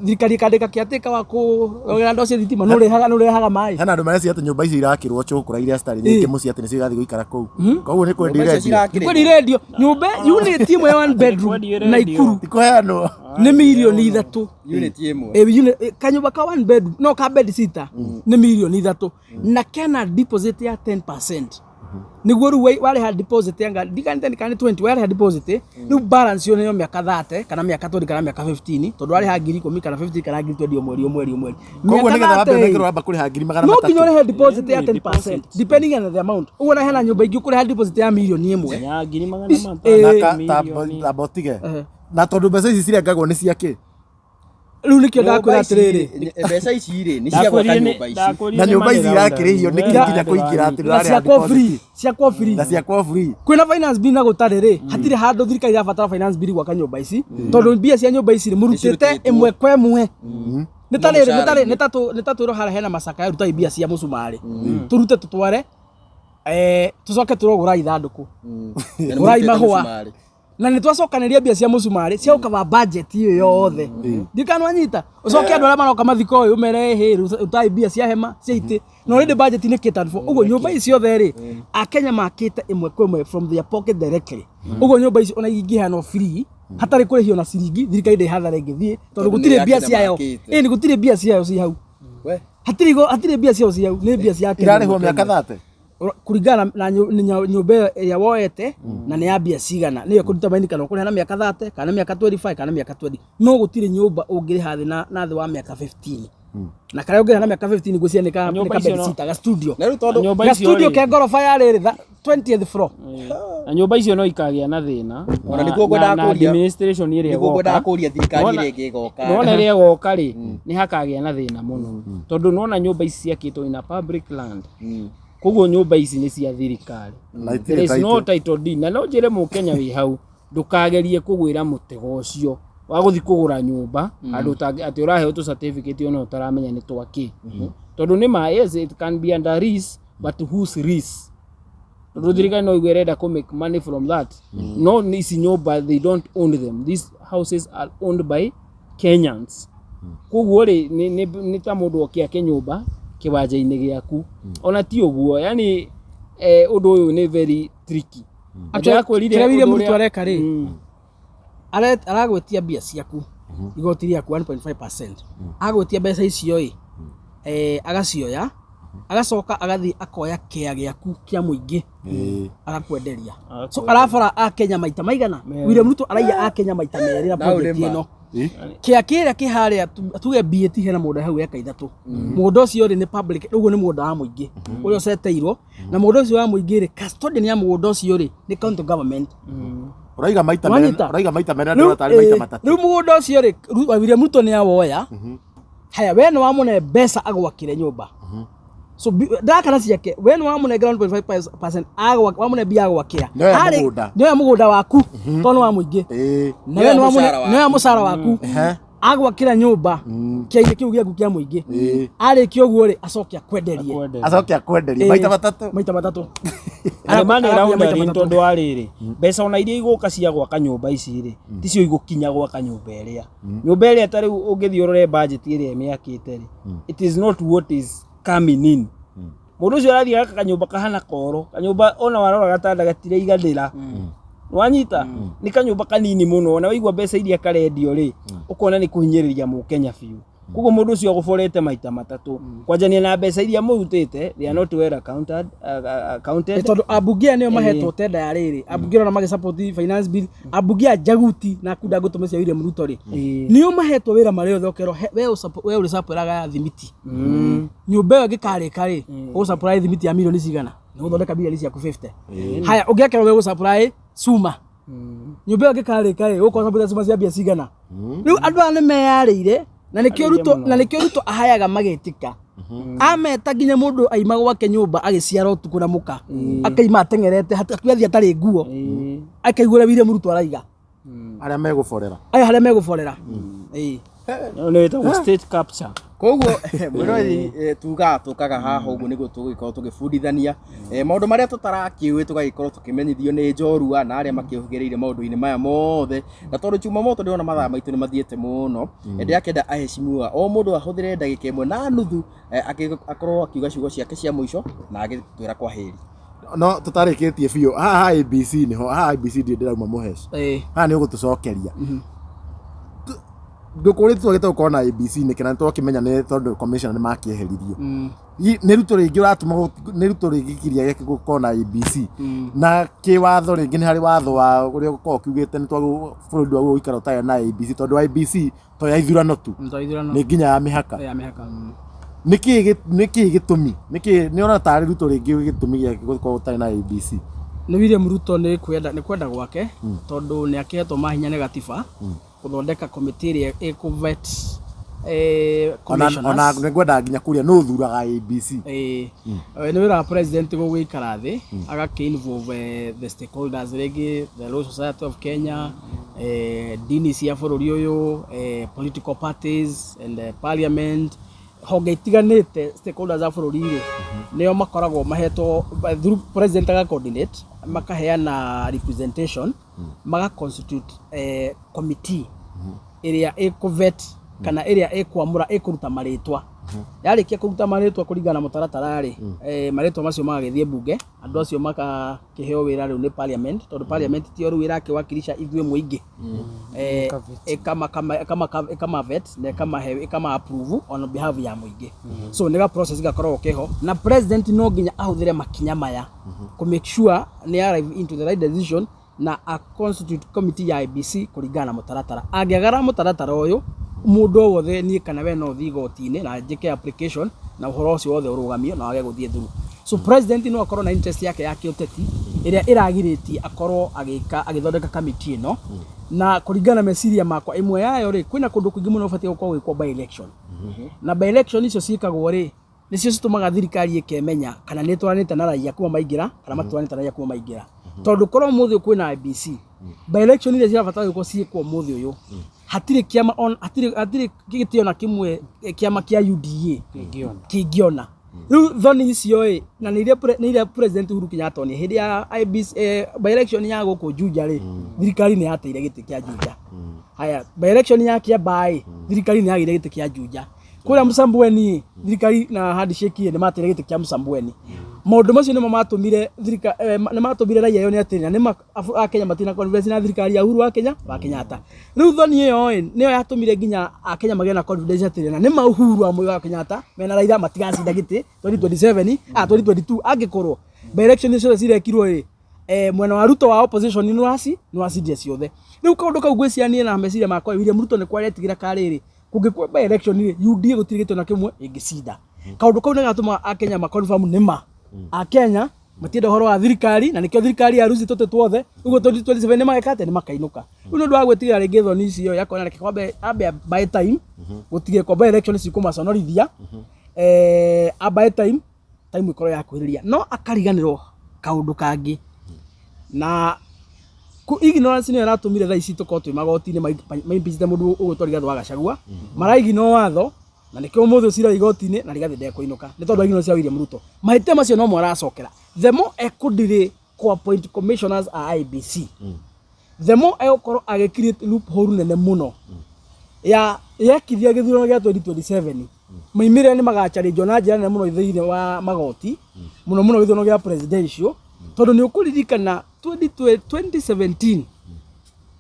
thirikari ĩkandĩka kĩatĩka wa kũrogera andũ acio thitima, nũ ũrehaga maĩ? Hena andũ mareciria atĩ nyũmba icio irakĩrwo cũkũra iria citarĩ nyingĩ mũciĩ atĩ nĩcio irathiĩ gũikara kũu, koguo nĩ kwendio Nyũmba icio irendio. cirakĩrĩhwo. Kweli irendio nyũmba unit ĩmwe ya one bedroom Kwendio irendio. Naikuru Ti kũheanwo. Nĩ 3 mirioni. Unit ĩmwe. Kanyũmba ka one bedroom, no ka bed sitter, nĩ 3 mirioni na kena deposit ya 10%. Nĩguo rĩu warĩha deposit yanga ndikanite kana nĩ 20, warĩha deposit rĩu balance yo nĩyo mĩaka 30 kana mĩaka 20 kana mĩaka 15, tondũ warĩha 10,000 kana 50 kana 20,000 o mweri o mweri o mweri. Koguo Mĩaka nĩgetha wambe 30 ũnengerwo wamba kũrĩha ngiri magana no nginya matatũ. ũrĩhe deposit ya Ĩĩ, 10% depending on the amount. Ũguo na hena nyũmba ingĩ ũkũrĩha deposit ya 1 mirioni. Ya ngiri magana Na matano tamba ũtige Ehe. na tondũ mbeca ici cirengagwo nĩ ciakĩ? Rĩu nĩkĩo Nyũmba ndakwĩra ici atĩrĩrĩ, rĩ, mbeca ici rĩ, nĩ cia gwaka nyũmba ici. Na nyũmba ici irakĩrĩhio nĩkĩ nginya kũingĩra atĩ na ndũrarĩha ciakwo deposit? free, ciakwo free. Na ciakwo free. Kwĩna finance bill na gũtarĩ rĩ, hatirĩ handũ thirikari irabatara finance bill gwaka nyũmba ici, tondũ mbia cia nyũmba ici rĩ, mũrutĩte Nĩcirutĩtwo. ĩmwe kwa ĩmwe. Nĩ ta rĩrĩ, nĩ ta rĩ- Mũcara-inĩ. nĩ ta twĩrwo harĩa hena macakaya, rutai mbia cia mũcumarĩ tũrute tũtware, tũcoke tũrwo gũrai ithandũkũ, Na nĩ gũrai mũrutĩte mahũa. mũcumarĩ. Na nĩ twacokanĩria mbia cia mũcumarĩ cia gũkaba budget ĩyo yothe. Ndikana wanyita ũcoke andũ arĩa maroka mathiko ũyũ ũmere, hĩ, rutai mbia cia hema cia itĩ, na already budget nĩ catered for. Ũguo nyũmba ici ciothe rĩ, akenya makĩte ĩmwe kwa ĩmwe from their pocket directly. Ũguo nyũmba ici ona ingĩheanwo free hatarĩ kũrĩhio na ciringi, thirikari ndĩ hathara ĩngĩthiĩ, tondũ Tondũ gũtirĩ nĩ mbia Akenya ciayo. makĩte. Ĩni gũtirĩ mbia ciayo ci hau. We. Hatirĩ mbia ciayo ci hau, nĩ mbia cia Akenya. Irarĩhwo mĩaka 30. Kũringana na nyũmba ĩyo ĩrĩa woete na nĩ ya mbia cigana, nĩyo ĩkũdetermine kana ũkũrĩha na mĩaka 30 kana mĩaka 25 kana mĩaka 20. No gũtirĩ nyũmba ũngĩrĩha thĩ na thĩ wa mĩaka 15, na karĩa ũngĩrĩha na mĩaka 15 ngwĩciria nĩ Nyũmba ka icio bedsitter, ga studio. Na rĩu tondũ Nyũmba Ga icio studio rĩ, ke ngoroba ya rĩrĩ 20th floor. Na nyũmba icio no ikagĩa na thĩna. Ona nĩguo ngwendaga na kũria- administration ĩrĩa Nĩguo ngwendaga ĩgoka. kũria thirikari Nĩwona- ĩrĩa ĩngĩ ĩgoka. Nĩwona ĩrĩa ĩgoka rĩ, nĩ hakagĩa na thĩna mũno. Tondũ nĩwona nyũmba ici ciakĩtwo in a public land. Koguo nyũmba ici nĩ cia thirikari. Na itirĩ There is no title. title deed. Na no njĩre mũkenya wĩ hau ndũkagerie kũgwĩra mũtego ũcio wa gũthiĩ kũgũra nyũmba handũ atĩ ũraheo tũ certificate ona ũtaramenya nĩ twakĩ. Tondũ nĩ ma, yes, it can be under lease, but whose lease? Tondũ thirikari no igue ĩrenda kũ make money from that. No nĩ ici nyũmba, they don't own them. These houses are owned by Kenyans. Koguo rĩ, nĩ ta mũndũ oke ake nyũmba kĩwanja-inĩ gĩaku. Ona ti ũguo, yani ũndũ ũyũ nĩ very tricky. Actually, Ndĩrakwĩrire kĩrĩa William ũndũ Ruto ũrĩa- areka rĩ, aragwĩtia mbia ciaku, igoti rĩaku 1.5%, agwĩtia mbeca icio ĩ, agacioya, agacoka agathiĩ akoya kĩa gĩaku kĩa mũingĩ, agakwenderia. So arabara a Kenya maita maigana? William Ruto araiya a Kenya maita merĩ na Nau project nĩ ma. ĩno. Kĩa kĩrĩa kĩ harĩa, tuge BAT hena mũgũnda hau eka 3, mũgũnda ũcio rĩ nĩ public, ũguo nĩ mũgũnda wa mũingĩ ũrĩa ũceteirwo, na mũgũnda ũcio wa mũingĩ rĩ, custodian ya mũgũnda ũcio rĩ nĩ county government. Ũraiga maita merĩ, Wanyita? ũraiga maita merĩ na Rĩu, ndĩrona tarĩ maita matatũ. Rĩu mũgũnda ũcio rĩ, William Ruto nĩ awoya. Haya, we nĩ wamũne mbeca agwakĩre nyũmba. So ndakana ciake, we nĩ wamũnengera 1.5%, wamũne mbia agwakĩra. Nĩoya mũgũnda. Nĩoya mũgũnda waku, tondũ nĩ wa mũingĩ. Na we Nĩoya nĩ wamũne- mũcara waku. nĩoya mũcara waku. Agwakĩra nyũmba kĩainĩ kĩu gĩaku kĩa mũingĩ. Arĩkia ũguo rĩ, acoke akwenderie. Akwenderie. Acoke akwenderie maita matatũ. Maita matatũ. Na money Arakuoya maita laundering, matatũ. tondũ wa rĩrĩ, mbeca ona iria igũka cia gwaka nyũmba ici rĩ, ticio igũkinya gwaka nyũmba ĩrĩa. Nyũmba ĩrĩa ta rĩu ũngĩthiĩ ũrore budget ĩrĩa ĩmĩakĩte rĩ, it is not what is coming in. Mũndũ ũcio arathiĩ agaka kanyũmba kahana koro, kanyũmba ona warora gatanda gatiraiganĩra. Wanyita? Nĩ kanyũmba kanini mũno, ona waigua mbeca iria karendio rĩ, ũkona nĩ kũhinyĩrĩria mũkenya biũ. Koguo mũndũ ũcio agũborete maita matatũ. Kwanjania na mbeca iria mũrutĩte, they are not well accounted. Tondũ ambunge aya nĩo mahetwo tenda ya rĩrĩ, ambunge ona magĩsupport finance bill, ambunge a Njaguti na Kunda ngũtũme cia William Ruto rĩ, nĩo mahetwo wĩra marĩ othe, ũkerwo we ũrĩsupportaga thimiti. Nyũmba ĩyo ĩngĩkarĩka rĩ, ũgũsupply thimiti ya milioni cigana, nĩ gũthondeka milioni ciaku 50. Haya, ũngĩakerwo we ũgũsupply cuma, nyũmba ĩyo ĩngĩkarĩka rĩ, ũgũkorwo ũsupply cuma cia mbia cigana. Rĩu andũ aya nĩ meyarĩire, na nĩkĩo Ruto, na nĩkĩo Ruto ahayaga magĩtĩka. Ameta nginya mũndũ aima gwake nyũmba agĩciara ũtukũ na mũka, akaima ateng'erete, hakuhĩ athiĩ atarĩ nguo, akaigua ũrĩa William Ruto araiga. Arĩa megũborera. Aya harĩa megũborera. Ĩyo nĩ ĩtagwo state capture. Koguo mwĩroreri, tugaga tũkaga haha ũguo nĩguo tũgũgĩkorwo tũgĩbundithania maũndũ marĩa tũtarakĩũĩ, tũgagĩkorwo tũkĩmenyithio nĩ njorua na arĩa makĩũhĩgĩrĩire maũndũ-inĩ maya mothe. Na tondũ Jumamoto ndĩrona mathaa maitũ nĩ mathiĩte mũno, ndĩrakĩenda aheshimiwa o mũndũ ahũthĩre ndagĩka 1.5, akorwo akiuga ciugo ciake cia mũico na agĩtwĩra kwa heri. No tũtarĩkĩtie biũ haha IBC nĩho, haha IBC ndirĩ ndĩrauma mũheci. Haha nĩ ũgũtũcokeria. Ndũkũrĩtwo twagĩte gũkorwo na IBC nĩkĩ, na nĩtwakĩmenya nĩ tondũ commissioner nĩ makĩeheririo. Nĩ Ruto rĩngĩ ũratũma nĩ Ruto rĩngĩ kiria gĩake gũkorwo na IBC. Na kĩwatho rĩngĩ nĩ harĩ watho wa ũrĩa ũkoragwo ũkiugĩte nĩ twagĩrĩirwo bũrũri ndwagĩrĩirwo gũikara ũtarĩ na IBC, tondũ IBC to ya ithurano tu, nĩ nginya ya mĩhaka. Ya mĩhaka. Nĩkĩĩ gĩtũmi? Nĩkĩĩ nĩ ũrona tarĩ Ruto rĩngĩ gĩtũmi gĩake gũkorwo gũtarĩ na IBC? Nĩ William Ruto nĩ kwenda, nĩ kwenda gwake, tondũ nĩ akĩhetwo mahinya nĩ gatiba gũthondeka komĩtĩ ĩrĩa ĩkũvet Ona commissioners. nĩ ngwenda nginya kũria nũ ũthuraga IBC. Nĩ wĩra wa president gũgĩikara thĩ agakĩ involve the stakeholders, rĩngĩ the Law Society of Kenya, ndini cia bũrũri ũyũ, political parties and parliament, honge itiganĩte, stakeholders a bũrũri rĩ, nĩo makoragwo mahetwo through president aga coordinate, makaheana representation, maga constitute committee ĩrĩa ĩkũvet kana ĩrĩa ĩkwamũra, ĩkũruta marĩtwa. Yarĩkia kũruta marĩtwa kũringana na mũtaratara rĩ, marĩtwa macio magagĩthiĩ mbunge, andũ acio makakĩheo wĩra rĩu nĩ parliament, tondũ parliament tiyo rĩu ĩrakĩwakilisha ithuĩ mũingĩ. Ĩkamavet na ĩkamahe, ĩkama approve on behalf ya mũingĩ. So nĩ ga process gakoragwo keho, na president no nginya ahũthĩre makinya maya kũ make sure nĩ arrive into the right decision na a constitute committee ya IBC kũringana na mũtaratara. Angĩagara mũtaratara ũyũ, mũndũ o wothe, niĩ kana we, no thiĩ igoti-inĩ na njĩke application na ũhoro ũcio wothe ũrũgamio na wage gũthiĩ through. So president no akorwo na interest yake ya kĩũteti ĩrĩa ĩragirĩtie akorwo agĩka agĩthondeka kamiti ĩno. Na kũringana na meciria makwa, ĩmwe yayo rĩ, kwĩna kũndũ kũingĩ mũno ũbatiĩ gũkorwo gwĩkwo by election, na by election icio ciĩkagwo rĩ, nĩcio citũmaga thirikari ĩkemenya kana nĩ ĩtwaranĩte na raia kuma maingĩra kana matwaranĩte na raia kuma maingĩra. Tondũ korwo ũmũthĩ kwĩna IEBC, by election iria cirabatara gũkorwo ciĩkwo ũmũthĩ ũyũ, hatirĩ kĩama hatirĩ gĩtĩ ona kĩmwe kĩama kĩa UDA kĩngĩona. Rĩu thoni icio ĩ na nĩ iria President Uhuru Kenyatta onire hĩndĩ ya IEBC, by election ya gũkũ Juja rĩ, thirikari nĩ yateire gĩtĩ kĩa Juja. Haya, by election ya Kiambaa ĩ, thirikari nĩ yagĩire gĩtĩ kĩa Juja. Kũrĩa Msambweni, thirikari na handshake nĩ mateire gĩtĩ kĩa Msambweni. Maũndũ macio nĩmo matũmire nĩ matũmire raia yone atĩ na nĩ Akenya matina confidence na thirikari ya Uhuru wa Kenyatta. Rĩu thoni ĩyo ĩ nĩyo yatũmire nginya Akenya magĩe na confidence atĩ na nĩ ma Uhuru wa Moi wa Kenyatta mena Raila matigacinda gĩtĩ 2027, 2022, angĩkorwo by election ciothe cirekirwo ĩ mwena wa Ruto wa opposition nĩ wacindire ciothe. Rĩu kaũndũ kau ngwĩciria niĩ na meciria makwa, William Ruto nĩ kwaretigĩra karĩrĩ kũngĩkwo by election rĩ, UDA gũtirĩ gĩtĩ ona kĩmwe ĩngĩcinda. Kaũndũ kau nĩ gatũma Akenya ma confirm nĩ ma Akenya matienda ũhoro wa thirikari, na nĩkĩo thirikari ya ruci tũtĩ tuothe ũguo 2027 nĩ mageka atĩa? Nĩ makainũka. Rĩu nĩ ũndũ wa gwĩtigĩra rĩngĩ thoni icio yakona reke kwambe ambe buy time, gũtigĩkwo by election cikũmaconorithia, abuy time ĩkorwo yakuhĩrĩria, no akariganĩrwo kaũndũ kangĩ na ignorance nĩyo ĩratũmire thaa ici tũkorwo twĩ magoti-inĩ maimpeachite mũndũ ũgwĩtwo Rigathĩ wa Gachagua. Maraignore watho, na nĩkĩo ũmũthĩ ũcira wĩ igoti-inĩ na Rigathĩ ndekũinũka nĩ tondũ wa ignorance ya William Ruto. Mahĩtia macio no mo aracokera. The more ekũdelay kũ appoint commissioners a IEBC, the more egũkorwo agĩ create loophole nene mũno ya yekithia gĩthurano gĩa 2027. Maimĩrĩra nĩ magacharĩnjwo na njĩra nene mũno thĩinĩ wa magoti, mũno mũno gĩthurano gĩa presidential, tondũ nĩ ũkũririkana 2017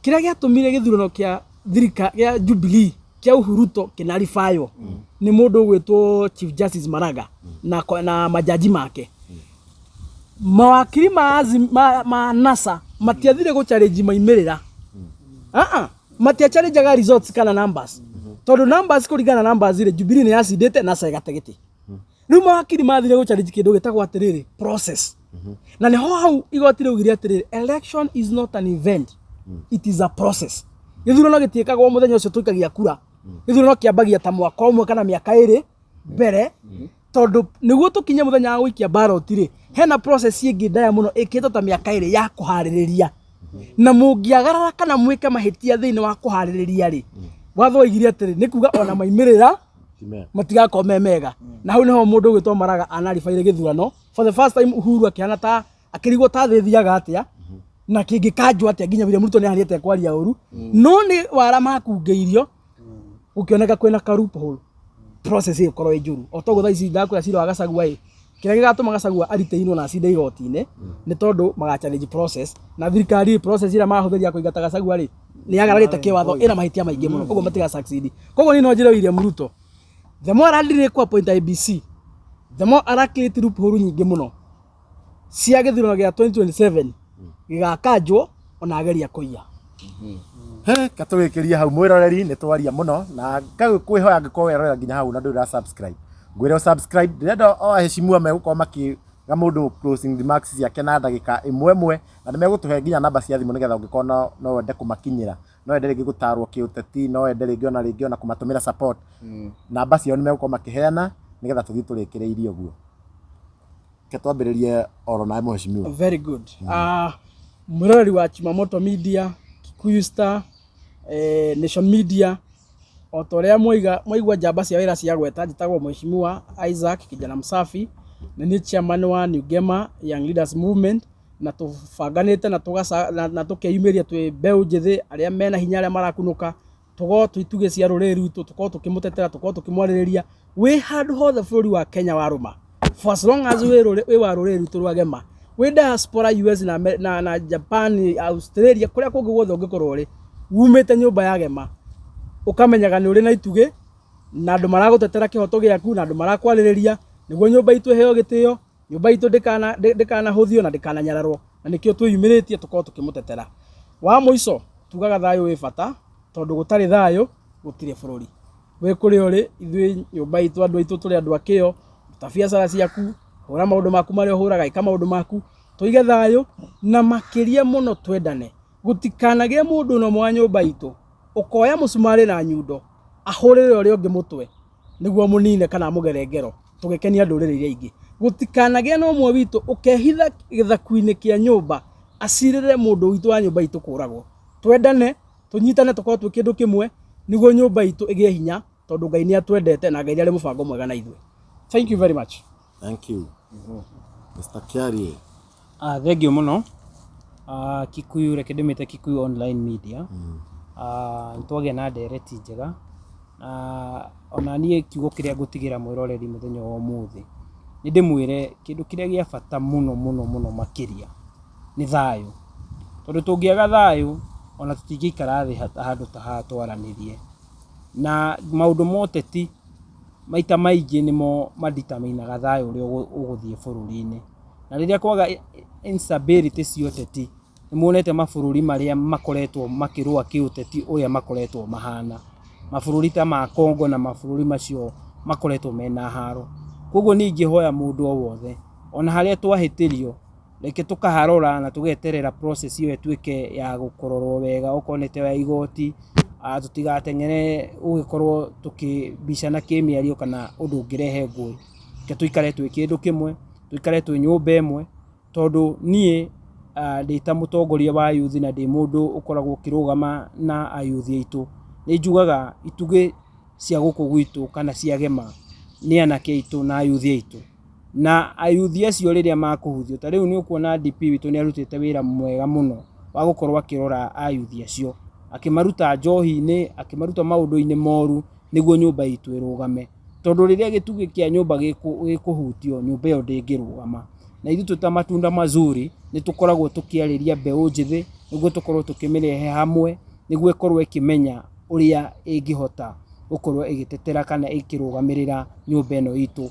kĩrĩa gĩatũmire gĩthurano kĩa thirika gĩa Jubilee kĩa Uhuruto kĩnaribaywo nĩ mũndũ ũgwĩtwo Chief Justice Maraga na majaji make. Mawakiri ma NASA matiathire gũchallenge maimĩrĩra, matiachallengeaga results kana numbers, tondũ numbers, kũringana na numbers rĩ, Jubilee nĩ yacindĩte, NASA ĩgate gĩtĩ. Rĩu mawakiri mathire gũchallenge kĩndũ gĩtagwo atĩrĩrĩ process, na nĩho hau igoti rĩaugire atĩrĩrĩ, election is not an event, it is a process. Gĩthurano gĩtiĩkagwo mũthenya ũcio tũikagia kura. Gĩthurano kĩambagia ta mwaka ũmwe kana mĩaka 2 mbere, tondũ nĩguo tũkinye mũthenya wa gũikia ballot rĩ, hena process ĩngĩ ndaya mũno ĩkĩtwo ta mĩaka 2 ya kũharĩrĩria, na mũngĩagarara kana mwĩke mahĩtia thĩinĩ wa kũharĩrĩria rĩ, watho waigire atĩrĩ nĩ kuga ona maimĩrĩra matigakorwo me mega. Na hau nĩho mũndũ ũgwĩtwo Maraga anaribaire gĩthurano for the first time. Uhuru akĩhana ta akĩrigwo ta thĩ thiaga atĩa na kĩngĩkanjwo atĩa, nginya William Ruto nĩ ahanĩte kwaria ũru, no nĩ wara makungĩirio gũkĩoneka kwĩna ka loophole, process ĩgũkorwo ĩ njũru. O toguo thaa ici ndakwĩra cira wa Gachagua ĩ, kĩrĩa gĩgatũma Gachagua aritainwo na acinde igoti-inĩ nĩ tondũ maga challenge process, na thirikari process ĩrĩa mahũthĩria kũingata Gachagua rĩ, nĩ yagararĩte kĩwatho, ĩna mahĩtia maingĩ mũno, ũguo matiga succeed. Koguo niĩ no njĩre William Ruto, the more aradelay ku appoint IEBC, the more ara create loophole nyingĩ mũno cia gĩthurano gĩa 2027 gĩgakanjwo ona ageria kũiya. He, katũgĩkĩria hau, mwĩroreri, nĩ twaria mũno na ngagĩkwĩhoya angĩkorwo werorera nginya hau na ndũrĩ ũra subscribe, ngwĩre ũ subscribe. Ndĩrenda o aheshimiwa megũkorwo makĩga mũndũ closing remarks ciake na ndagĩka ĩmwe ĩmwe, na nĩ megũtũhe nginya namba cia thimũ nĩgetha ũngĩkorwo no wende kũmakinyĩra, no wende rĩngĩ gũtarwo kĩũteti, no wende rĩngĩ ona kũmatũmĩra support, namba ciao nĩ megũkorwo makĩheana nĩgetha tũthiĩ tũrĩkĩrĩirie ũguo. Reke twambĩrĩrie oro nawe, mheshimiwa. Very good. Mwĩroreri wa Chimamoto Media, Kikuyu Star, Nation Media, o ta ũrĩa mwaigua njamba cia wĩra cia gweta, njĩtagwo Mheshimiwa Isaac Kijana Msafi, na niĩ chairman wa New Gema Young Leaders Movement, na tũbanganĩte na tũkeyumĩria twĩ mbeũ njĩthĩ arĩa mena hinya, arĩa marakunũka, tũkorwo twĩ itugĩ cia rũrĩrĩ rwitũ, tũkorwo tũkĩmũtetera, tũkorwo tũkĩmwarĩrĩria wĩ handũ hothe bũrũri wa Kenya warũma, for as long as wĩ wa rũrĩrĩ rwitũ rwa Gema, wĩ diaspora US na Japan, Australia, kũrĩa kũngĩ guothe ũngĩkorwo ũrĩ, wumĩte nyũmba ya Gema, ũkamenyaga nĩ ũrĩ na itugĩ na andũ maragũtetera kĩhoto gĩaku na andũ marakwarĩrĩria nĩguo nyũmba itũ ĩheo gĩtĩo, nyũmba itũ ndĩkanahũthio na ndĩkananyararwo, na nĩkĩo twĩyumĩrĩtie tũkorwo tũkĩmũtetera. Wa mũico tugaga thayũ wĩ bata, tondũ gũtarĩ thayũ gũtirĩ bũrũri. Wĩ kũrĩa ũrĩ, ithuĩ nyũmba itũ, andũ aitũ, tũrĩ andũ a kĩo. Ruta biacara ciaku. Hũra maũndũ maku marĩa ũhũraga, ĩka maũndũ maku, tũige thayũ na makĩria mũno twendane. Gũtikanagĩe mũndũ na ũmwe wa nyũmba itũ ũkoya mũcumarĩ na nyundo ahũrĩre ũrĩa ũngĩ mũtwe nĩguo mũnine kana amũgere ngero, tũgĩkenia ndũrĩrĩ iria ingĩ. Gũtikanagĩe na ũmwe witũ ũkehitha gĩthaku-inĩ kĩa nyũmba acirĩre mũndũ witũ wa nyũmba itũ kũragwo. Twendane, tũnyitane, tũkorwo twĩ kĩndũ kĩmwe nĩguo nyũmba itũ ĩgĩe hinya, tondũ Ngai nĩ atwendete na Ngai nĩ arĩ mũbango mwega na ithuĩ. Thank you very much. Thank you. Mr. Kiarie. Thengiũ mũno. Kikuyu, reke ndĩmĩte Kikuyu Online Media. Nĩ twagĩa na ndereti njega. Ona niĩ kiugo kĩrĩa ngũtigĩra mwĩroreri mũthenya wa ũmũthĩ, nĩ ndĩmwĩre kĩndũ kĩrĩa gĩa bata mũno mũno mũno makĩria nĩ thayũ. Tondũ tũngĩaga thayũ ona tũtingĩikara thĩ handũ ta haha twaranĩrie. Na maũndũ ma ũteti maita maingĩ nĩmo madeterminaga thayũ ũrĩa ũgũthiĩ bũrũri-inĩ. Na rĩrĩa kwaga instability cia ũteti, nĩ muonete mabũrũri marĩa makoretwo makĩrũa kĩũteti ũrĩa makoretwo mahana. Mabũrũri ta ma Congo na mabũrũri macio makoretwo mena haro. Koguo niĩ ingĩhoya mũndũ o wothe, ona harĩa twahĩtĩrio, reke tũkaharora na tũgeterera process ĩyo ĩtuĩke ya gũkororwo wega, okorwo nĩ ta ya igoti, tũtigateng'ere gũgĩkorwo tũkĩbicana kĩmĩario kana ũndũ ũngĩrehe ngũĩ. Reke tũikare twĩ kĩndũ kĩmwe, tũikare twĩ nyũmba ĩmwe, tondũ niĩ ndĩ ta mũtongoria wa youth na ndĩ mũndũ ũkoragwo ũkĩrũgama na ayuthi aitũ, nĩ njugaga itugĩ cia gũkũ gwitũ kana cia gema nĩ anake aitũ na ayuthi aitũ. Na ayuthi acio rĩrĩa makũhutio, ta rĩu nĩ ũkuona DP witũ nĩ arutĩte wĩra mwega mũno wa gũkorwo akĩrora ayuthi acio, akĩmaruta njohi-inĩ, akĩmaruta maũndũ-inĩ moru nĩguo nyũmba itũ ĩrũgame. Tondũ rĩrĩa gĩtugĩ kĩa nyũmba gĩkũhutio, nyũmba ĩyo ndĩngĩrũgama. Na ithuĩ twĩ ta Matunda Mazuri nĩ tũkoragwo tũkĩarĩria mbeũ njĩthĩ nĩguo tũkorwo tũkĩmĩrehe hamwe, nĩguo ĩkorwo ĩkĩmenya ũrĩa ĩngĩhota gũkorwo ĩgĩtetera kana ĩkĩrũgamĩrĩra nyũmba ĩno itũ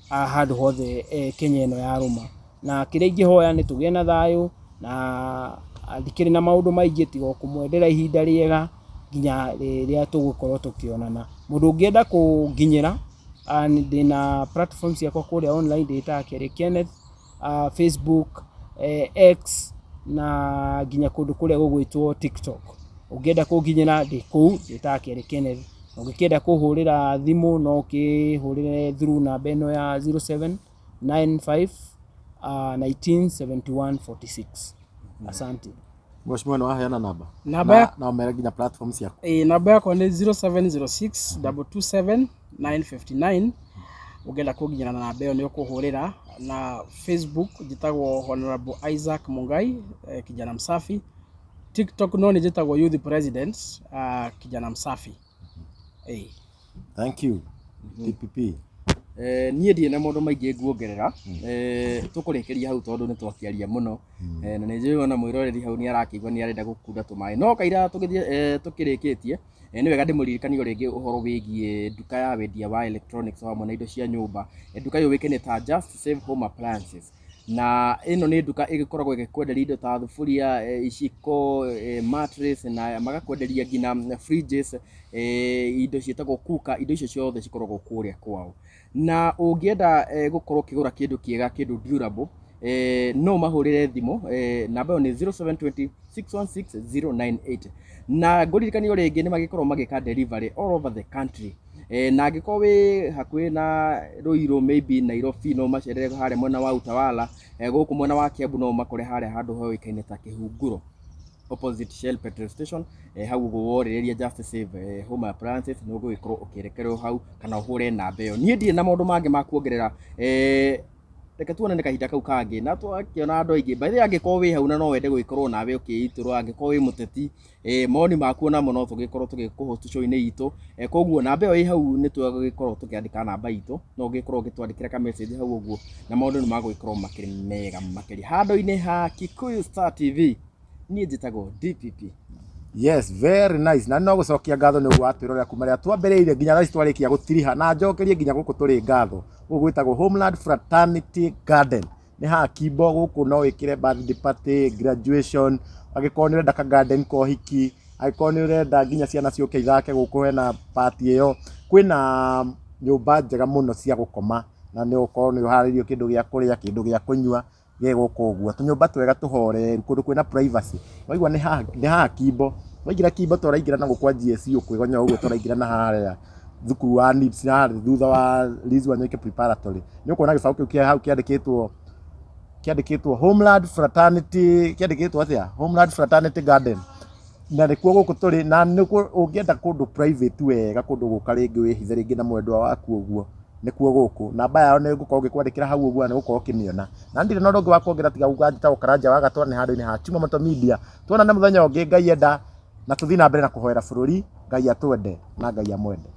handũ hothe Kenya ĩno ya rũma. Na kĩrĩa ingĩhoya nĩ tũgĩe na thayũ, na ndikĩrĩ na maũndũ maingĩ tiga o kũmwendera ihinda rĩega nginya rĩrĩa tũgũkorwo tũkĩonana. Mũndũ ũngĩenda kũnginyĩra, ndĩna platform ciakwa kũrĩa online, ndĩtaga Kiarie Kenneth, Facebook, X na nginya kũndũ kũrĩa gũgwĩtwo TikTok. Ũngĩenda kũnginyĩra ndĩ kũu, ndĩtaga Kiarie Kenneth. Ũngĩkĩenda kũhũrĩra thimũ no ũkĩhũrĩre through namba ĩno ya 0795 1971 46. Asante. Mheshimiwa nĩ waheana namba? Namba ya Na ũmere nginya platform ciaku. Ĩĩ, namba yakwa nĩ 0706 227 959. Ũngĩenda kũnginyĩra na namba ĩyo nĩ ũkũhũrĩra. Na Facebook njĩtagwo Honorable Isaac Mungai, kijana msafi. TikTok no nĩ njĩtagwo Youth President, kijana msafi. Ĩĩ. Thank you. DPP. Niĩ ndirĩ na maũndũ maingĩ nguongerera, tũkũrĩkĩria hau tondũ nĩ twakĩaria mũno. Na nĩ njũĩ ona mwĩroreri hau nĩ arakĩigua nĩ arenda gũkunda tũmaĩ, no kaira tũgĩthiĩ tũkĩrĩkĩtie, nĩ wega ndĩmũririkanie o rĩngĩ ũhoro wĩgiĩ nduka ya wendia wa electronics o hamwe na indo cia nyũmba. Nduka yũĩkaine ta Just Save Home Appliances, na ĩno nĩ nduka ĩgĩkoragwo ĩgĩkwenderia indo ta thuburia, iciko, mattress, na magakwenderia nginya fridges, indo ciĩtagwo cooker. Indo icio ciothe cikoragwo kũrĩa kwao, na ũngĩenda gũkorwo ũkĩgũra kĩndũ kĩega, kĩndũ durable, no mahũrĩre thimũ, namba ĩyo nĩ 0720 616 098. Na ngũririkanie o rĩngĩ nĩ magĩkoragwo magĩka delivery all over the country, na angĩkorwo wĩ hakuhĩ na Ruiru, maybe Nairobi, no macerere harĩa mwena wa Utawala. Gũkũ mwena wa Kiambu no makore harĩa handũ hoĩkaine ta Kĩhunguro, opposite Shell petrol station. Hau ũguo worĩrĩria Just Save Home Appliances nĩ ũgũgĩkorwo ũkĩrekerwo hau kana ũhũre namba ĩyo. Niĩ ndirĩ na maũndũ mangĩ ma kuongerera, reke tuonane kahinda kau kangĩ. Na twakĩona andũ aingĩ, by the way, angĩkorwo wĩ hau na no wende gũgĩkorwo nawe ũkĩitũrwo, angĩkorwo wĩ mũteti, mawoni maku onamo no tũgĩkorwo tũgĩkũhost show-inĩ itũ. Koguo namba ĩyo ĩ hau nĩ twagĩkorwo tũkĩandĩka namba itũ, no ũgĩkorwo ũgĩtwandĩkĩra ka message hau ũguo na maũndũ nĩ magũgĩkorwo makĩrĩ mega makĩria. Handũ-inĩ ha Kikuyu Star TV, niĩ njĩtagwo DPP. Yes, very nice. Na no gũcokia ngatho nĩ ũguo watwĩrorera kuma rĩrĩa twambĩrĩirie nginya thaa ici twarĩkia gũtiriha, na njokerie nginya gũkũ tũrĩ ngatho. Gũkũ gwĩtagwo Homeland Fraternity Garden. Nĩ haha Kimbo. Gũkũ no wĩkĩre birthday party, graduation, angĩkorwo nĩ ũrenda ka garden ka ũhiki, angĩkorwo nĩ ũrenda nginya ciana ciũke ithake gũkũ, hena party ĩyo. Kwĩna nyũmba njega mũno cia gũkoma. Na nĩ ũkorwo nĩ ũharĩirio kĩndũ gĩa kũrĩa, kĩndũ gĩa kũnyua gĩ gũkũ ũguo, tũnyũmba twega tũhoreru, kũndũ kwĩna privacy. Waigua nĩ haha, nĩ haha Kimbo, waingĩra Kimbo ta ũraingĩra na gũkũ kwa GSU kwĩgonya ũguo ta ũraingĩra na harĩa thukuru wa NIBS na harĩa thutha wa Liz Wanyoike Preparatory. Nĩ ũkuona gĩbaũ kĩu kĩ hau kĩandĩkĩtwo kĩandĩkĩtwo Homeland Fraternity, kĩandĩkĩtwo atĩa? Homeland Fraternity Garden. Na nĩkuo gũkũ tũrĩ, na nĩkuo ũngĩenda kũndũ private wega, kũndũ ũgũka rĩngĩ wĩhithe rĩngĩ na mwendwa waku ũguo, nĩkuo gũkũ. Namba yao nĩ ngũkorwo ngĩkwandĩkĩra hau ũguo na nĩ ũgũkorwo ũkĩmĩona. Na ndirĩ na ũndũ ũngĩ wa kuongerera tiga kuga njĩtagwo Karanja wa Gatwa, nĩ handũ-inĩ ha Chuma Moto Media. Tuonane mũthenya ũngĩ Ngai enda, na tũthiĩ na mbere na kũhoera bũrũri, Ngai atwende na Ngai amwende.